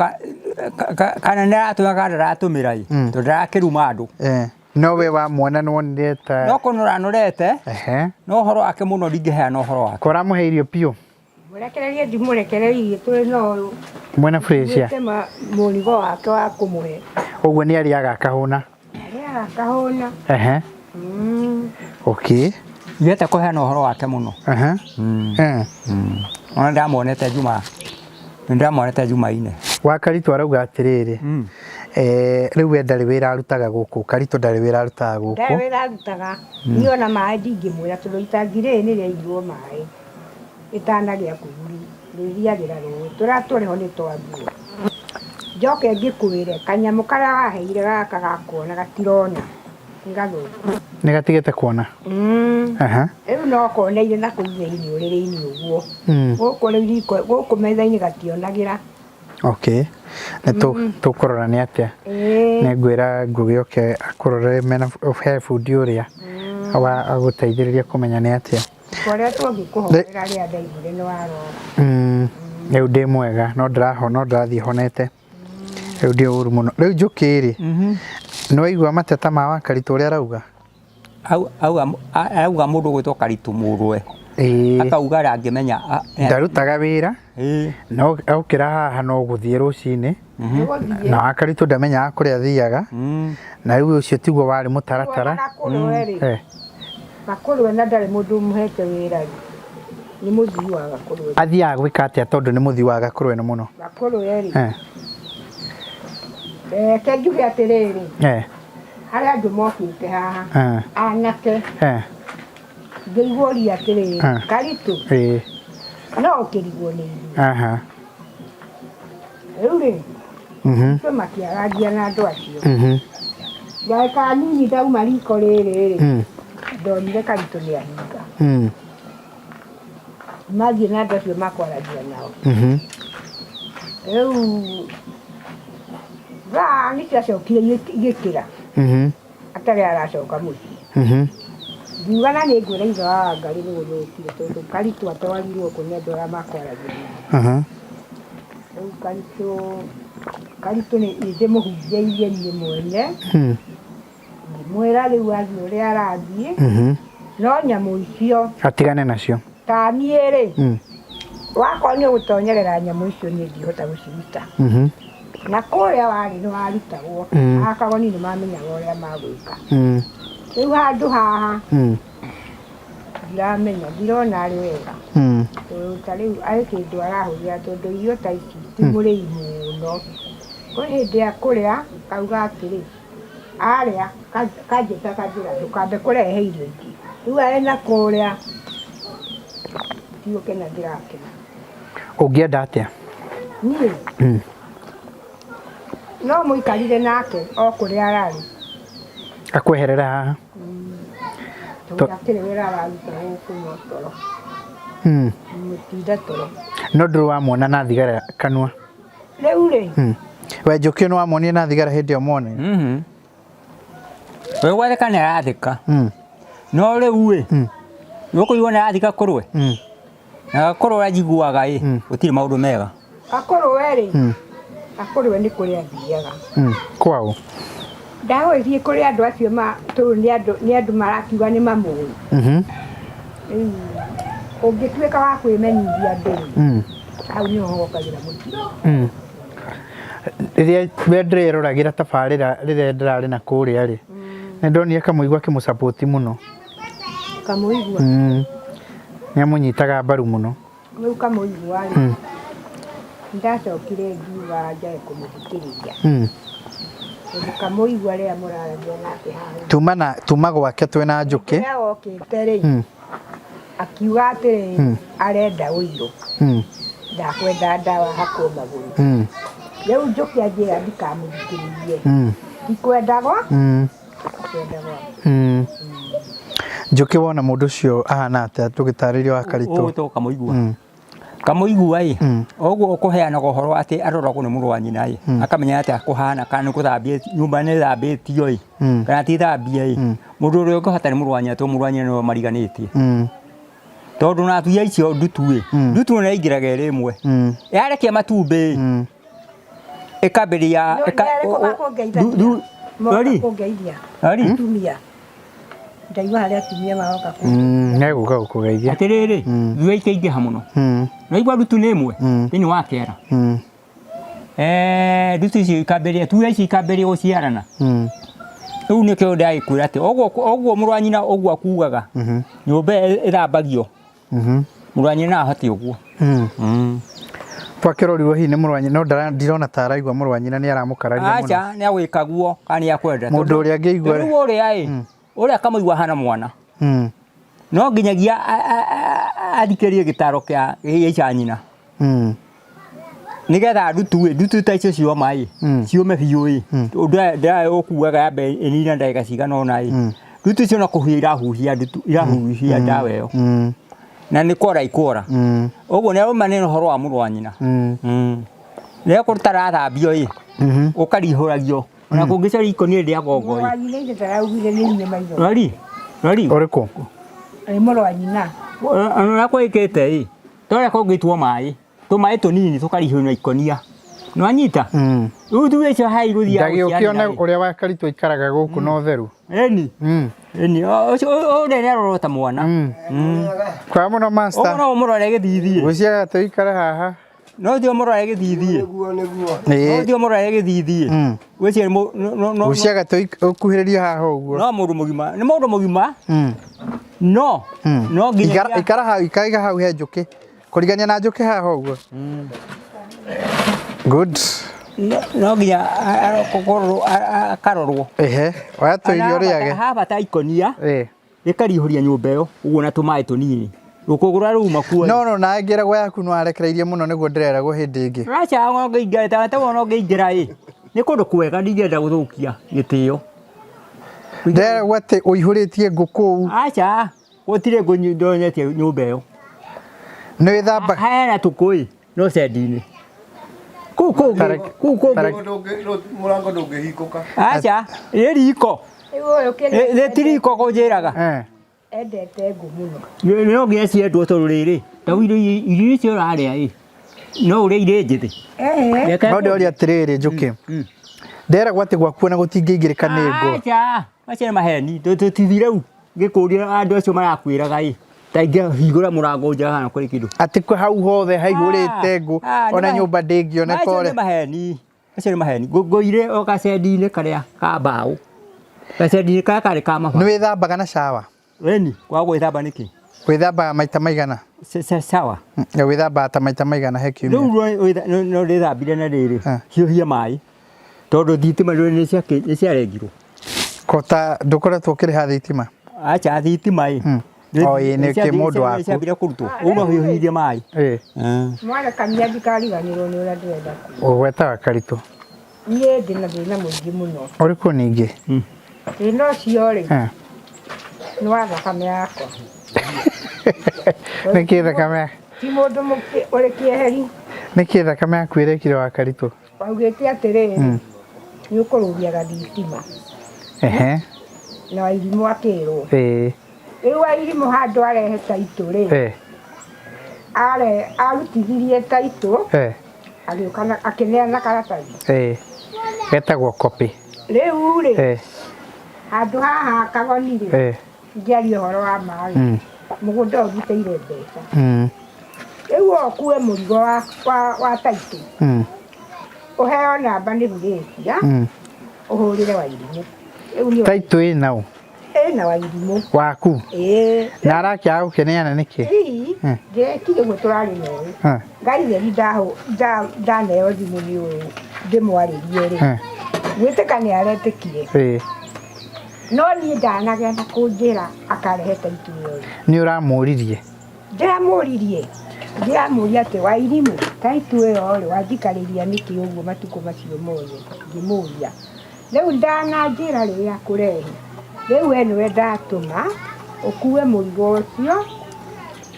kana nĩ aratũmĩra kana ndaratũmĩra ĩ. Tondũ ndarakĩruma andũ. No we wamuona nĩ wonire ta No kũnora anorete. Ehe. No ũhoro wake mũno ndingĩheana ũhoro wake. Ko ũramũhe irio biũ? Mũrekererie ndimũrekereirie tũrĩ na ũyũ. Mwena Frasier. Nduĩte mũrigo wake wa kũmũhe. Ũguo nĩ arĩaga akahũna. Arĩaga akahũna. Ehe. Okay. Ndiendete kũheana ũhoro wake mũno. Ehe. Ona ndamuonete Juma, nĩ ndamuonete Jumaine. Wa Karitũ arauga atĩrĩrĩ, Eh, rĩu we ndarĩ wĩra arutaga gũkũ, Karitũ ndarĩ wĩra arutaga gũkũ. Ndarĩ wĩra arutaga. Niĩ ona maĩ ndingĩmwĩra tondũ itangi rĩrĩ nĩ rĩaigirwo maĩ rĩtanagĩa kũguri, rĩthiagĩra rũĩ. Tũrĩa tũrĩ ho nĩ twa nguo. Njoke ngĩkwĩre, kanyamũ karĩa waheire gaka ga kuona gatirona, nĩ gathũku. Nĩ gatigĩte kuona? Aha. Rĩu no koneire na kũu thĩinĩ ũrĩrĩ-inĩ ũguo. Gũkũ rĩu riko, gũkũ metha-inĩ gationagĩra. Okay. Nĩ tũkũrora nĩ atĩa. Nĩ ngwĩra Ngũgĩ oke akũrorere mena he bundi ũrĩa wa agũteithĩrĩria kũmenya nĩ atĩa. Ngoretwo ngĩkũhoera rĩrĩa ndaiguire nĩ warwara. Rĩu ndĩ mwega no ndĩraho no ndĩrathiĩ honete. Rĩu ndi ũru mũno. Rĩu Njũkĩ rĩ, nĩ waigua mateta ma Wakaritũ ũrĩa arauga? Auga arauga mũndũ ũgwĩtwo Karitũ mũrũwe. Ĩĩ. Akauga ndangĩmenya. Ndarutaga wĩra. No okĩra haha no gũthiĩ rũcinĩ. Na Wakaritũ ndamenyaga kũrĩa athiaga. Na rĩu ũcio tiguo warĩ mũtaratara. Gakũrũwe rĩ. Gakũrũwe na ndarĩ mũndũ ũmũhete wĩra rĩ. Nĩ mũthii wa Gakũrũwe. Athiaga gwĩka atĩa tondũ nĩ mũthii wa Gakũrũwe mũno? Gakũrũwe rĩ. Reke njuge atĩrĩrĩ. Harĩ andũ mokĩte haha. Anake. Ngĩiguũria atĩrĩrĩ, Karitũ. No ũkĩrigwo nĩ ithuĩ. Rĩu rĩ, ithuĩ makĩarangia na andũ acio. Ndagĩka nini ndauma riko rĩrĩ rĩ, ndonire Karitũ nĩ ahinga. Mathiĩ na andũ acio makwaragia nao. Rĩu thaa nĩ ciacokire igĩkĩra atarĩ aracoka mũciĩ. Ngiuga na nĩ ngwĩra ithe wa Wangarĩ nĩ gũthũkire tondũ Karitũ atwarirwo kũ nĩ andũ arĩa makwaragia nao. Rĩu Karitũ, Karitũ nĩ ndĩmũhunjĩirie niĩ mwene, ngĩmwĩra rĩu athiĩ ũrĩa arathiĩ, no nyamũ icio atigane nacio. Ta niĩ rĩ, wakorwo nĩ ũgũtonyerera nyamũ icio niĩ ndihota gũciruta. Na kũrĩa warĩ nĩ warutagwo, akagoni nĩ mamenyaga ũrĩa magwĩka. Rĩu handũ haha ndiramenya, ndirona arĩ wega. Tondũ ta rĩu arĩ kĩndũ arahũthĩra tondũ irio ta ici ti mũrĩi mũno. Kwĩ hĩndĩ ya kũrĩa akauga atĩrĩ, arĩa kanjĩta kanjĩra ndũkambe kũrehe irio ingĩ. Rĩu arĩ na kũrĩa ti gũkena ndĩrakena. Ũngĩenda atĩa? Niĩ? No mũikarire nake o kũrĩa ararĩ. Akweherera haha? Tondũ akĩrĩ wĩra araruta gũkũ no toro. Mũtinda toro. No ndũrĩ wamuona na thigara kanua? Rĩu rĩ? We Njũkĩ nĩ wamuonire na thigara hĩndĩ ĩyo muone? We gwathĩka nĩ arathĩka. No rĩu ĩ, nĩ ũkũigua nĩ arathika kũrũe? Na gakũrũe njiguaga ĩ, gũtirĩ maũndũ mega. Gakũrũe rĩ, gakũrũe nĩ kũrĩa athiaga. Kwaũ? Ndagũgĩthiĩ kũrĩ andũ acio ma tondũ nĩ andũ nĩ andũ marakiuga nĩ mamũĩ. Rĩu ũngĩtuĩka wa kwĩmenyithia andũ rĩ, hau nĩho hokagĩra mũtino. Rĩrĩa we ndĩreroragĩra tabarĩra rĩrĩa ndĩrarĩ na kũrĩa rĩ, nĩ ndonire Kamũigua akĩmũsupport mũno. Kamũigua? Nĩ amũnyitaga mbaru mũno. Rĩu Kamũigua rĩ, ndacokire ngiuga njage kũmũthikĩrĩria. Tondũ Kamũigua rĩrĩa mũraragia nake haha. Tuma na tuma gwake twĩna Njũkĩ. Rĩrĩa okĩte rĩ, akiuga atĩrĩrĩ, arenda ũirũ. Ndakwenda ndawa hakwo magũrũ. Rĩu Njũkĩ anjĩra ndikamũthikĩrĩrie. Ndikwenda gwa? Ndikwenda gwa. Njũkĩ wona mũndũ ũcio ahana atĩa tũgĩtarĩrio wa Karitũ? Ũgwĩtwo Kamũigua. Kamũigua ĩ, ũguo ũkũheanaga ũhoro atĩ aroragwo nĩ mũrũ wa nyina ĩ, akamenya atĩa kũhana kana nĩ gũthambia nyũmba nĩ ĩthambĩtio ĩ, kana ti thambie ĩ. Mũndũ ũrĩa ũngĩhota nĩ mũrũ wa nyina tondũ mũrũ wa nyina nĩwe mariganĩtie. Tondũ na atumia icio ndutu ĩ, ndutu nĩ ĩingĩraga ĩrĩ ĩmwe. Yarekia matumbĩ ĩ, ĩkambĩrĩria Nĩ arĩkũ makũngeithagia? Moka kũngeithia. Atumia. Ndaigua harĩ atumia maroka kũngeithia. Megũka gũkũgeithia. Atĩrĩrĩ, thuya ikaingĩha mũno. Naigua ndutu nĩ ĩmwe thĩinĩ wa kĩara. Ndutu icio ikambĩrĩria, thuya icio ikambĩrĩria gũciarana. Rĩu nĩkĩo ndagĩkwĩra atĩ ũguo mũrũ wa nyina ũguo akugaga, nyũmba ĩthambagio, mũrũ wa nyina no ahote ũguo. Twakĩrorirwo hihi nĩ mũrũ wa nyina no ndirona ta araigua mũrũ wa nyina nĩ aramũkararia mũno. Aca nĩ agwĩka guo kana nĩ akwenda. Mũndũ ũrĩa angĩigua Rĩu ũrĩa ĩ ũrĩa akamũigua hana mwana. No nginyagia athikĩrie gĩtaro kĩa gĩa nyina. Nĩgetha ndutu ĩ ndutu ta icio cioma ĩ ciũme biũ ĩ ũndũ ndĩraĩ ũkuaga yambe ĩnina ndagĩka cigana ũna ĩ ndutu icio no kũhuhia irahuhia ndutu irahuhia ndawa ĩyo na nĩ kwora ikwora ũguo nĩ arũma nĩ ũhoro wa mũrũ wa nyina. Rĩrĩa kũtarathambio ĩ ũkarihũragio ona kũngĩcaria ikũnia rĩa gongo Mũrũ ĩ wa nyina ithe ndaraugire nĩ inyuĩ maitho. rori rori Ũrĩkũ? Nĩ mũrũ wa nyina. Ona ũrĩa kwĩkĩte ĩ torĩa kũngĩitwo maĩ tũmaĩ tũnini tũkarihũrio na ikũnia nĩwanyita rĩu thuĩ icio hai gũthiaga Ndagĩũkĩone ũrĩa wa Karitũ aikaraga gũkũ na ũtheru. Ĩni ĩni ũcio ũrĩa nĩarorwo ta mwana. Kwa mũno master. Ũguo no ũmũrore gĩthithi. Gwĩciaga tũikare haha. No ũthiĩ ũmũrore gĩthithi. Nĩguo nĩguo. No ũthiĩ ũmũrore gĩthithi. Gwĩciria no Gwĩciaga tũkuhĩrĩrie haha ũguo. No mũndũ mũgima nĩ mũndũ mũgima. No no nginya Ikara hau ikaiga hau he njũkĩ. Kũrigania na njũkĩ haha ũguo. Good. No nginya akarorwo. Ehe, oya tũirio ũrĩage. Habata ikonia rĩkarihũria nyũmba ĩyo ũguo na tũmaĩ tũnini rũkũngũ rũrĩa ruma kuo. No na ngĩragwo yaku no arekereirie mũno nĩguo ndĩreragwo hĩndĩ ĩngĩ. Aca ngĩingĩra ta ta no ngĩingĩra ĩ nĩ kũndũ kwega ndingĩenda gũthũkia gĩtĩo. Ndĩreragwo atĩ ũihũrĩtie ngũ kũu. Aca gũtirĩ ngũ ndonyetie nyũmba ĩyo. Nĩ wĩthambaga? Hena tũkũĩ no cendi-inĩ. Kũu kũu kũu kũu Mũrango ndũngĩhingũka. Aca nĩ riko. Nĩ ti riko kũnjĩraga. Endete ngũ mũno. No nginya ciendwo tondũ rĩrĩ ta irio irio icio ũrarĩa ĩ no ũrĩe irĩ njĩthĩ. No ndĩroria atĩrĩrĩ Njũkĩ. Nderagwo atĩ gwaku ona gũtingĩingĩrĩka nĩ ngũ. Aca macio nĩ maheni tũtithire rĩu ngĩkũria andũ acio marakwĩraga ĩ ta ingĩhingũra mũrango nja hana kũrĩ kĩndũ. Atĩ hau hothe haihũrĩte ngũ ona nyũmba ndĩngĩoneka Macio nĩ ũrĩa. maheni macio nĩ maheni ngũire o gacendi-inĩ karĩa ka mbaũ gacendi-inĩ karĩa karĩ ka mabati. Nĩ wĩthambaga na shower? Ĩni kwaga gwĩthamba nĩkĩ? Wĩthambaga maita maigana? Shower. Wĩthambaga ta maita maigana he kiumia? Rĩu no ndĩthambire na rĩrĩ hiũhia maĩ tondũ thitima nĩ ciarengirwo. Kota ndũkoretwo ũkĩrĩha thitima? Aca thitima ĩ. O ĩ nĩ kĩ mũndũ waku. Ciambire kũrutwo ũguo no hiũhirie maĩ. Mwarekania ndikariganĩrwo nĩ ũrĩa ndĩrenda kuga. Ũgwetaga Karitũ. Niĩ ndĩna thĩna mũingĩ mũno. Ũrĩkũ ningĩ? Thĩna ũcio rĩ nĩ wa thakame yakwa. Nĩkĩ thakame? Ti mũndũ ũrĩ kĩeheri. Nĩkĩ thakame yaku ĩrekire wa Karitũ? Waugĩte atĩrĩrĩ nĩ ũkũrũgia gathitima. Ehe. Na Wairimũ akĩrwo. Ĩĩ. Rĩu Wairimũ handũ arehe taitũ rĩ. Arutithirie taitũ. Agĩũka akĩneana karatathi. Ĩĩ. Getagwo copy. Rĩu rĩ handũ haha Kagoni rĩ ingĩaria ũhoro wa ma rĩ mũgũnda ũyũ ndutĩire mbeca. Rĩu ũkue mũrigo wa taitũ. Ũheo namba nĩ Rurĩcia ũhũrĩre Wairimũ. Taitũ ĩna ũ? Ĩna Wairimũ. Waku? Ĩĩ. Na arakĩaga gũkĩneana nĩkĩ? Hihi ndĩrekire ũguo tũrarĩ na ũyũ. Ngai theri ndaneo thimũ nĩ ũyũ ndĩmwarĩrie rĩ. Gwĩtĩka nĩ aretĩkire. No niĩ ndanagĩa na kũnjĩra akarehe taitũ ĩyo. Nĩ ũramũririe? Ndĩramũririe. Ndĩramũria atĩ Wairimũ taitũ ĩyo rĩ wanjikarĩria nĩkĩ ũguo matukũ macio mothe ngĩmũria. Rĩu ndananjĩra rĩrĩa akũrehe. Rĩu we nĩwe ndatũma ũkue mũrigo ũcio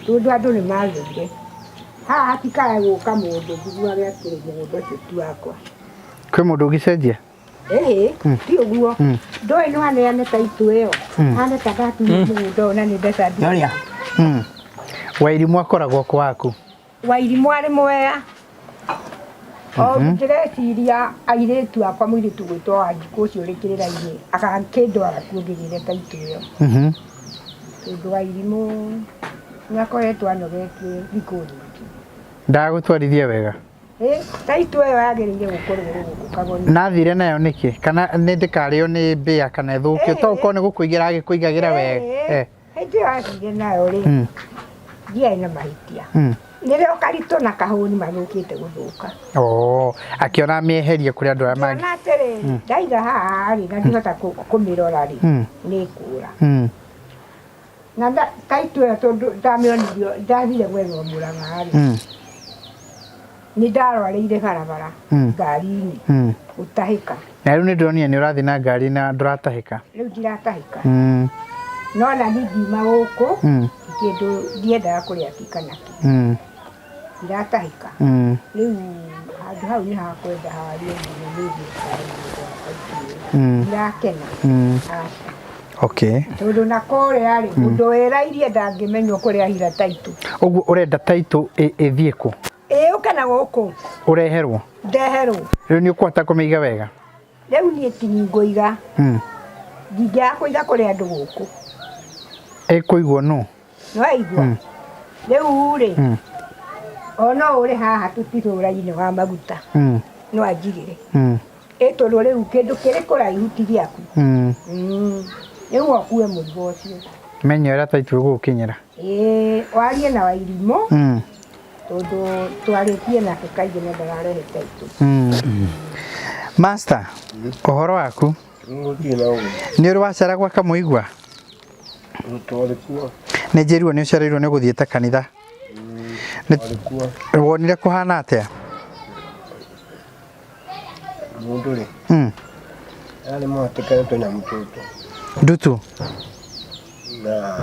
tondũ andũ nĩ mathũire. Haha hatikae gũka mũndũ njiguage atĩ mũgũnda ũcio ti wakwa. Kwĩ mũndũ ũngĩcenjia? Ĩhĩ, ti ũguo. Ndũĩ no aneane taitũ ĩyo. Hane ta ndatunywo mũgũnda ũyũ na nĩ mbeca ndutĩte. Wairimũ akoragwo kũ waku? Wairimũ arĩ Mwea. O ndĩreciria airĩtu akwa mũirĩtu gwĩtwo Wanjikũ ũcio ũrĩ kĩrĩra-inĩ agakĩndwara kuo ngĩgĩre taitũ ĩyo. Tondũ Wairimũ nĩ akoretwo anogetie thikũ nyingĩ. Ndagũtwarithia wega? Taitũ ĩyo yagĩrĩire gũkorwo gũkũ Kagoni. Na athire nayo nĩkĩ? Kana nĩ ndĩkarĩo nĩ mbĩa kana ĩthũkio? To ũkorwo nĩ gũkũigĩra agĩkũigagĩra wega. Hĩndĩ ĩyo athire nayo rĩ ndiarĩ na mahĩtia. Nĩrĩo karitũ na kahũni mathũkĩte gũthũka. Oh, akĩona amĩeherie kũrĩ andũ arĩa mangĩ. Ngĩona atĩrĩrĩ, ndaiga haha rĩ, na ndihota kũmĩrora rĩ, nĩ ĩkũra. Na taitũ ĩyo tondũ ndamĩonirio, ndathire gwethwo Mũrang'a rĩ, nĩ ndarwarĩire barabara ngari-inĩ gũtahĩka. Na rĩu nĩ ndĩronire nĩ ũrathiĩ na ngari na ndũratahĩka. Rĩu ndiratahĩka. No na niĩ ngiuma gũkũ, kĩndũ ndiendaga kũrĩa kĩ kana kĩ. Ndiratahĩka. Rĩu handũ hau nĩ hakwenda hario nginya nĩ thirikari nĩ ũndũ wa taitũ ĩyo. Ndirakena. Aca. Okay. Tondũ na kũrĩa rĩ, mũndũ wĩrairie ndangĩmenywo kũrĩa ahitha taitũ. Ũguo ũrenda taitũ ĩthiĩ kũ? Ĩũke na gũkũ. Ũreherwo? Ndeherwo. Rĩu nĩ ũkũhota kũmĩiga wega? Rĩu niĩ ti ngũiga. Ndingĩaga kũiga kũrĩ andũ gũkũ. Ĩkũigwo nũ? Nĩwaigua? Rĩu rĩ, ona ũrĩ haha tũtitũra-inĩ wa maguta. No anjigĩre. Ĩ tondũ rĩu kĩndũ kĩrĩ kũraihu ti gĩaku. Rĩu ũkue mũrigo ũcio. Menya ũrĩa taitũ ĩgũgũkinyĩra. Ĩĩ, warie na Wairimũ. Tondũ twarĩtie nake kaingĩ na ndararehe taitũ. Master, ũhoro waku? Nĩ ũrĩ wacera gwa Kamũigua? Nĩ njĩrirwo nĩ ũcereirwo nĩ ũgũthiĩte kanitha. Wonire kũhana atĩa? Mũndũ rĩ, arĩ mũhatĩkane tũnyamũ tũtũ. Ndutu? Na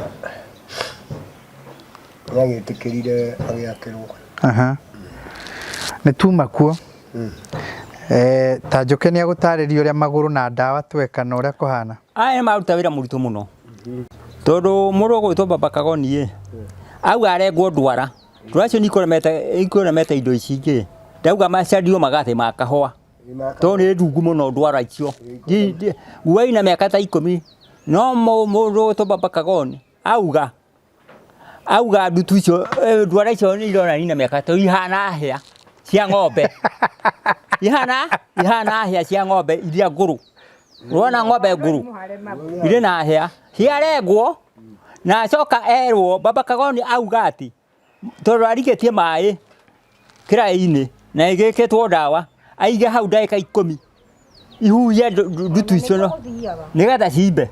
nĩagĩtĩkĩrire agĩakĩrwo. Aha. Nĩ tuma kuo. Ta Njũkĩ nĩ agũtarĩria ũrĩa magũrũ na ndawa tweka na ũrĩa kũhana. Aya nĩ maruta wĩra mũritũ mũno. Tondũ mũndũ ũgwĩtwo Baba Kagoni ĩ, auga arengwo ndwara. Ndwara icio nĩ ikũremete indo ici ingĩ. Ndauga macario magathĩ ma kahũa. Tondũ nĩ ndungu mũno ndwara icio. Guai ina mĩaka ta 10. No mũndũ ũgwĩtwo Baba Kagoni auga auga ndutu icio ndwara icio nĩ ironania na mĩaka to ihana hĩa cia ng'ombe. Ihana hĩa cia ng'ombe iria ngũrũ. Ũrona ng'ombe ngũrũ irĩ na hĩa ciarengwo na acoka erwo Baba Kagoni auga atĩ tondũ arikĩtie maĩ kĩraĩ-inĩ na ĩgĩkĩtwo ndawa aige hau ndagĩka 10 ihuhie ndutu icio no nĩgetha cimbe.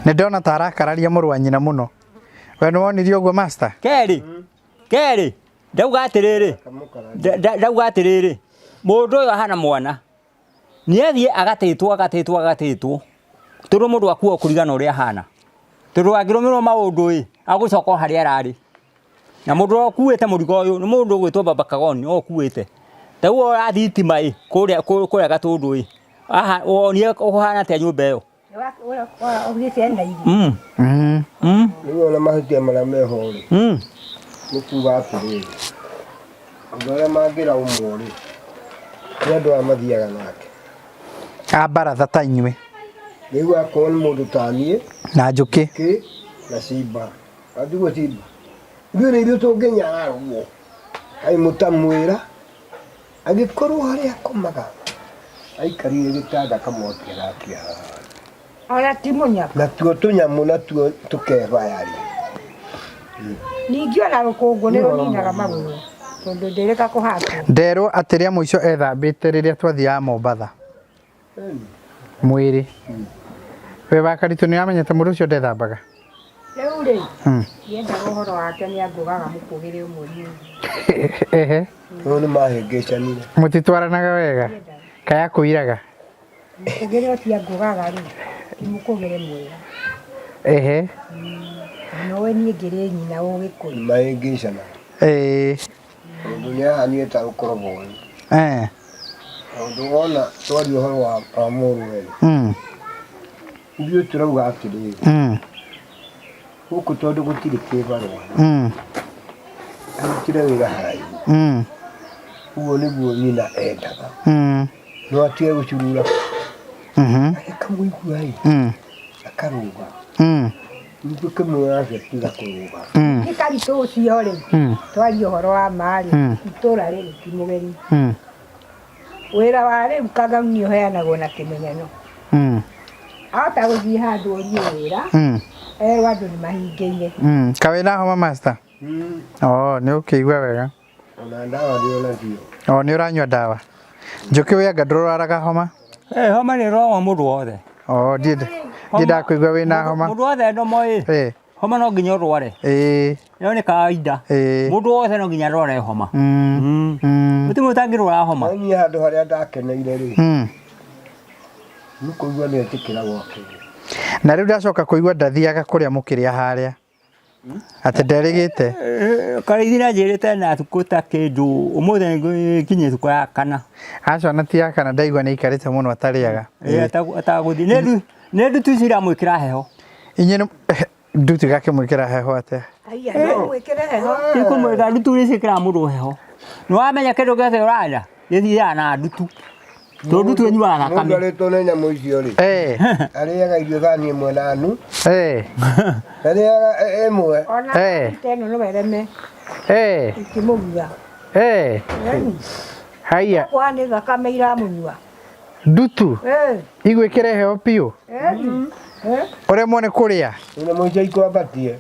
Nĩ ndona ta arakararia mũrũ wa nyina mũno. We nĩ wonirie ũguo master? Kerĩ ndauga atĩrĩrĩ, ndauga atĩrĩrĩ, mũndũ ũyũ ahana mwana nĩ athiĩ agatĩtwo agatĩtwo agatĩtwo tondũ mũndũ akua kũringana ũrĩa ahana tondũ angĩrũmĩrwo maũndũ ĩ agũcoka o harĩa ararĩ. Na mũndũ ũrĩa ũkuĩte mũrigo ũyũ nĩ mũndũ ũgwĩtwo Baba Kagoni nĩwe ũkuĩte. Ta rĩu ora thitima ĩ kũrĩa Gatũndũ ĩ, wonire kũhana atĩa nyũmba ĩyo? Rĩu ona mahĩtia marĩa meho rĩ, nĩ kuga atĩrĩrĩ, andũ arĩa mangĩraumwo rĩ, nĩ andũ aya mathiaga nake. A baratha ta inyuĩ. Rĩu akorwo nĩ mũndũ ta niĩ, Na Njũkĩ. Njũkĩ na Simba. Atiguo Simba. Ithuĩ nĩ ithuĩ tũngĩnyararwo. Kaĩ mũtamwĩra angĩkorwo harĩa akomaga aikarire gĩtanda kamwaki arakia haha. Ona ti mũnyaka. Natuo tũnyamũ natuo tũkebaya rĩ. Ningĩ ona rũkũngũ nĩ rũninaga magũrũ tondũ ndĩrĩka kũhatwo. Nderwo atĩ rĩa mũico ethambĩte rĩrĩa twathiaga Mombatha. Mwĩrĩ. We wa Karitũ nĩ wamenyete mũndũ ũcio ndethambaga? Rĩu rĩ, ndiendaga ũhoro wake nĩ angũgaga mũkũgĩre ũmwe niĩ. Ehe. Rĩu nĩ mahĩngĩcanire. Mũtitwaranaga wega? Kaĩ akũiraga? Mũkũgĩre ũcio angũgaga rĩ, ti mũkũgĩre mwega. Ehe. Na nowe niĩ ngĩrĩ nyina Ũgĩkũyũ. Nĩ mahĩngĩcanaga. Ĩĩ. Tondũ nĩ ahanire ta rũkoroboi. Tondũ wona twaria ũhoro wa mũrũwe rĩ, ithuĩ tũrauga atĩrĩrĩ, gũkũ tondũ gũtirĩ kĩbarũa, arutire wĩra haraihu, ũguo nĩguo nyina endaga, no atige gũcurura, agĩkamũigua ĩ, akarũga, ningĩ ũkĩmwĩra atĩa tiga kũrũga. Nĩ Karitũ ũcio rĩ, twaria ũhoro wa ma rĩ, itũra rĩrĩ ti mũgeni. Wĩra wa rĩu Kagauni ũheanagwo na kĩmenyano. Ahota gũthiĩ handũ orie wĩra, erwo andũ nĩ mahingĩire. Kaĩ wĩna homa master? Oh, nĩ ũkĩigua wega. Ona ndawa ndĩ onacio. Oh, nĩ ũranyua ndawa. Njũkĩ wĩ anga ndũrwaraga homa? Eh, homa nĩ ĩrwaragwo mũndũ wothe. Oh, ndiĩ ndakũigua wĩna homa. Mũndũ wothe ndomo ĩ. Eh. Homa no nginya ũrware. Ĩĩ. Ĩyo nĩ kawaida. Ĩĩ. Mũndũ wothe no nginya arware homa. Gũtirĩ mũndũ ũtangĩrwara homa. No niĩ handũ harĩa ndakeneire rĩ. Nĩ kũigua nĩ etĩkĩra gwake. Na rĩu ndacoka kũigua ndathiaga kũrĩa mũkĩrĩa harĩa. Atĩ nderĩgĩte. Karĩithi nĩ anjĩrĩte na thukũ ta kĩndũ ũmũthĩ nginyie thukũ ya kana. Aca ona ti ya kana ndaigua nĩ aikarĩte mũno atarĩaga. Ĩĩ atagũthiĩ. Nĩ ndutu icio iramwĩkĩra heho. Inyuĩ ndutu igakĩmwĩkĩra heho atĩa? Haiya, no mwĩkĩre heho. Ikũmwĩka ndutu nĩ ciĩkĩraga mũndũ heho. Nĩ wamenya kĩndũ gĩothe ũrarĩa gĩthiaga na ndutu. Tondũ ndutu ĩnyuaga thakame. Mũndũ arĩtwo nĩ nyamũ icio rĩ. Arĩaga irio thani ĩmwe na nu. Arĩaga ĩmwe. Ona ĩno no ĩreme. Ĩkĩmũgia. Haiya. Kwa nĩ thakame iramũnyua. Ndutu. Igwĩkĩre heho biũ. Ũremwo nĩ kũrĩa. Nyamũ icio ikwambatie.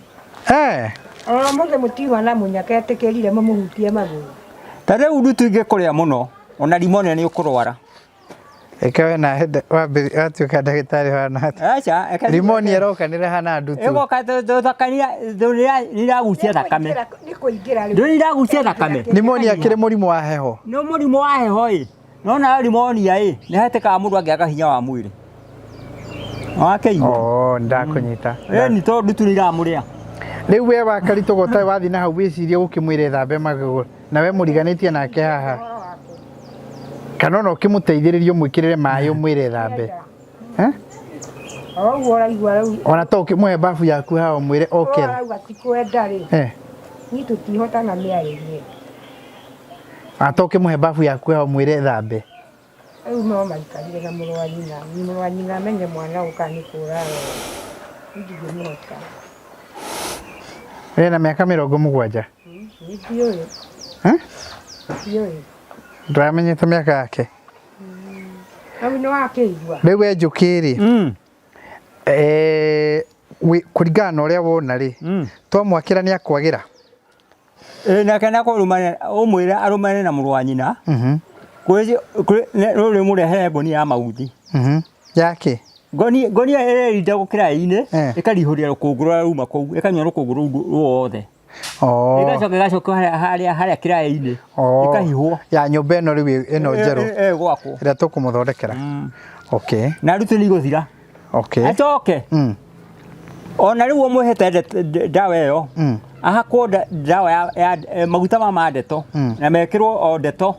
Ona mũthĩ mũtiuma na mũnyaka etĩkĩrire mũmũhutie magũrũ. Ta rĩu ndutu ingĩkũrĩa mũno ona rimonia nĩ ũkũrwara. Ĩka we na watuĩka ndagĩtarĩ hana atĩa? Aca, Rimonia ĩroka nĩ ĩrahana ndutu. Ĩgoka nĩ iragucia thakame. Nĩ kũingĩra rĩu. Ndũ iragucia thakame. Rimonia kĩrĩ mũrimũ wa heho. Nĩ mũrimũ wa heho ĩ. No nayo rimonia ĩ nĩ hetĩkaga mũndũ angĩaga hinya wa mwĩrĩ. Wakĩigua? Oh, ndakũnyita. Ĩni tondũ ndutu nĩ iramũrĩa. Rĩu we wa Karitũ ũtarĩ wathiĩ na hau wĩcirie gũkĩmwĩra ethambe magũrũ na we mũriganĩtie nake haha. Kana ona ũkĩmũteithĩrĩrie ũmwĩkĩrĩre maĩ ũmwĩre ethambe. O ũguo ũraigua rĩu. Ona to ũkĩmũhe babu yaku haha ũmwĩre oke. Ũrauga ti kwenda rĩ. Niĩ tũtihotana mĩarĩrie. Ona to ũkĩmũhe babu yaku haha ũmwĩre ethambe. Rĩu no maikarire na mũrũ wa nyina. Mũrũ wa nyina amenye mwana ũyũ kana nĩ kũra arora. Niĩ ndingĩmũhota. Ena mĩaka 70. Niĩ ndiũĩ. Ndiũĩ. Ndũramenyete mĩaka yake? Hau nĩ wakĩigua. Rĩu we Njũkĩ rĩ, kũringana na ũrĩa wona rĩ, twamwakĩra nĩ akwagĩra? Ĩĩ nake na kũrũmana ũmwĩre arũmane na mũrũ wa nyina. Rũrĩ mũrehere ngũnia ya mauthi. Yake? Ngonia ĩrerinda gũkĩra-inĩ, ĩkarihũria rũkũngũ rũrĩa ruma kũu, ĩkanyua rũkũngũ rũu ruothe. Ĩgacoka ĩgacoka harĩa harĩa kĩraĩ-inĩ, ĩkahihwo. Ya nyũmba ĩno rĩu ĩno njerũ. Ĩgwakwo. Ĩrĩa tũkũmũthondekera. Okay. Na ndutu nĩ igũthira. Okay. Acoke. Ona rĩu ũmũhete ndawa ĩyo, ahakwo ndawa ya maguta ma ndeto, na mekĩrwo o ndeto,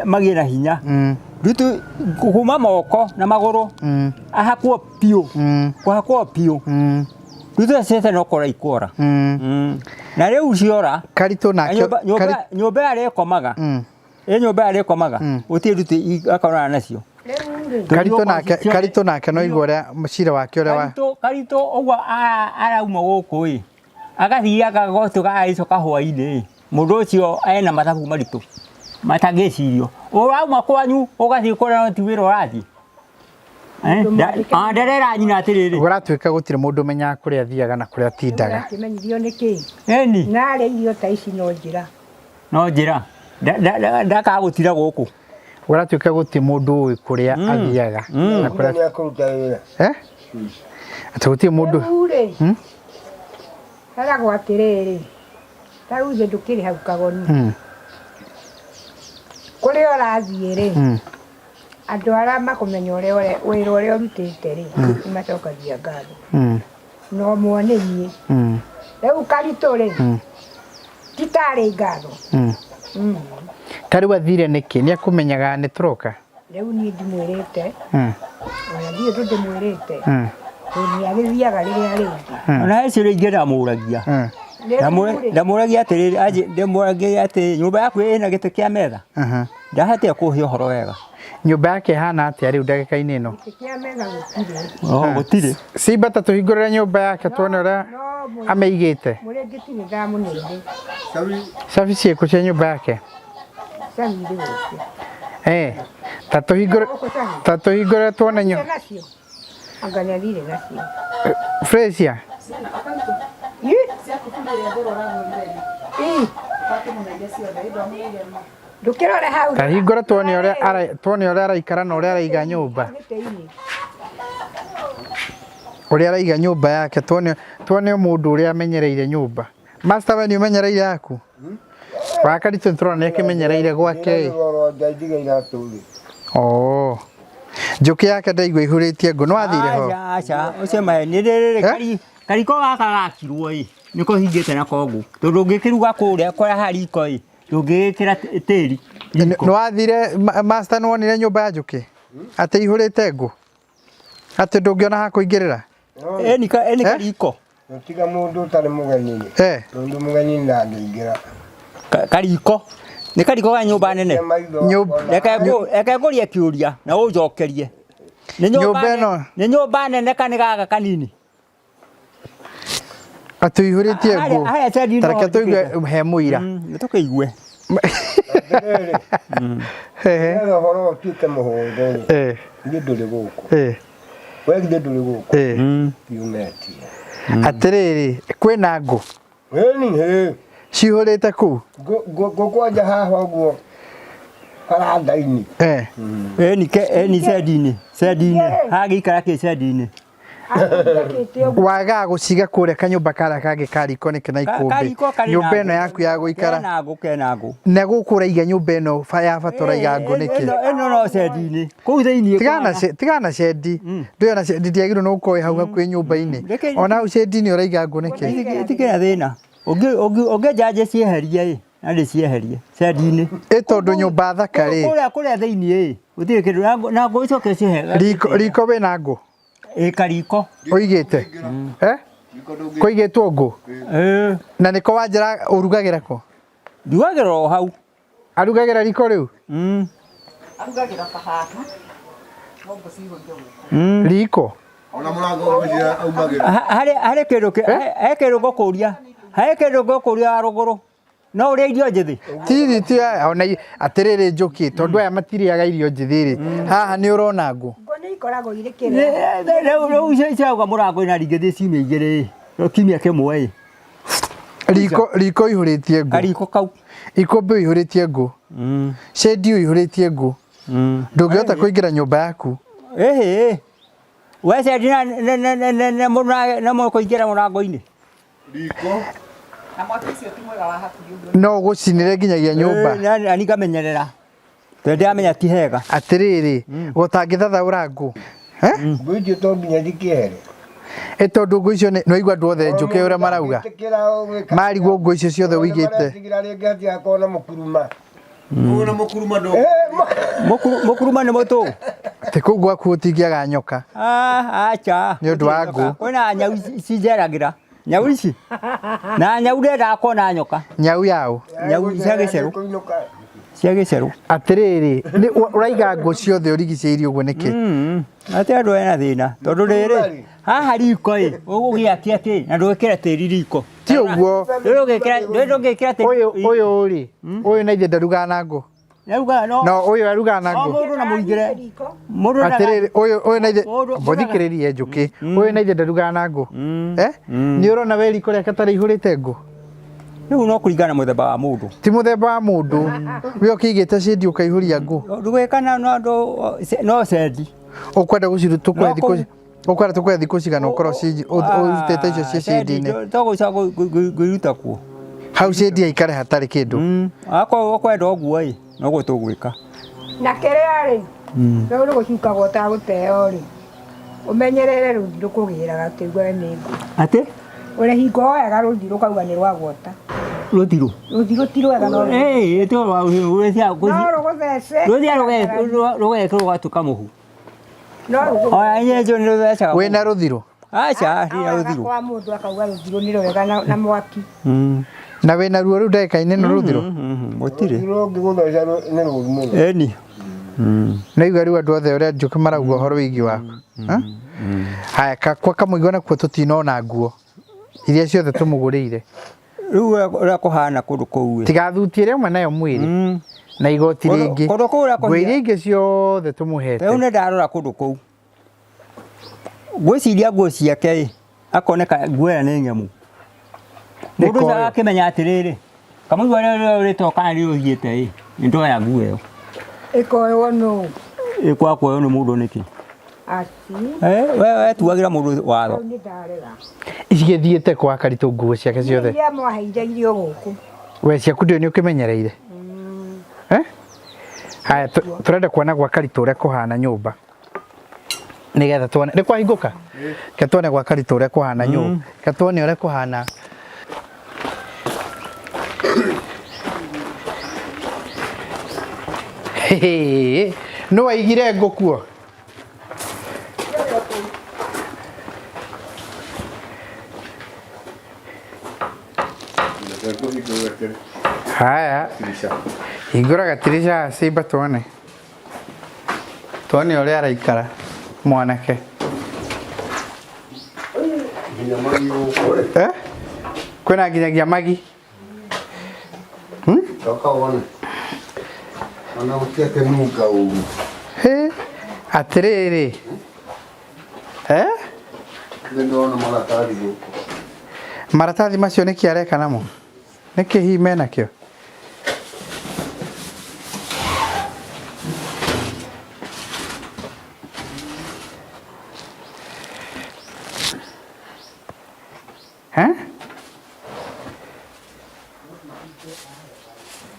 magĩe na hinya. Ndutu kuma moko na magũrũ, ahakwo biũ, kũhakwo biũ. Ndutu ciothe no kũra ikũra. Na rĩu ciora, Karitũ nake nyũmba ĩrĩa ĩkomaga, ĩ nyũmba ĩrĩa ĩkomaga, gũtirĩ ndutu akonana nacio. Karitũ nake no igua ũrĩa cira wake ũrĩa wa Karitũ ũguo arauma gũkũ ĩ, agathiaga gũtuga agĩcoka hwainĩ ĩ, mũndũ ũcio ena mathabu maritũ matangĩcirio. Ũrauma kwanyu ũgathiĩ kũrĩa no ti wĩra ũrathiĩ. Nderera nyina atĩrĩrĩ. Kũratuĩka gũtirĩ mũndũ ũmenyaga kũrĩa athiaga na kũrĩa atindaga. Ũrakĩmenyithio nĩ kĩĩ? Ĩni. Na arĩa irio ta ici no njĩra. No njĩra. Ndakaga gũtira gũkũ. Kũratuĩka gũtirĩ mũndũ ũĩ kũrĩa athiaga na kũrĩa Nĩ akũruta wĩra. Atĩ gũtirĩ mũndũ. Rĩu rĩ, heragwo atĩrĩrĩ, ta rĩu ithuĩ ndũkĩrĩ hau kagoni. Kũrĩa ũrathiĩ rĩ, andũ arĩa makũmenya ũrĩa wĩra ũrĩa ũrutĩte rĩ, nĩ macokagia ngatho. No ũmwe nĩ niĩ. Rĩu Karitũ rĩ, ti tarĩ ngatho. Ta rĩu athire nĩkĩ? Nĩ akũmenyaga nĩ tũroka? Rĩu niĩ ndimwĩrĩte, ona ndiũĩ ũndũ ndĩmwĩrĩte, tondũ nĩ agĩthiaga rĩrĩa rĩngĩ. Ona he ciũria ingĩ ndamũragia. Ndamũragia atĩrĩrĩ, ndamũragia atĩ nyũmba yaku ĩna gĩtĩ kĩa metha? Ndahatire kũhe ũhoro wega. Nyũmba yake ĩhana atĩa rĩu ndagĩka-inĩ ĩno? Gĩtĩ kĩa metha gũtirĩ. Gũtirĩ. Simba ta tũhingũrĩre nyũmba yake tuone ũrĩa amĩigĩte. Mũrĩngĩti nĩ ndamũneire. Cabi ciĩkũ cia nyũmba yake? Cabi irĩ gũkũ. Ta tũhingũrĩre tuone nyũmba. Anga nĩ athire nacio. Fresia. Ndũkĩrore hau. Ta hingũra tuone ũrĩa ara- tuone ũrĩa araikara na ũrĩa araiga nyũmba. Gĩtĩ-inĩ. Ũrĩa araiga nyũmba yake tuone tuone mũndũ ũrĩa amenyereire nyũmba. Master we nĩ ũmenyereire yaku? Wa Karitũ nĩtũrona nĩ akĩmenyereire gwake ĩ. Rora njanjiga iratũ rĩ. Oh. Njũkĩ yake ndaigua ihurĩtie ngũ. Nĩ wathire ho? Aca, aca, ũcio maheni rĩrĩ Eh? kari kariko gaka gakirwo ĩ nĩko hingĩte na kongũ tondũ ũngĩkĩruga kũrĩa kũrĩa ha riko ĩ ndũngĩgĩkĩra tĩri Nĩ wathire master nĩ wonire nyũmba ya njũkĩ? Atĩ ihũrĩte ngũ? Atĩ ndũngĩona ha kũingĩrĩra? Ĩni Eh? kariko Tiga mũndũ ũtarĩ mũgeni rĩ. Eh. Mũndũ mũgeni ndangĩingĩra. Kariko nĩ kariko ga nyũmba nene. Reke ngũrie kĩũria na ũnjokerie. Nĩ Nyũmba ĩno. Nĩ nyũmba nene kana gaka kanini? Atĩ ũihũrĩtie ngũ. Harĩa cendi Ta reke tũigue he mũira. Nĩ tũkĩigue. Atĩrĩrĩ. Nĩgetha ũhoro ũtuĩke mũhũthũ rĩ. Githĩ ndũrĩ gũkũ. We githĩ ndũrĩ gũkũ. Thiĩ ũmetie. Atĩrĩrĩ, kwĩna ngũ. Ĩni hĩ. Cihũrĩte kũu. Ngũ kwanja haha ũguo baranda-inĩ. Ĩni ĩni cendi-inĩ cendi-inĩ hagĩikara kĩ cendi-inĩ. Wagaga gũciga kũrĩa kanyũmba karĩa kangĩ ka riko nĩkĩ na ikũmbĩ. Kariko karĩ na Nyũmba ĩno ngũ. yaku ya gũikara. Kena ngũ kena ngũ. Na gũkũ ũraiga nyũmba ĩno ya bata ũraiga ngũ nĩkĩ? Ĩno no cendi-inĩ. Kũu thĩinĩ. Tigana na cendi. Ndũĩ ona cendi ndĩagĩrĩirwo nĩ gũkorwo ĩ hau hakuhĩ nyũmba-inĩ. Ona hau cendi-inĩ ũraiga ngũ nĩkĩ? Itikĩrĩ thĩna. Ũngĩnja njĩcieherie ĩ na ndĩcieherie cendi-inĩ. Ĩ tondũ nyũmba thaka rĩ. Kũrĩa kũrĩa thĩinĩ ĩ gũtirĩ kĩndũ na ngũ icoke cihe. Riko riko wĩna ngũ? Ĩ kariko. Ũigĩte? Eh? Kũigĩtwo ngũ? Na nĩko wanjĩra ũrugagĩra kũ? Ndugagĩra o hau. Arugagĩra riko rĩu? Arugagĩra ta haha. No ngũ cihũire gũkũ. Riko? Ona mũrango ũgwĩciria aumagĩra. Harĩ harĩ kĩndũ he kĩndũ ngũkũria. Harĩ kĩndũ ngũkũria wa rũgũrũ. No ũrĩe irio njĩthĩ? Tiri ti ona atĩrĩrĩ njũkĩ tondũ aya matirĩaga irio njĩthĩ rĩ. Haha nĩ ũrona ngũ? Ngũ nĩ ikoragwo irĩ kĩrĩa. Rĩu rĩu icio cirauga mũrango ina ringĩthiĩ ciumia igĩrĩ ĩ. Kiumia kĩmwe ĩ. Riko riko ihũrĩtie ngũ. Kariko kau. Ikũmbĩ ũihũrĩtie ngũ. Cendi ũihũrĩtie ngũ. Ndũngĩhota kũingĩra nyũmba yaku. Ĩhĩ. We cendi na na na na na mũkũingĩra mũrango-inĩ. Riko. Na mwaki ũcio ti mwega wa hakuhĩ ũguo. No ũgũcinĩre nginyagia nyũmba. Na ningamenyerera. Tondũ ndĩramenya ti hega. Atĩrĩrĩ, ũtangĩthathaũra ngũ. Ngũ icio to nginya cikĩehere. Ĩ tondũ ngũ icio nĩ waigua andũ othe njũkĩ ũrĩa marauga. Marigwo ngũ icio ciothe ũigĩte. Maretigĩra rĩngĩ hatigakorwo na mũkuruma. Ũyũ na mũkuruma ndũ. Mũkuruma nĩ mũtũ. Atĩ kũu gwaku gũtingĩaga nyoka. Aca. Nĩ ũndũ wa ngũ. Kwĩna nyau cinjeragĩra. Nyau ici. Na nyau ndĩendaga kuona nyoka. Nyau yaũ? Nyau cia gĩcerũ. Cia gĩcerũ. Atĩrĩrĩ, nĩ ũraiga ngũ ciothe ũrigicĩirie ũguo nĩkĩ? Atĩ andũ ena thĩna. Tondũ rĩrĩ, haha riko ĩ, ũgũgĩakia kĩ na ndũgĩkĩre tĩri riko. Ti ũguo. Ndũgĩkĩra tĩri. Ũyũ ũyũ rĩ, ũyũ na ithe ndarugaga na ngũ. Ndarugaga no. No ũyũ arugaga na O ngũ. mũndũ na mũigĩre. Mũndũ Atĩrĩrĩ, ũyũ ũyũ na ithe mũthikĩrĩrie njũkĩ. Ũyũ na ithe ndarugaga na ngũ. Eh? Nĩ ũrona we riko rĩake ta rĩihũrĩte ngũ? Rĩu no kũringana na mũthemba wa mũndũ. Ti mũthemba wa mũndũ. We ũkĩigĩte cendi ũkaihũria ngũ. Ndũgwĩka na no cendi. Ũkwenda gũciruta tũkũhe thikũ ũkwenda tũkũhe thikũ cigana ũkorwo ũrutĩte icio ciĩ cendi-inĩ. Togũcoka ngũiruta kuo. Hau cendi haikare hatarĩ kĩndũ. Akorwo ũkwenda ũguo ĩ, noguo tũgwĩka. Na kĩrĩa rĩ, rĩu nĩ gũcukagwo ũtagũteo rĩ, ũmenyerere rũthiru kũgĩraga ũkĩiguaga nĩ ngũ. Atĩ? Ũrĩ hingo woyaga rũthiru ũkauga nĩ rwagwota. Rũthiru? Rũthiru ti rwega no Ĩĩ, no rũgũthece. Rũthiaga rũgekĩrwo rũgatuĩka mũhu. No rũgũthece. Oya inyuĩ nĩ rũthecaga. Wĩna rũthiru? Aca, ndirĩ na rũthiru. Kwa mũndũ akauga rũthiru nĩ rwega na mwaki. Na wĩna ruo rĩu ndagĩka-inĩ ĩno rũthiru? Gũtirĩ. Rũthiru ũngĩgũtheca nĩ rũru mũno. Ĩni. Nĩaigua rĩu andũ othe ũrĩa njũkĩ marauga ũhoro wĩgiĩ waku. Haya, kwa kamũigua nakuo tũtinona nguo iria ciothe tũmũgũrĩire. Rĩu ũrĩa kũhana kũndũ kũu ĩ. Tiga thuti ĩrĩa auma nayo mwĩrĩ na igoti rĩngĩ. Kũndũ kũu ũrĩa Nguo iria ingĩ ciothe tũmũhete. Rĩu nĩ ndarora kũndũ kũu. Ngwĩciria nguo ciake ĩ, akoneka nguo ĩrĩa nĩ ng'emu. Mũndũ ũcio agakĩmenya atĩrĩrĩ, Kamũigua rĩrĩa ũrĩte kana rĩrĩa ũthiĩte ĩ, nĩ ndoya nguo ĩyo. Ĩkoywo nũ? Ĩkwaga kuoywo nĩ mũndũ nĩkĩ? Aci. Eh, we wetuagĩra mũndũ watho. Hau nĩ ndarega. Igĩthiĩte kwa Karitũ nguo ciake ciothe. Iria mwaheire irio gũkũ. We ciaku ndĩũ nĩ ũkĩmenyereire. Eh? Haya, tũrenda kuona gwa Karitũ ũrĩa kũhana nyũmba. Nĩgetha tuone. Nĩ kwahingũka? Ke tuone gwa Karitũ ũrĩa kũhana nyũmba. Ke tuone ũrĩa kũhana. Hĩhĩ, nũ waigire ngũ kuo? Haya, hingũra gatirisha cimba tuone. Tuone ũrĩa araikara mwanake. Eh? Kwĩna nginyagia magi. Coka wone. Ona gũtiake nunga ũru. Hĩ, atĩrĩrĩ. Eh? Nĩ ndona maratathi gũkũ. Maratathi macio nĩkĩ areka namo? Nĩkĩ hihi menakĩo? Eh?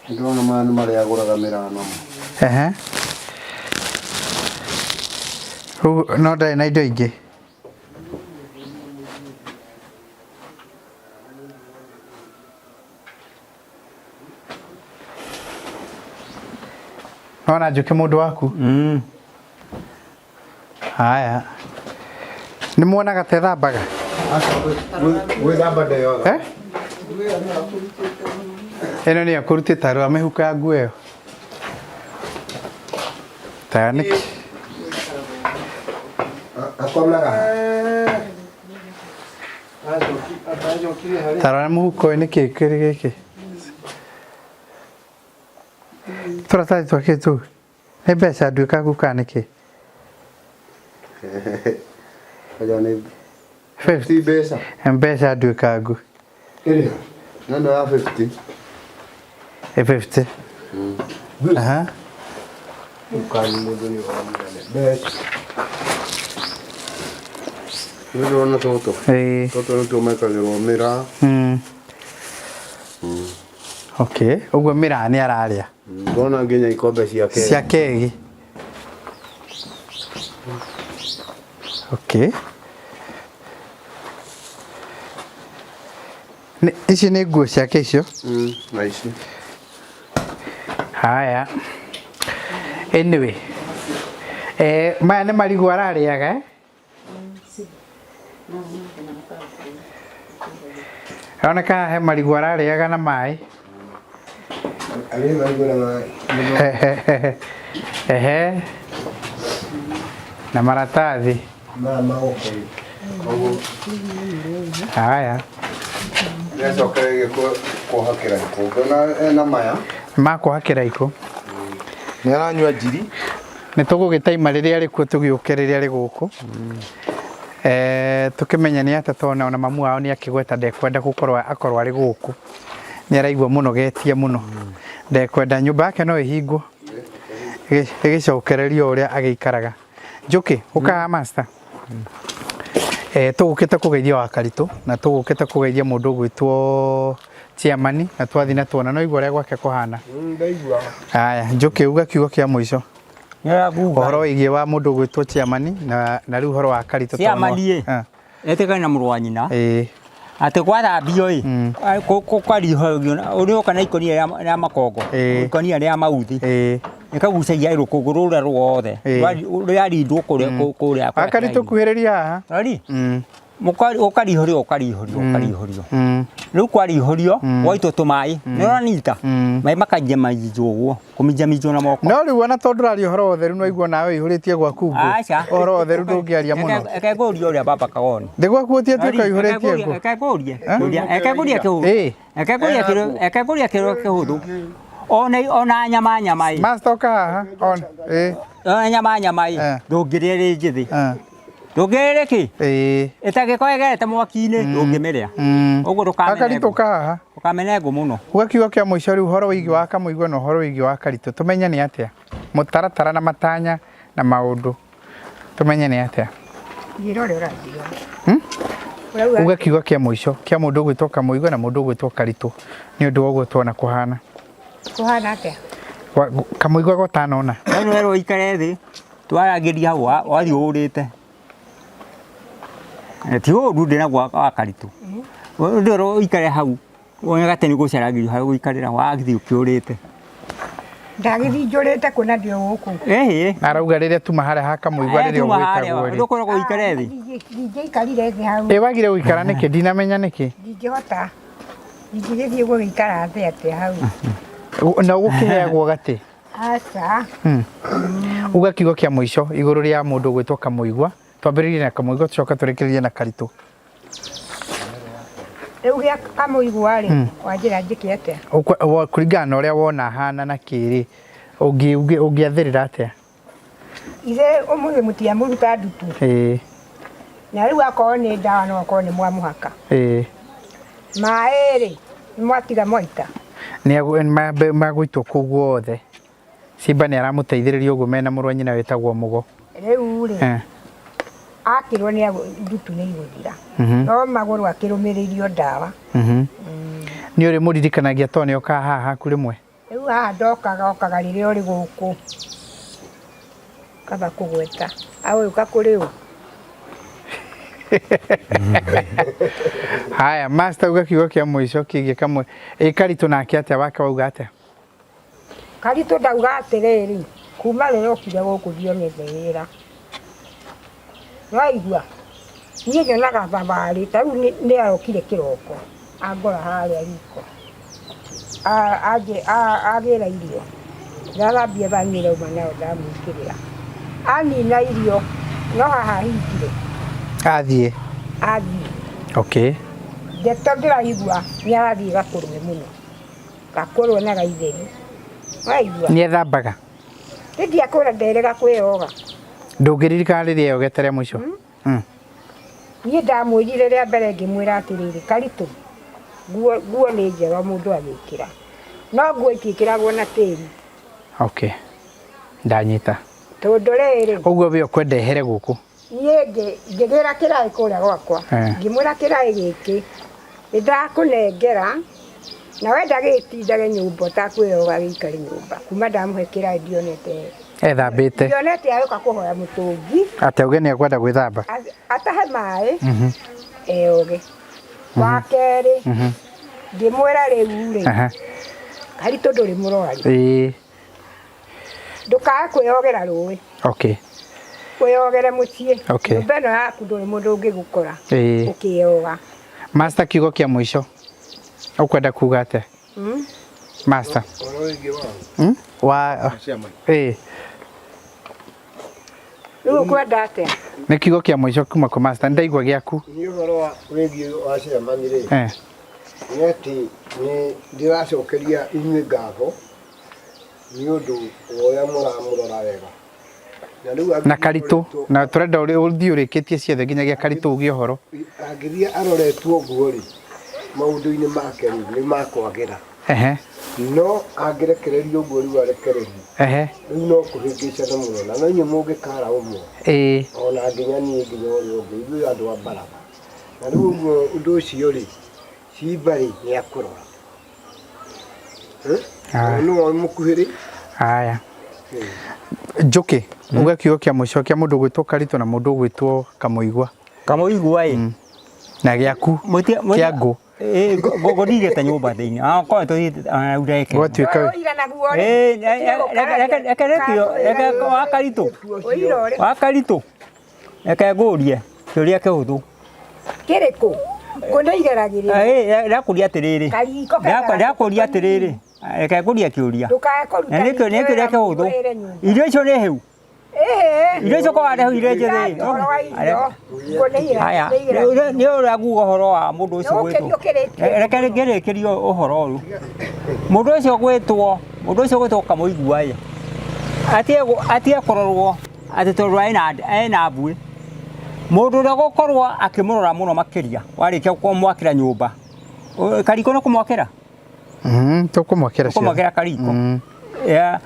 Ndona maya nĩ marĩa agũraga mĩraa namo. Ehe. Rĩu no ndarĩ na indo ingĩ. Nona njũke mũndũ waku? Haya. Nĩ muonaga ta ĩthambaga? Gwĩthamba ndeyoga. Eh? Ĩno nĩyo kũrutĩte rwa mĩhuko ya nguo ĩyo. Ta nĩkĩ? Akomaga ha? Ta rora mũhuko ũyũ nĩkĩ kĩrĩ gĩkĩ? Tũratathi twakĩ tũu? Nĩ mbeca nduĩkangu kana nĩkĩ? Aja nĩ ti mbeca. Mbeca nduĩkangu. Ĩrĩa. Neno ya 50. Ĩ 50. Aha. Ukani mũndũ nĩ ũramũrane. Mbeca. Nĩ ndĩrona tũtũ. Ĩĩ. Tũtũ nĩtuo mekagĩrwo mĩraa. Okay. Ũguo mĩraa nĩ ararĩa. Ndona nginya ikombe cia keki. Cia kegi. Okay. Nĩ, ici nĩ nguo ciake icio? Na ici. Haya. Anyway. Eh, maya nĩ marigũ ararĩaga eh? Aroneka he marigũ ararĩaga na maĩ. Arĩ marigũ na maĩ. Ehe. Na maratathi. Maya magũkũyũ. Haya. Nĩacokereire kũhakĩra ikũ. Ndona ena maya. Ma kũhakĩra ikũ. Nĩ aranyua njiri. Nĩ tũgũgĩtaima rĩrĩa rĩkuo tũgĩũke rĩrĩa rĩ gũkũ. Tũkĩmenye nĩ atĩa tondũ ona mamu wao nĩ akĩgweta ndekwenda gũkorwo akorwo arĩ gũkũ. Nĩ araigua mũnogetie mũno. Ndekwenda nyũmba yake no ĩhingwo. Ĩgĩcokererio ũrĩa agĩikaraga. Njũkĩ, ũka haha master. Tũgũkĩte kũgeithia wa Karitũ na tũgũkĩte kũgeithia mũndũ ũgwĩtwo chairman na twathiĩ na tuona no igua ũrĩa gwake kũhana. Ndaigua. Haya, Njũkĩ uga kiugo kĩa mũico. Ũhoro wĩgiĩ wa mũndũ ũgwĩtwo chairman na rĩu ũhoro wa Karitũ. Chairman ĩ, etĩkane na mũrũ wa nyina. Atĩ gwathambio ĩ, kũkarihagio ũrĩoka na ikũnia rĩa makongo, ikũnia rĩa mauthi. Ĩkagucagia rũkũngũ rũrĩa ruothe rũrarindwo kũrĩa kũrĩa. Akaritũ kuhĩrĩria haha. Rori? Ũkarihũrio ũkarihũrio ũkarihũrio. Rĩu kwarihũrio gwaitwo tũmaĩ nĩ ũranita maĩ makanjamanjwo ũguo kũminjaminjwo na moko. No rĩu ona tondũ ndũraria ũhoro wa ũtheru no aigua nawe ũihũrĩtie gwaku ngũ. Aca. Ũhoro wa ũtheru ndũngĩaria mũno. Reke ngũrie ũrĩa baba Kagoni. Thĩ gwaku ũtiatuĩka ũihũrĩtie ngũ. Reke ngũrie. Reke ngũrie kĩhũthũ. Reke ngũrie kĩrĩa reke ngũrie kĩrĩa kĩhũthũ. Ona ona nyama nyama ĩ. Master ũka haha. Ona ĩ. Ona nyama nyama ĩ. Ndũngĩrĩa ĩrĩ njĩthĩ. Ndũngĩrĩa kĩ? Ĩĩ. Ĩtangĩkorwo ĩgerete mwaki-inĩ ndũngĩmĩrĩa. Ũguo ndũkamene Akaritũ ngũ. ũka haha. Ndũkamene ngũ mũno. Uga kiugo kĩa mũico rĩu ũhoro wĩgiĩ wa Kamũigua na ũhoro wĩgiĩ wa Karitũ tũmenye nĩ atĩa mũtaratara na matanya na maũndũ tũmenye nĩ atĩa. Njĩra ũrĩa ũranjĩra. Ũrauga Uga kiugo kĩa mũico kĩa mũndũ ũgwĩtwo Kamũigua na mũndũ ũgwĩtwo Karitũ nĩ ũndũ wa ũguo tuona kũhana. Kũhana atĩa? Kamũigua gotanona. We nĩwerwo ũikare thĩ twaragĩria hau wathiĩ ũrĩte. Ti ũru ndĩnaguo wa Karitũ. Ndĩrwo ũikare hau wone atĩ nĩgũcaragĩrio harĩa ũgũikarĩra wathiĩ ũkĩũrĩte. Ndagĩthiĩ njũrĩte kũ na ndĩ o gũkũ. Ĩhĩ. Arauga rĩrĩa tuma harĩa ha Kamũigua rĩrĩa ũgwĩtagwo rĩ. Ndũkoragwo ũikare thĩ. Ndingĩikarire thĩ hau. Ĩ wagire gũikara nĩkĩ? Ndinamenya nĩkĩ. Ndingĩhota. Ndingĩgĩthiĩ gũgĩikara thĩ atĩa hau. Na ũgũkĩheagwo gatĩ? Aca. Uga kiugo kĩa mũico igũrũ rĩa mũndũ ũgwĩtwo Kamũigua. Twambĩrĩrie na Kamũigua tũcoke tũrĩkĩrĩrie na Karitũ. Rĩu gĩa Kamũigua rĩ, wanjĩra njĩke atĩa? Kũringana na ũrĩa wona ahana na kĩ rĩ, ũngĩathĩrĩra atĩa? Ithe ũmũthĩ mũtiamũruta ndutu. Ĩĩ. Na rĩu akorwo nĩ ndawa no akorwo nĩ mwamũhaka. Ĩĩ. Maĩ rĩ, nĩ mwatiga mwaita? Nĩ magũitwo kũu guothe. Simba nĩ aramũteithĩrĩria ũguo mena mũrũ wa nyina wĩtagwo Mũgo. Rĩu rĩ, akĩrwo nĩ ndutu nĩ igũthira. No magũrũ akĩrũmĩrĩirio ndawa. Nĩ ũrĩ mũririkanagia tondũ nĩ okaga haha haku rĩmwe? Rĩu haha ndokaga okaga rĩrĩa ũrĩ gũkũ. Kaba kũgweta. Agũgĩũka kũrĩ ũ? Haya, master uga kiugo kĩa mũico kĩgiĩ kamwe. Ĩ Karitũ nake atĩa wake wauga atĩa? Karitũ ndauga atĩrĩrĩ, kuma rĩrĩa okire gũkũ ndionete wĩra. Nĩwaigua? Niĩ nyonaga thabarĩ, ta rĩu nĩ arokire kĩroko, angora harĩa riko, agĩra irio, ndathambia thani ĩrĩa auma nayo ndamwĩkĩrĩra. Anina irio, no haha ahingire. Athiĩ. Athiĩ. Okay. Ndeto ndĩraigua nĩ arathiĩ gakũrwe mũno. Gakũrwe na gaitheri. Waigua? Nĩ ethambaga? Ndiakũra nderega kwĩyoga. Ndũngĩririkana rĩrĩa eyogete rĩa mũico? Niĩ ndamwĩrire rĩa mbere ngĩmwĩra atĩrĩrĩ, Karitũ, nguo nguo nĩ njega mũndũ agĩkĩra. No nguo itiĩkĩragwo na tĩri. Okay. Ndanyita. Tondũ rĩrĩ. Ũguo we ũkwenda ehere gũkũ? Niĩ ngĩgĩra kĩraĩ kũrĩa gwakwa. Ngĩmwĩra kĩraĩ gĩkĩ nĩndakũnengera na wenda gĩtindage nyũmba ũtakwĩyoga gĩikare nyũmba. Kuma ndamũhe kĩraĩ ndionete. Ethambĩte. Ndionete agĩũka kũhoya mũtũngi. Atĩ auge nĩ ekwenda gwĩthamba. Atahe maĩ eyoge. Wa kerĩ ngĩmwĩra rĩu rĩ, Karitũ ndũrĩ mũrwaru. Ĩĩ. Ndũkae kwĩyogera rũĩ. Okay. Wĩyogere mũciĩ. Okay. Nyũmba ĩno yaku ndũrĩ mũndũ ũngĩgũkora Ĩĩ. ũkĩyoga. Master kiugo kĩa mũico ũkwenda kuga atĩa? Master. Ũhoro wĩgiĩ wa? Wa ĩĩ. Rĩu ũkwenda atĩa? Nĩ kiugo kĩa mũico kuma kwĩ master nĩndaigua gĩaku. Niĩ ũhoro wa wĩgiĩ wa chairman rĩ, nĩ atĩ nĩ ndĩracokeria inyuĩ ngatho nĩ ũndũ wa ũrĩa mũramũrora wega. Na rĩu Na Karitũ na tũrenda ũthiĩ ũrĩkĩtie ciothe nginyagia Karitũ uge ũhoro. Angĩthiĩ aroretwo ũguo rĩ, maũndũ-inĩ make rĩ, nĩ makwagĩra. Ehe. No angĩrekererio ũguo rĩu arekererio, Ehe. rĩu no kũhĩngĩcana mũno na no inyuĩ mũngĩkara ũmwe. Ĩĩ. Ona nginya niĩ nginya ũrĩa ũngĩ, ithuĩ andũ a baratha. Na rĩu ũguo ũndũ ũcio rĩ, Simba rĩ, nĩ akũrora. Aya. Nĩwe mũkuhĩrĩ. Aya. Njũkĩ, uga kiugo kĩa mũico kĩa mũndũ ũgwĩtwo Karitũ na mũndũ ũgwĩtwo Kamũigua. Kamũigua ĩ. Na gĩaku kĩa ngũ. Ĩ ngũ ndigĩte nyũmba thĩinĩ. Akorwo tũthiĩte ona rĩu ndeke. Gwatuĩka. Ũira naguo rĩ. Ĩ reke reke reke wa Karitũ. Ũira ũrĩkũ? Wa Karitũ. Reke ngũrie kĩũria kĩhũthũ. Kĩrĩkũ? Ngũ nĩ igeragĩrĩrio. Ĩ ndakũria atĩrĩrĩ. Kariko kega. Ndakũria atĩrĩrĩ. Reke ngũrie kĩũria. Ndũkae kũruta Na nĩ kĩũria kĩhũthũ. Irio icio nĩ hĩu? Ĩhĩ. Irio icio ko warehe irio njĩthĩ. Ũhoro wa irio. Ngũ nĩ Haya, igeragĩrĩrio. nĩ ũrĩa nguga ũhoro wa mũndũ ũcio Nĩ gwĩtwo. ũkĩrĩtie. Reke ngĩrĩkĩrie ũhoro ũyũ. Mũndũ ũcio gwĩtwo, mũndũ ũcio gwĩtwo Kamũigua ĩ, atige kũrorwo atĩ tondũ ena mbuĩ. Mũndũ ũrĩa ũgũkorwo akĩmũrora mũno makĩria warĩkia kũmwakĩra nyũmba Kariko no kũmwakĩra? Tũkũmwakĩra ciothe. Kũmwakĩra kariko. Ya,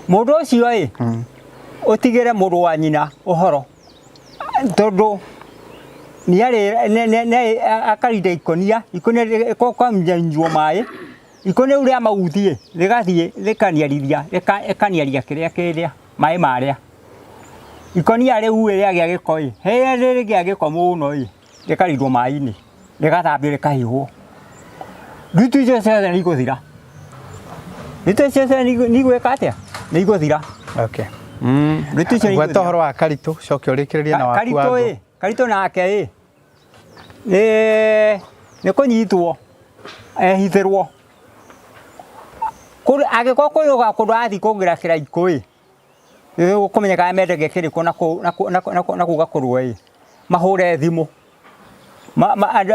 mũndũ ũcio ĩ, ũtigĩre mũrũ wa nyina ũhoro, tondũ nĩ akarinda ikonia, ikonia rĩkanyuo maĩ, ikonia rĩu rĩa mauthi ĩ, rĩgathiĩ rĩkaniarithia, rĩkaniaria kĩrĩa kĩrĩa, maĩ marĩa. Ikonia rĩu ĩ rĩagĩa gĩko ĩ, rĩrĩa rĩgĩa gĩko mũno ĩ, rĩkarindwo maĩ-inĩ, rĩgathambio rĩkahihwo. Ndutu icio ciothe nĩ igũthira. Ndutu icio ciothe nĩ igwĩka atĩa? Nĩ igũthira. Okay. Ndutu icio nĩ Gweta igũthira. ũhoro wa Karitũ, coke ũrĩkĩrĩrie na waku wa Karitũ ngũ. ĩ, Karitũ nake ĩ, nĩ nĩ kũnyitwo ehithĩrwo. Angĩkorwo kwĩ kũndũ arathiĩ kũgĩra kĩraikũ ĩ, Nĩũkũmenya kana mendagia kĩrĩkũ na kũu na kũu na kũu gakũrwe ĩ, mahũre thimũ. Andũ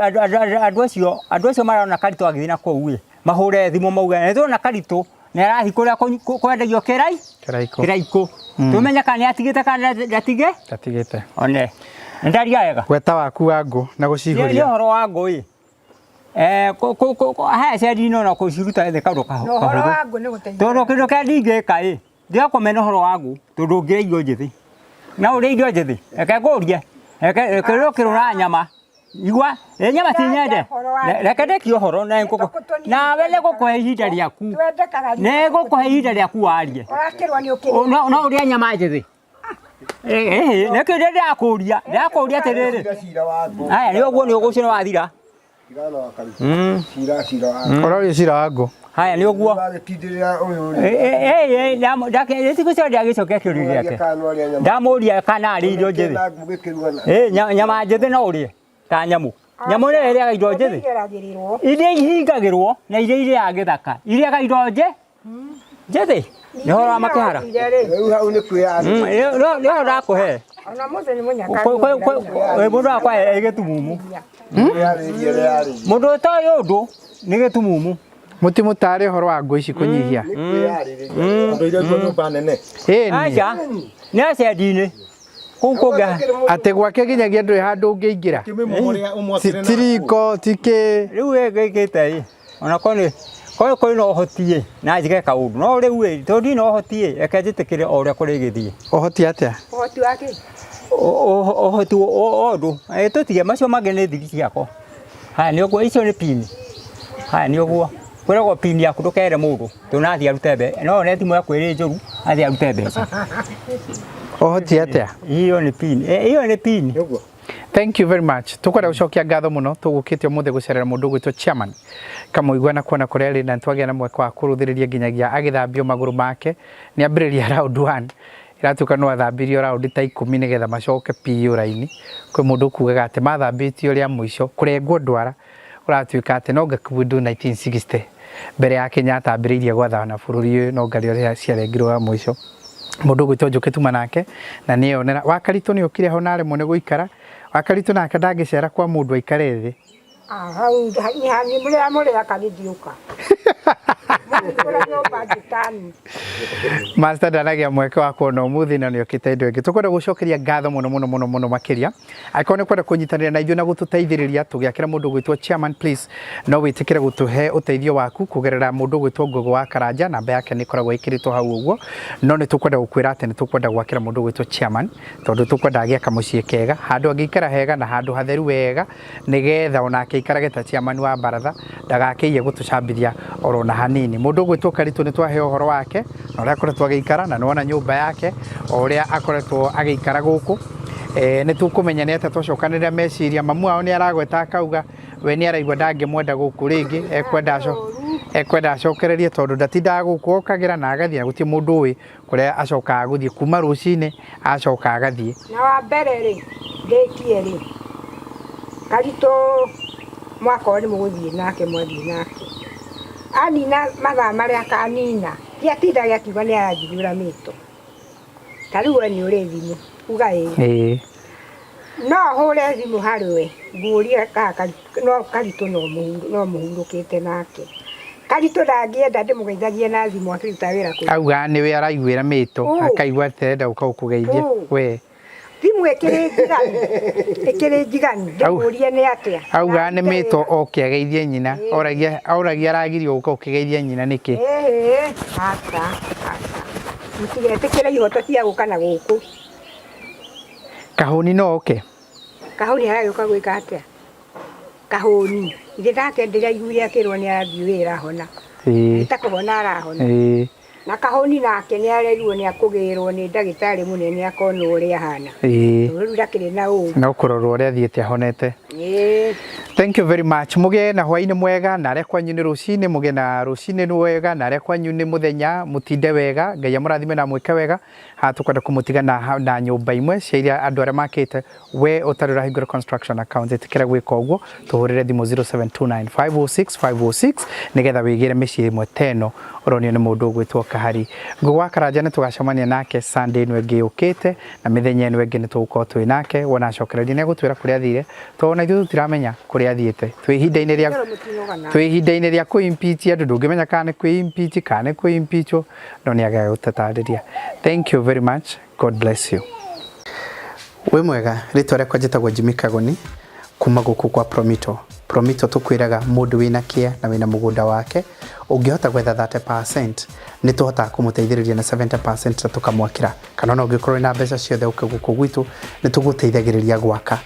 acio andũ acio marona Karitũ agĩthiĩ na kũu ĩ, mahũre thimũ mauge nĩtũrona Karitũ nĩ arathiĩ kũrĩa kwendagio kĩraikũ Kĩraikũ. Tũmenye kana nĩ atigĩte kana ndatige Ndatigĩte. One, nĩndaria wega? Gweta waku wa ngũ na Nĩ gũcihũria. ũhoro wa ngũ ĩ, Haya cendi-inĩ ona kũciruta nĩ kaũndũ Na ũhoro kahũthũ. wa ngũ nĩ gũteithia. Tondũ kĩndũ kĩrĩa ndingĩka ĩ, ndiga kũmena ũhoro wa ngũ tondũ ũngĩrĩa irio njĩthĩ. No ũrĩe irio njĩthĩ? Reke ngũrie, reke reke nyama. Igua, ĩ nyama ti nyende. Reke ndĩkie ũhoro na nawe nĩ ngũkũhe ihinda rĩaku. Twendekaga Nĩ ngũkũhe ihinda rĩaku warie. Ũrakĩrwo nĩ ũkĩrĩte. No ũrĩe nyama njĩthĩ? Nĩkĩo ndĩrakũria, ndĩrakũria atĩrĩrĩ. Cira wa ngũ. Haya nĩ ũguo nĩ ũguo ũcio nĩ wathira. Tigana wa Karitũ. Cira cira wa ngũ. Ũrorio cira wa ngũ. Haya nĩ ũguo. Ũragĩtindĩrĩra ũyũ rĩ. Thikũ ciothe ndagĩcokia kĩũria Ũraria gĩake. kana no arĩa nyama. Ndamũria kana arĩ irio njĩthĩ. Na ngũ gĩkĩruga na. Nyama njĩthĩ no ũrĩe ta nyamũ. Nyamũ nĩyo ĩrĩaga indo njĩthĩ. Igeragĩrĩrwo. Iria ihingagĩrwo na iria irĩaga gĩthaka. Irĩaga indo njĩthĩ. Nĩ ũhoro wa makĩhara. Rĩu hau nĩ kwĩyarĩria. Nĩ ũhoro ndakũhe. Ona mũthĩ nĩ mũnyaka. Mũndũ wakwa e gĩtumumu. Kwĩyarĩria rĩarĩria. Mũndũ ũtoĩ ũndũ nĩ gĩtumumu. Mũtimũtare ũhoro wa ngũ ici kũnyihia. Nĩ kwĩyarĩrĩria. Andũ iria nyũmba nene. Ĩni. Aca, nĩ acendi-inĩ. Kũu kũngĩ Atĩ gwake nginyagia ndũrĩ handũ ũngĩingĩra. Kĩmĩmomore ũmwakĩre na Ti riko, ti kĩ. rĩu ĩgĩkĩte ĩ ona korwo nĩ korwo kwĩ na ũhoti ĩ na njige kaũndũ no rĩu ĩ tondũ ndirĩ na ũhoti ĩ reke njĩtĩkĩre o ũrĩa kũrĩgĩthiĩ. Ũhoti atĩa? Ũhoti wa kĩ? Ũhoti wa ũndũ tũtige macio mangĩ nĩ thiri ciakwa. Haya nĩ ũguo icio nĩ pini. Haya nĩ ũguo kwĩragwo pini yaku ndũkere mũndũ tondũ no athiĩ arute mbeca no one thimũ yaku ĩrĩ njũru athiĩ arute mbeca. Ũhoti atĩa? Hiyo nĩ pini hiyo nĩ pini. Thank you very much. Tukwenda gucokia ngatho muno tugukite umuthi gucerera mundu ugwitwo chairman Kamuigua na kuona kuria ari na twagia na mweke wa kuruthiriria nginyagia agithambio maguru make ni ambiriria round 1 iratuika no athambirio round ta 10 nigetha macoke piũ raini kwi mundu kugaga ati mathambitio ria muico kurengwo ndwara uratuika ati no ngakubundu 1960 mbere ya Kenyatta ambiriirie gwathana bururi uyu no ngario ria ciarengirwo ya muico mundu ugwitwo Njuki tuma nake na niyonera wa Karitũ nĩ okire ho na aremwo nĩ gũikara wa Karitũ nake ndangĩcera kwa mũndũ aikare thĩ Hau nĩ mũrĩa mũrĩa kanithiũka. Mũhingũre nyũmba njitani. Master ndanagĩa mweke wa kuona ũmũthĩ na nĩokĩte indo ĩngĩ tũkwenda gũcokeria ngatho mũno mũno mũno mũno makĩria angĩkorwo nĩ kwenda kũnyitanĩra na ithuĩ na gũtũteithĩrĩria tũgĩakĩra mũndũ ũgwĩtwo chairman please no wĩtĩkĩre gũtũhe ũteithio waku kũgerera mũndũ ũgwĩtwo Ngogo wa Karanja namba yake nĩ ĩkoragwo ĩkĩrĩtwo hau ũguo no nĩ tũkwenda gũkwĩra atĩ nĩ tũkwenda gwakĩra mũndũ ũgwĩtwo chairman tondũ tũkwenda agĩe kamũciĩ kega handũ angĩikara hega na handũ hatheru wega nĩgetha onake aikarage ta chairman wa baratha ndagakĩiye gũtũcambithia oro na hanini mũndũ ũgwĩtwo Karitũ nĩ twaheo ũhoro wake na ũrĩa akoretwo agĩikara na nĩwona nyũmba yake o ũrĩa akoretwo agĩikara gũkũ nĩ tũkũmenya nĩ atĩa twacokanĩrĩra meciria mamu wao nĩ aragweta akauga we nĩ araigua ndangĩmwenda gũkũ rĩngĩ ekwenda acokererie tondũ ndatindaga gũkũ okagĩra na agathiĩ na gũtirĩ mũndũ ũĩ kũrĩa acokaga gũthiĩ kuma rũcinĩ acoka agathiĩ. Na wa mbere rĩ ndĩkie rĩ Karitũ mwaka ũyũ nĩ mũgũthiĩ nake mwathiĩ nake anina mathaa marĩa akanina ti atindage akiuga nĩ aranjiguĩra mĩto ta rĩu we nĩ ũrĩ thimũ uga ĩĩ no hũre thimũ harĩ we ngũrie kana no Karitũ no mũhurũkĩte nake Karitũ ndangĩenda ndĩmũgeithagie na thimũ akĩruta wĩra kũu auga nĩwe araiguĩra mĩto akaigua atĩ arenda gũka gũkũgeithia we. Thimũ ĩkĩrĩ njiganu, ĩkĩrĩ njiganu, ndĩmũrie nĩ atĩa. Auga nĩ mĩto oke ageithie nyina, oragia oragia aragirio gũka ũkĩgeithia nyina nĩkĩ. Ĩhĩ, aca, aca. Mũtigetĩkĩre ihoto cia gũka na gũkũ. Kahũni no oke? Kahũni aragĩũka gwĩka atĩa? Kahũni, ithe nake ndĩraiguire akĩrwo nĩ arathiĩ wĩra ahona. Ĩĩ. Ta kũhona arahona. Ĩĩ. Na kahũni nake nĩ arerirwo nĩ akũgĩrwo nĩ ndagĩtarĩ mũnene akonwo ũrĩa ahana. Ĩĩ. Tondũ rĩu ndakĩrĩ na ũru. No kũrorwo ũrĩa athiĩte ahonete. Ĩĩ. Thank you very much. Mũgĩe na hwaĩ-inĩ mwega na arĩa kwanyu nĩ rũcinĩ, mũgĩe na rũcinĩ rwega na arĩa kwanyu nĩ mũthenya, mũtinde wega. Ngai amũrathime na amwĩke wega. Haha tũkwenda kũmũtiga na, na nyũmba imwe cia iria andũ arĩa makĩte. We ũtarĩ ũrahingũra construction account ĩtĩkĩra gwĩka ũguo, tũhũrĩre thimũ 0729 506 506 nĩgetha wĩgĩre mĩciĩ ĩmwe ta ĩno ũronio nĩ mũndũ ũgwĩtwo Kahari. Ngũgĩ wa Karanja nĩ tũgacemania nake Sunday ĩno ĩngĩ yũkĩte na mĩthenya ĩno ĩngĩ nĩ tũgũkorwo twĩ nake. Wona acokereria nĩ egũtwĩra kũrĩa athire tondũ ona ithuĩ tũtiramenya kũrĩa athiĩte. Twĩ ihinda-inĩ rĩa twĩ ihinda-inĩ rĩa kũ impeach andũ, ndũngĩmenya kana nĩ kwĩ impeach kana nĩ kwĩ impeachwo, no nĩ agega gũtũtarĩria. Thank you very much. God bless you. Wĩ mwega, rĩtwa rĩakwa njĩtagwo Jimmy Kagoni kuma gũkũ kwa Promito. Promito tũkwĩraga mũndũ wĩna kĩa na wĩna mũgũnda wake ũngĩhota gwetha 30% nĩ tũhotaga kũmũteithĩrĩria na 70% na tũkamwakĩra, kana ona ũngĩkorwo wĩna mbeca ciothe ũke gũkũ gwitũ nĩ tũgũteithagĩrĩria gwaka.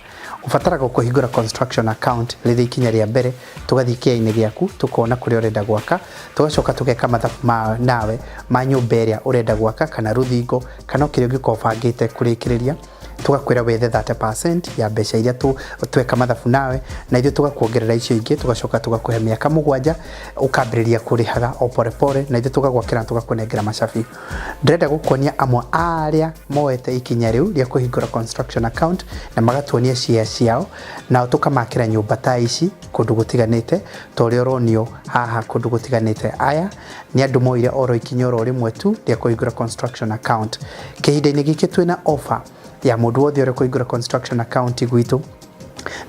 Ũbataraga kũhingũra construction account rĩrĩ ikinya rĩa mbere, tũgathiĩ kĩainĩ gĩaku tũkona kũrĩa ũrenda gwaka, tũgacoka tũgeka mathabu ma nawe ma nyũmba ĩrĩa ũrenda gwaka kana rũthingo kana o kĩrĩa ũngĩkorwo ũbangĩte kũrĩkĩrĩria, tũgakwĩra wethe 30% ya mbeca iria tweka mathabu nawe, na ithuĩ tũgakuongerera icio ingĩ, tũgacoka tũgakũhe mĩaka mũgwanja ũkambĩrĩria kũrĩhaga o pore pore, na ithuĩ tũgagwakĩra na tũgakũnengera macabi. Ndĩrenda gũkuonia amwe a arĩa moete ikinya rĩu rĩa kũhingũra construction account na magatuonia share ciao, nao tũkamakĩra nyũmba ta ici kũndũ gũtiganĩte ta ũrĩa ũronio haha kũndũ gũtiganĩte. Aya nĩ andũ moire oro ikinya oro rĩmwe tu rĩa kũhingũra construction account. Kĩhinda-inĩ gĩkĩ twĩna offer ya mũndũ wothe ũrĩa kũhingũra construction account gwitũ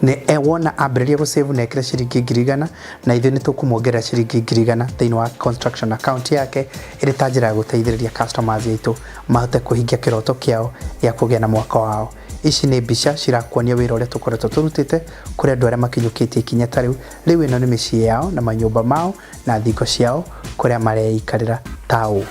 nĩ wona ambĩrĩria gũ save na ekĩre ciringi 100,000, na ithuĩ nĩ tũkũmuongerera ciringi 100,000 thĩinĩ wa construction account yake ĩrĩ ta njĩra ya gũteithĩrĩria customers aitũ mahote kũhingia kĩroto kĩao gĩa kũgĩa na mwaka wao. Ici nĩ mbica cirakuonia wĩra ũrĩa tũkoretwo tũrutĩte kũrĩ andũ arĩa makinyũkĩtie ikinya ta rĩu. Rĩu ĩno nĩ mĩciĩ yao na manyũmba mao na thingo ciao kũrĩa mareikarĩra ta ũũ.